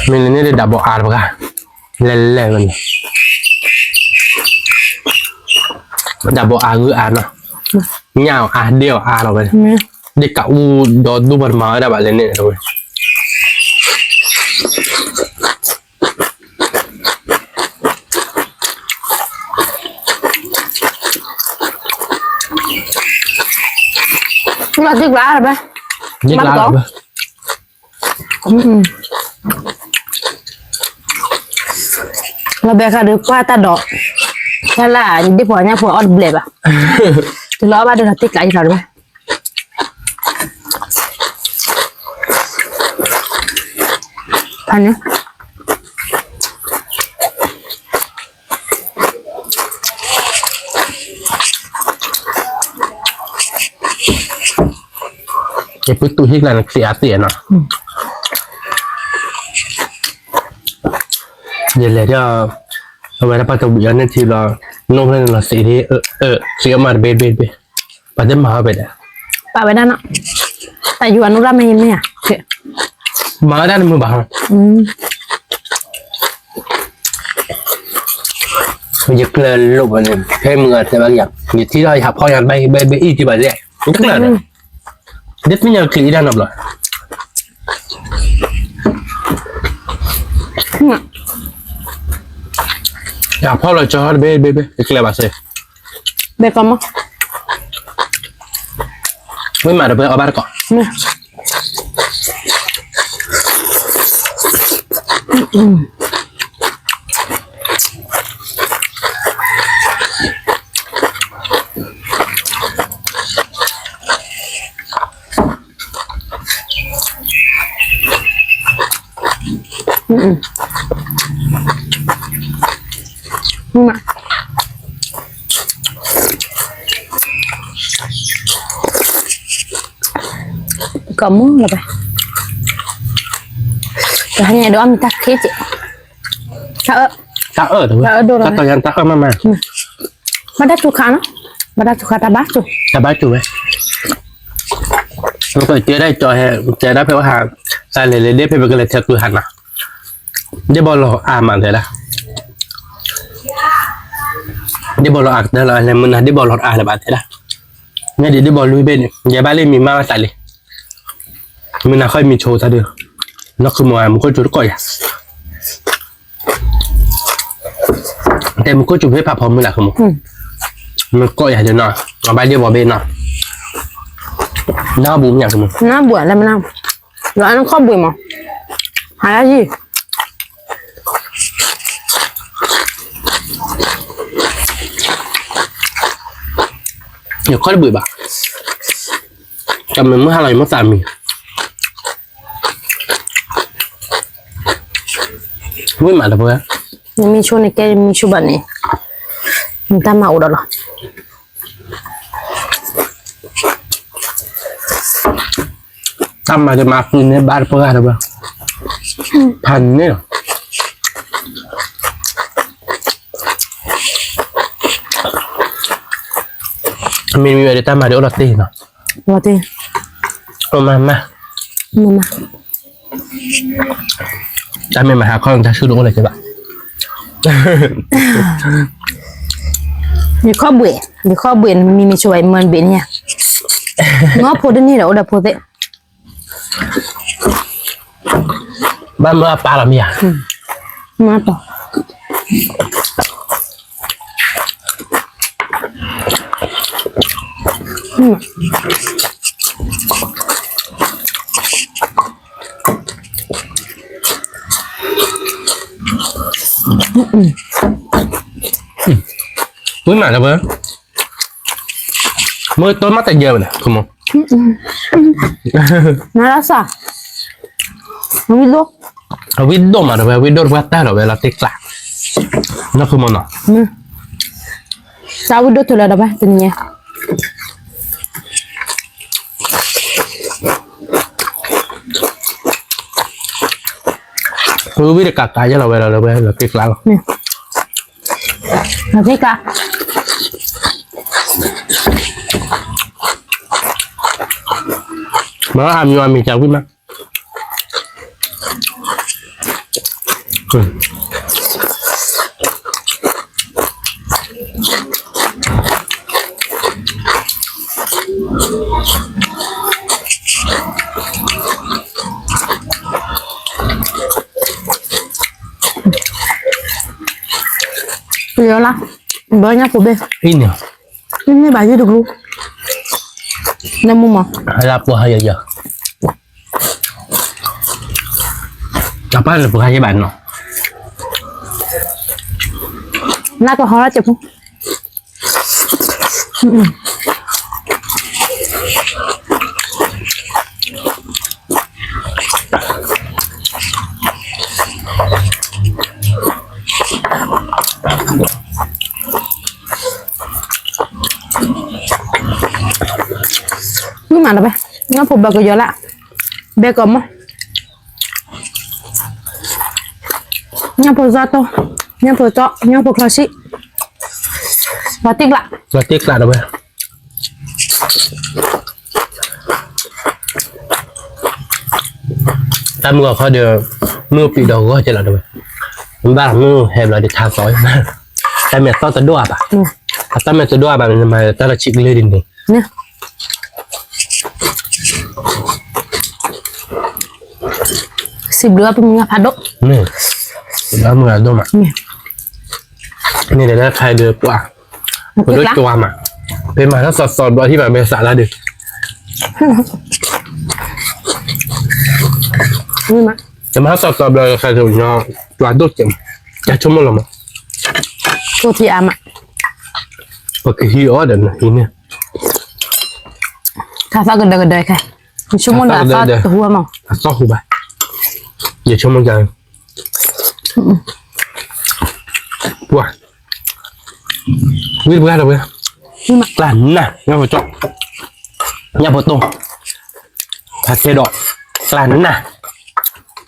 မ့ၢ်လၢန့ၣ်ဒၣ်ဘီအါတပှၤ, လဲၤလဲၤဝဲန့ၣ်, ဒၣ်ဘီအါဂုၢ်အါနီၤ, ညၣ်အီၤအါဒ့အီၤအါလီၤဝဲ, ဒ့ကးအူဒီးဒူပှၤတမၤဝဲဒၣ်ဘၣ်လဲၣ်န့ၣ်တဝဲ လီၤတံၢ်ကျါလၢၤဘၣ်, တံၢ်ကျါလၢၤဘၣ်, လီၤဘဲခါဒီးကွၢ်တၢ်ဒီး, တၢ်လၢ် ဒ့ၣ်ဖီညၣ်ဖီအီၣ်တဘျဲၣ်ဘၣ်, တုၤလီၤအီၣ်ဘၣ်ဒီးလီၤတံၢ်ကျါလၢၤဘၣ်, ဖးန့ၣ် ယပုၢ်တူၢ်ဟံၣ်ကျါန့ၣ် သံးအါသံးနီၤ, ယလဲၤဒီး, အဝဲဒၣ်ပှၤတဝံၤအီၤန့ၣ်ထံလီၤ, နိၣ်ဖျၢၣ်န့ၣ်လီၤသံးဒ်, သံးအီၣ်မးတဘ့ၣ်တဘ့ၣ်တဘ့ၣ်, ပှၤတမၤအီၣ်ဖဲဒၣ်, ပာ်ဝဲဒၣ်နီၤ, တၢ်ယိၤအနိၣ်ရၣ်မ့ၢ်မ့ၢ်ဧါ, မၤဝဲဒၣ်တမုာ်ဘၣ်ဟီ ယကျၢၤလိာ်ဘၣ်န့ၣ် ဖဲမုၢ်ဂၤတဲဘၣ်ယၤ ယထံၣ်ထီၣ်ယဟးဖီၣ်ယၤဘၣ် ဘၣ်အံၣ်ကံဘၣ်လဲၣ် တကျၢၤန့ၣ် ဒ်သ့ၣ်ညါချံအံၤတၢ်နီတဘျီ ယဖီၣ်လီၤကၠီတဘ့ၣ်ဘ့ၣ်ဘ့ၣ် ယကျဲၤဘၣ်စ့ၢ် ဘဲကီမး ဝံၤမးဒီးပအီၣ်ဘၣ်တကိး ကီမးလၢၤဘၣ်, တဟါညါဒိးအီၣ်မ့ၢ်တၢ်ခံက့ၢ်, တၢ်အၢၣ်, တၢ်အၢၣ်, တၢ်တီယၤတၢ်အၢၣ်မးမး, ဘၣ်တၢ်စူၤခါနီၤ, ဘၣ်တၢ်စူၤခါတၢ်ဘၣ်စူၤ, တၢ်ဘၣ်စူၤဝဲ, ကဲဒၣ်ကၠီဟဲ, ကဲဒၣ်ဖဲဝဲဟး, တၢ်လဲၤလဲၤဒ်ဖဲပကလဲၤထၢကုဟးနီၤ, ဒ်ဘီလီၤအါမးတဲဒၣ် ဒ်ဘီလီၤအါကတၢၢ်လီၤ လဲၤမုၢ်နၤဒ်ဘီလီၤအါလၢၤဘၣ်တဲဒၣ်, မ့ၢ်ဒ်ဒ်ဘီလွံၢ်ဘ့ၣ်န့ၣ် ယဲဘၣ်လၢမံၤမးဝဲသးလံ, မုၢ်နၤဃီမံၤဆိတၢ်ဒုး, နီၢ်ခုမီၤမူခိၣ်စူၤတကိးယၤ, တဲမူခိၣ်စူၤဖဲဖးဖီမုၢ်နၤခုမီၤ, မုၢ်ကိးယၤဒုးနီၤ, အဘၣ်ဒ်ဘီဘ့ၣ်နီၤ, နၢ်ဘူၣ်မ့ၢ်ညါခုမီၤ, နၢ်ဘူၣ်လၢမနၢ်, လီၤအနခီၣ်ဘှံးမး, ဟးလၢယံၤ ယခီၣ်တဘှံးဘၣ်, တမ့ၢ်မုၢ်ဟါလီၤယမိၢ်သးမံၤ, ဝံၤမးတပှဲၤ, နမ့ၢ်ဆိန့ၣ်ကဲ ယမ့ၢ်ဆိဘၣ်န့ၣ်, နတၢ်မၤအိၣ်ဒီးလီၤ. တၢ်မၤဒ်မၤဃုန့ၢ်ဘၣ်တပှဲၤဂၤတပှဲၤ, ဖးန့ၣ်လီၤ. မ့မ့ၢ်ဝဲဒၣ်တၢ်မၤဒ်အိၣ်လီၤတ့ၢ်နီၤ, အိၣ်မးမး, မးမး. တၢ်မ့ၢ်မၤဟးခီၣ်တၢ်ဆူၣ်တအိၣ်လၢၤကဘၣ်. ယခီၣ်ဘှံး, ယခီၣ်ဘှံး မ့မ့ၢ်ဆိဝဲမၢဘ့ၣ်န့ၣ်ဧါ, မ့ၢ်ဖိတန့ၢ်ဒီးအိၣ်ဒီးဖိသ့ၣ်, ဘၣ်မၢအပၢ်လီၤမ့ၢ်ဧါ, မၢပၢ်. ဝံၤမးလၢဝဲ, မ့ၢ်တိၢ်မးတယၢၢ်ဘၣ်န့ၣ် ခမီ, နၤလၢစၢ်, ဝံၤဒိၣ်, အဝံၤဒိၣ်မးဒီးဝဲ အဝံၤဒိၣ်တပှၢ်တၢ်ဒီးဝဲလီၤတ့ကျး, နီၢ်ခမီနီၤ, စၢ်ဝံၤဒိၣ်ထီၣ်လၢဒီးဝဲတနံၤညါ ဝံၤတကးကးယဲလီၤဝဲလီၤလၢဝဲလီၤတ့ကျးလီၤ, လီၤတ့ကျး, မ့ၢ်အမံၤအမံၤကဝံၤမး ပယီၤလၢ, ဘၣ်ညါဖိဘ့ၣ်, အံၤန့ၣ်, အံၤန့ၣ်ဘၣ်ယုၢ်တကလူ, နမူမး, အလၢပှၤဟါယယၤ အပၢ်လၢပှၤယဲဘၣ်နီၤ, နကဟီလၢကပူၤ မ့ၢ်မးလီၤဝဲ, ညၣ်ဖိဘၣ်ကယီၤလၢ, ဘဲကီးမး, ညၣ်ဖိစီတီ, ညၣ်ဖိစီ, ညၣ်ဖိချီဆံ, လီၤတ့ကျး, လီၤတ့ကျးလီၤဝဲ. တၢ်မုၢ်ဂီၤခီဒီး, မုၢ်ပံၤဒီးဂီၢ်ကဲလီၤတဝဲ, ဘၣ်မုၢ်ဟဲဘျီဒီးထါသီ, တၢ်မဲာ်သီၣ်တဒိၣ်အါဘၣ်, အတၢ်မဲာ်တဒိၣ်အါဘၣ်န့ၣ် မၤတၢ်လီၤဆံးကလၢဒ်န့ၣ်, စံးဘျုးအပမုၢ်ဂၤဖးဒိၣ်, မုၢ်ဂၤဒိၣ်မး, န့ၣ်ဒီးတၢ်ခါဒီးပှၤ ပဒိၣ်ကၠွါမး, ပမၤထီၣ်စီစီဘျီဟံၣ်ဘၣ်မဲာ်သးလၢဒုး, တမၤထီၣ်စီစီဘျီဃဲဒုးညီ, ကၠွါဒိၣ်ကဲးမး, ကဆိကမိၣ်လီၤမး, ပကဟံးအီၤဒီးနဟံးန့ၢ်, တၢ်သီၣ်ကဒၢကဒၢခဲ, ဆိကမိၣ်ဒီးအသီၣ်တဟူမး, အသီၣ်ဟူဘၣ်, ယဆိကမိၣ်က ပှၤ, ဝံၤတပှၢ်ဒီးဝဲ, ကျါနၢ်, ညၣ်ဖိကၠီ, ညၣ်ဖိတိၢ်, ဖးကဲဒီး, ကျါနၢ်,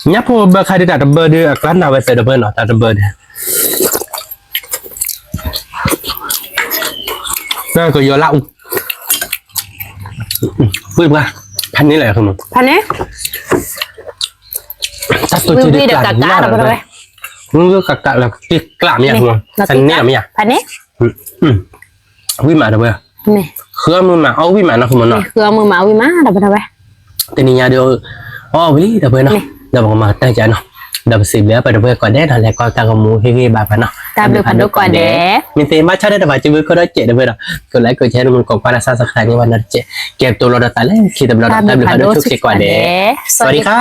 ညၣ်ဖိဘၢခါဒုးတၢ်တဘၢဒုး အကျါနၢ်ဝဲသဲးဒီးဖဲနီၤ တၢ်တဘၢဒုး, ကယီၤလၢအူ, ဝံၤတပှၢ်, ဖးန့ၣ်လဲၣ်, ဖးန့ၣ် တၢ်တိၢ်က့ၤဒုးကျးနၢ်လီၤ, ဝံၤကကးလၢတ့ကျးမ့ၢ်ဧါ, ဖးန့ၣ်, ဝံၤမးဒီးဝဲ, ဃုအီၣ်မုၢ်မးအီၣ်ဝံၤမးနီၤ ဃုမုၢ်နီၤ, ဃုအီၣ်မုၢ်မးအီၣ်ဝံၤမးဒီးဝဲ, တနံၤညါဒီး, အီၣ်ဝံၤလံဒီးဝဲနီၤ, ဒီးပကမၤတၢ်ကနီၤ, ဒီးပစံးဘျုးပှၤတပှဲၤကိးဂၤဒဲးနီၤ လဲၤကွၢ်တၢ်ဂီၤမူဟ့ၣ်ဂံၢ်ဘါပှၤနီၤ, တၢ်ဘျုးဖးဒိၣ်ကိးဂၤဒဲး, မ့ၢ်သ့မၤဆါဒဲးတဖၣ်စုဘုခိၣ်ဒီးစဲးဒီးဝဲဒီး, ကlike ကshare မုၢ်ကိးကွၢ်လၢ subscribe န့ၢ်ဝဲနီၤတစဲး, ကဲပတိၢ်လိာ်ဒီးသးလၢခံတဘျီဒီး တၢ်ဘျုးဖးဒိၣ်ဆိၣ်ဂ့ၤကိးဂၤဒဲး, စဝၤဒံခါ.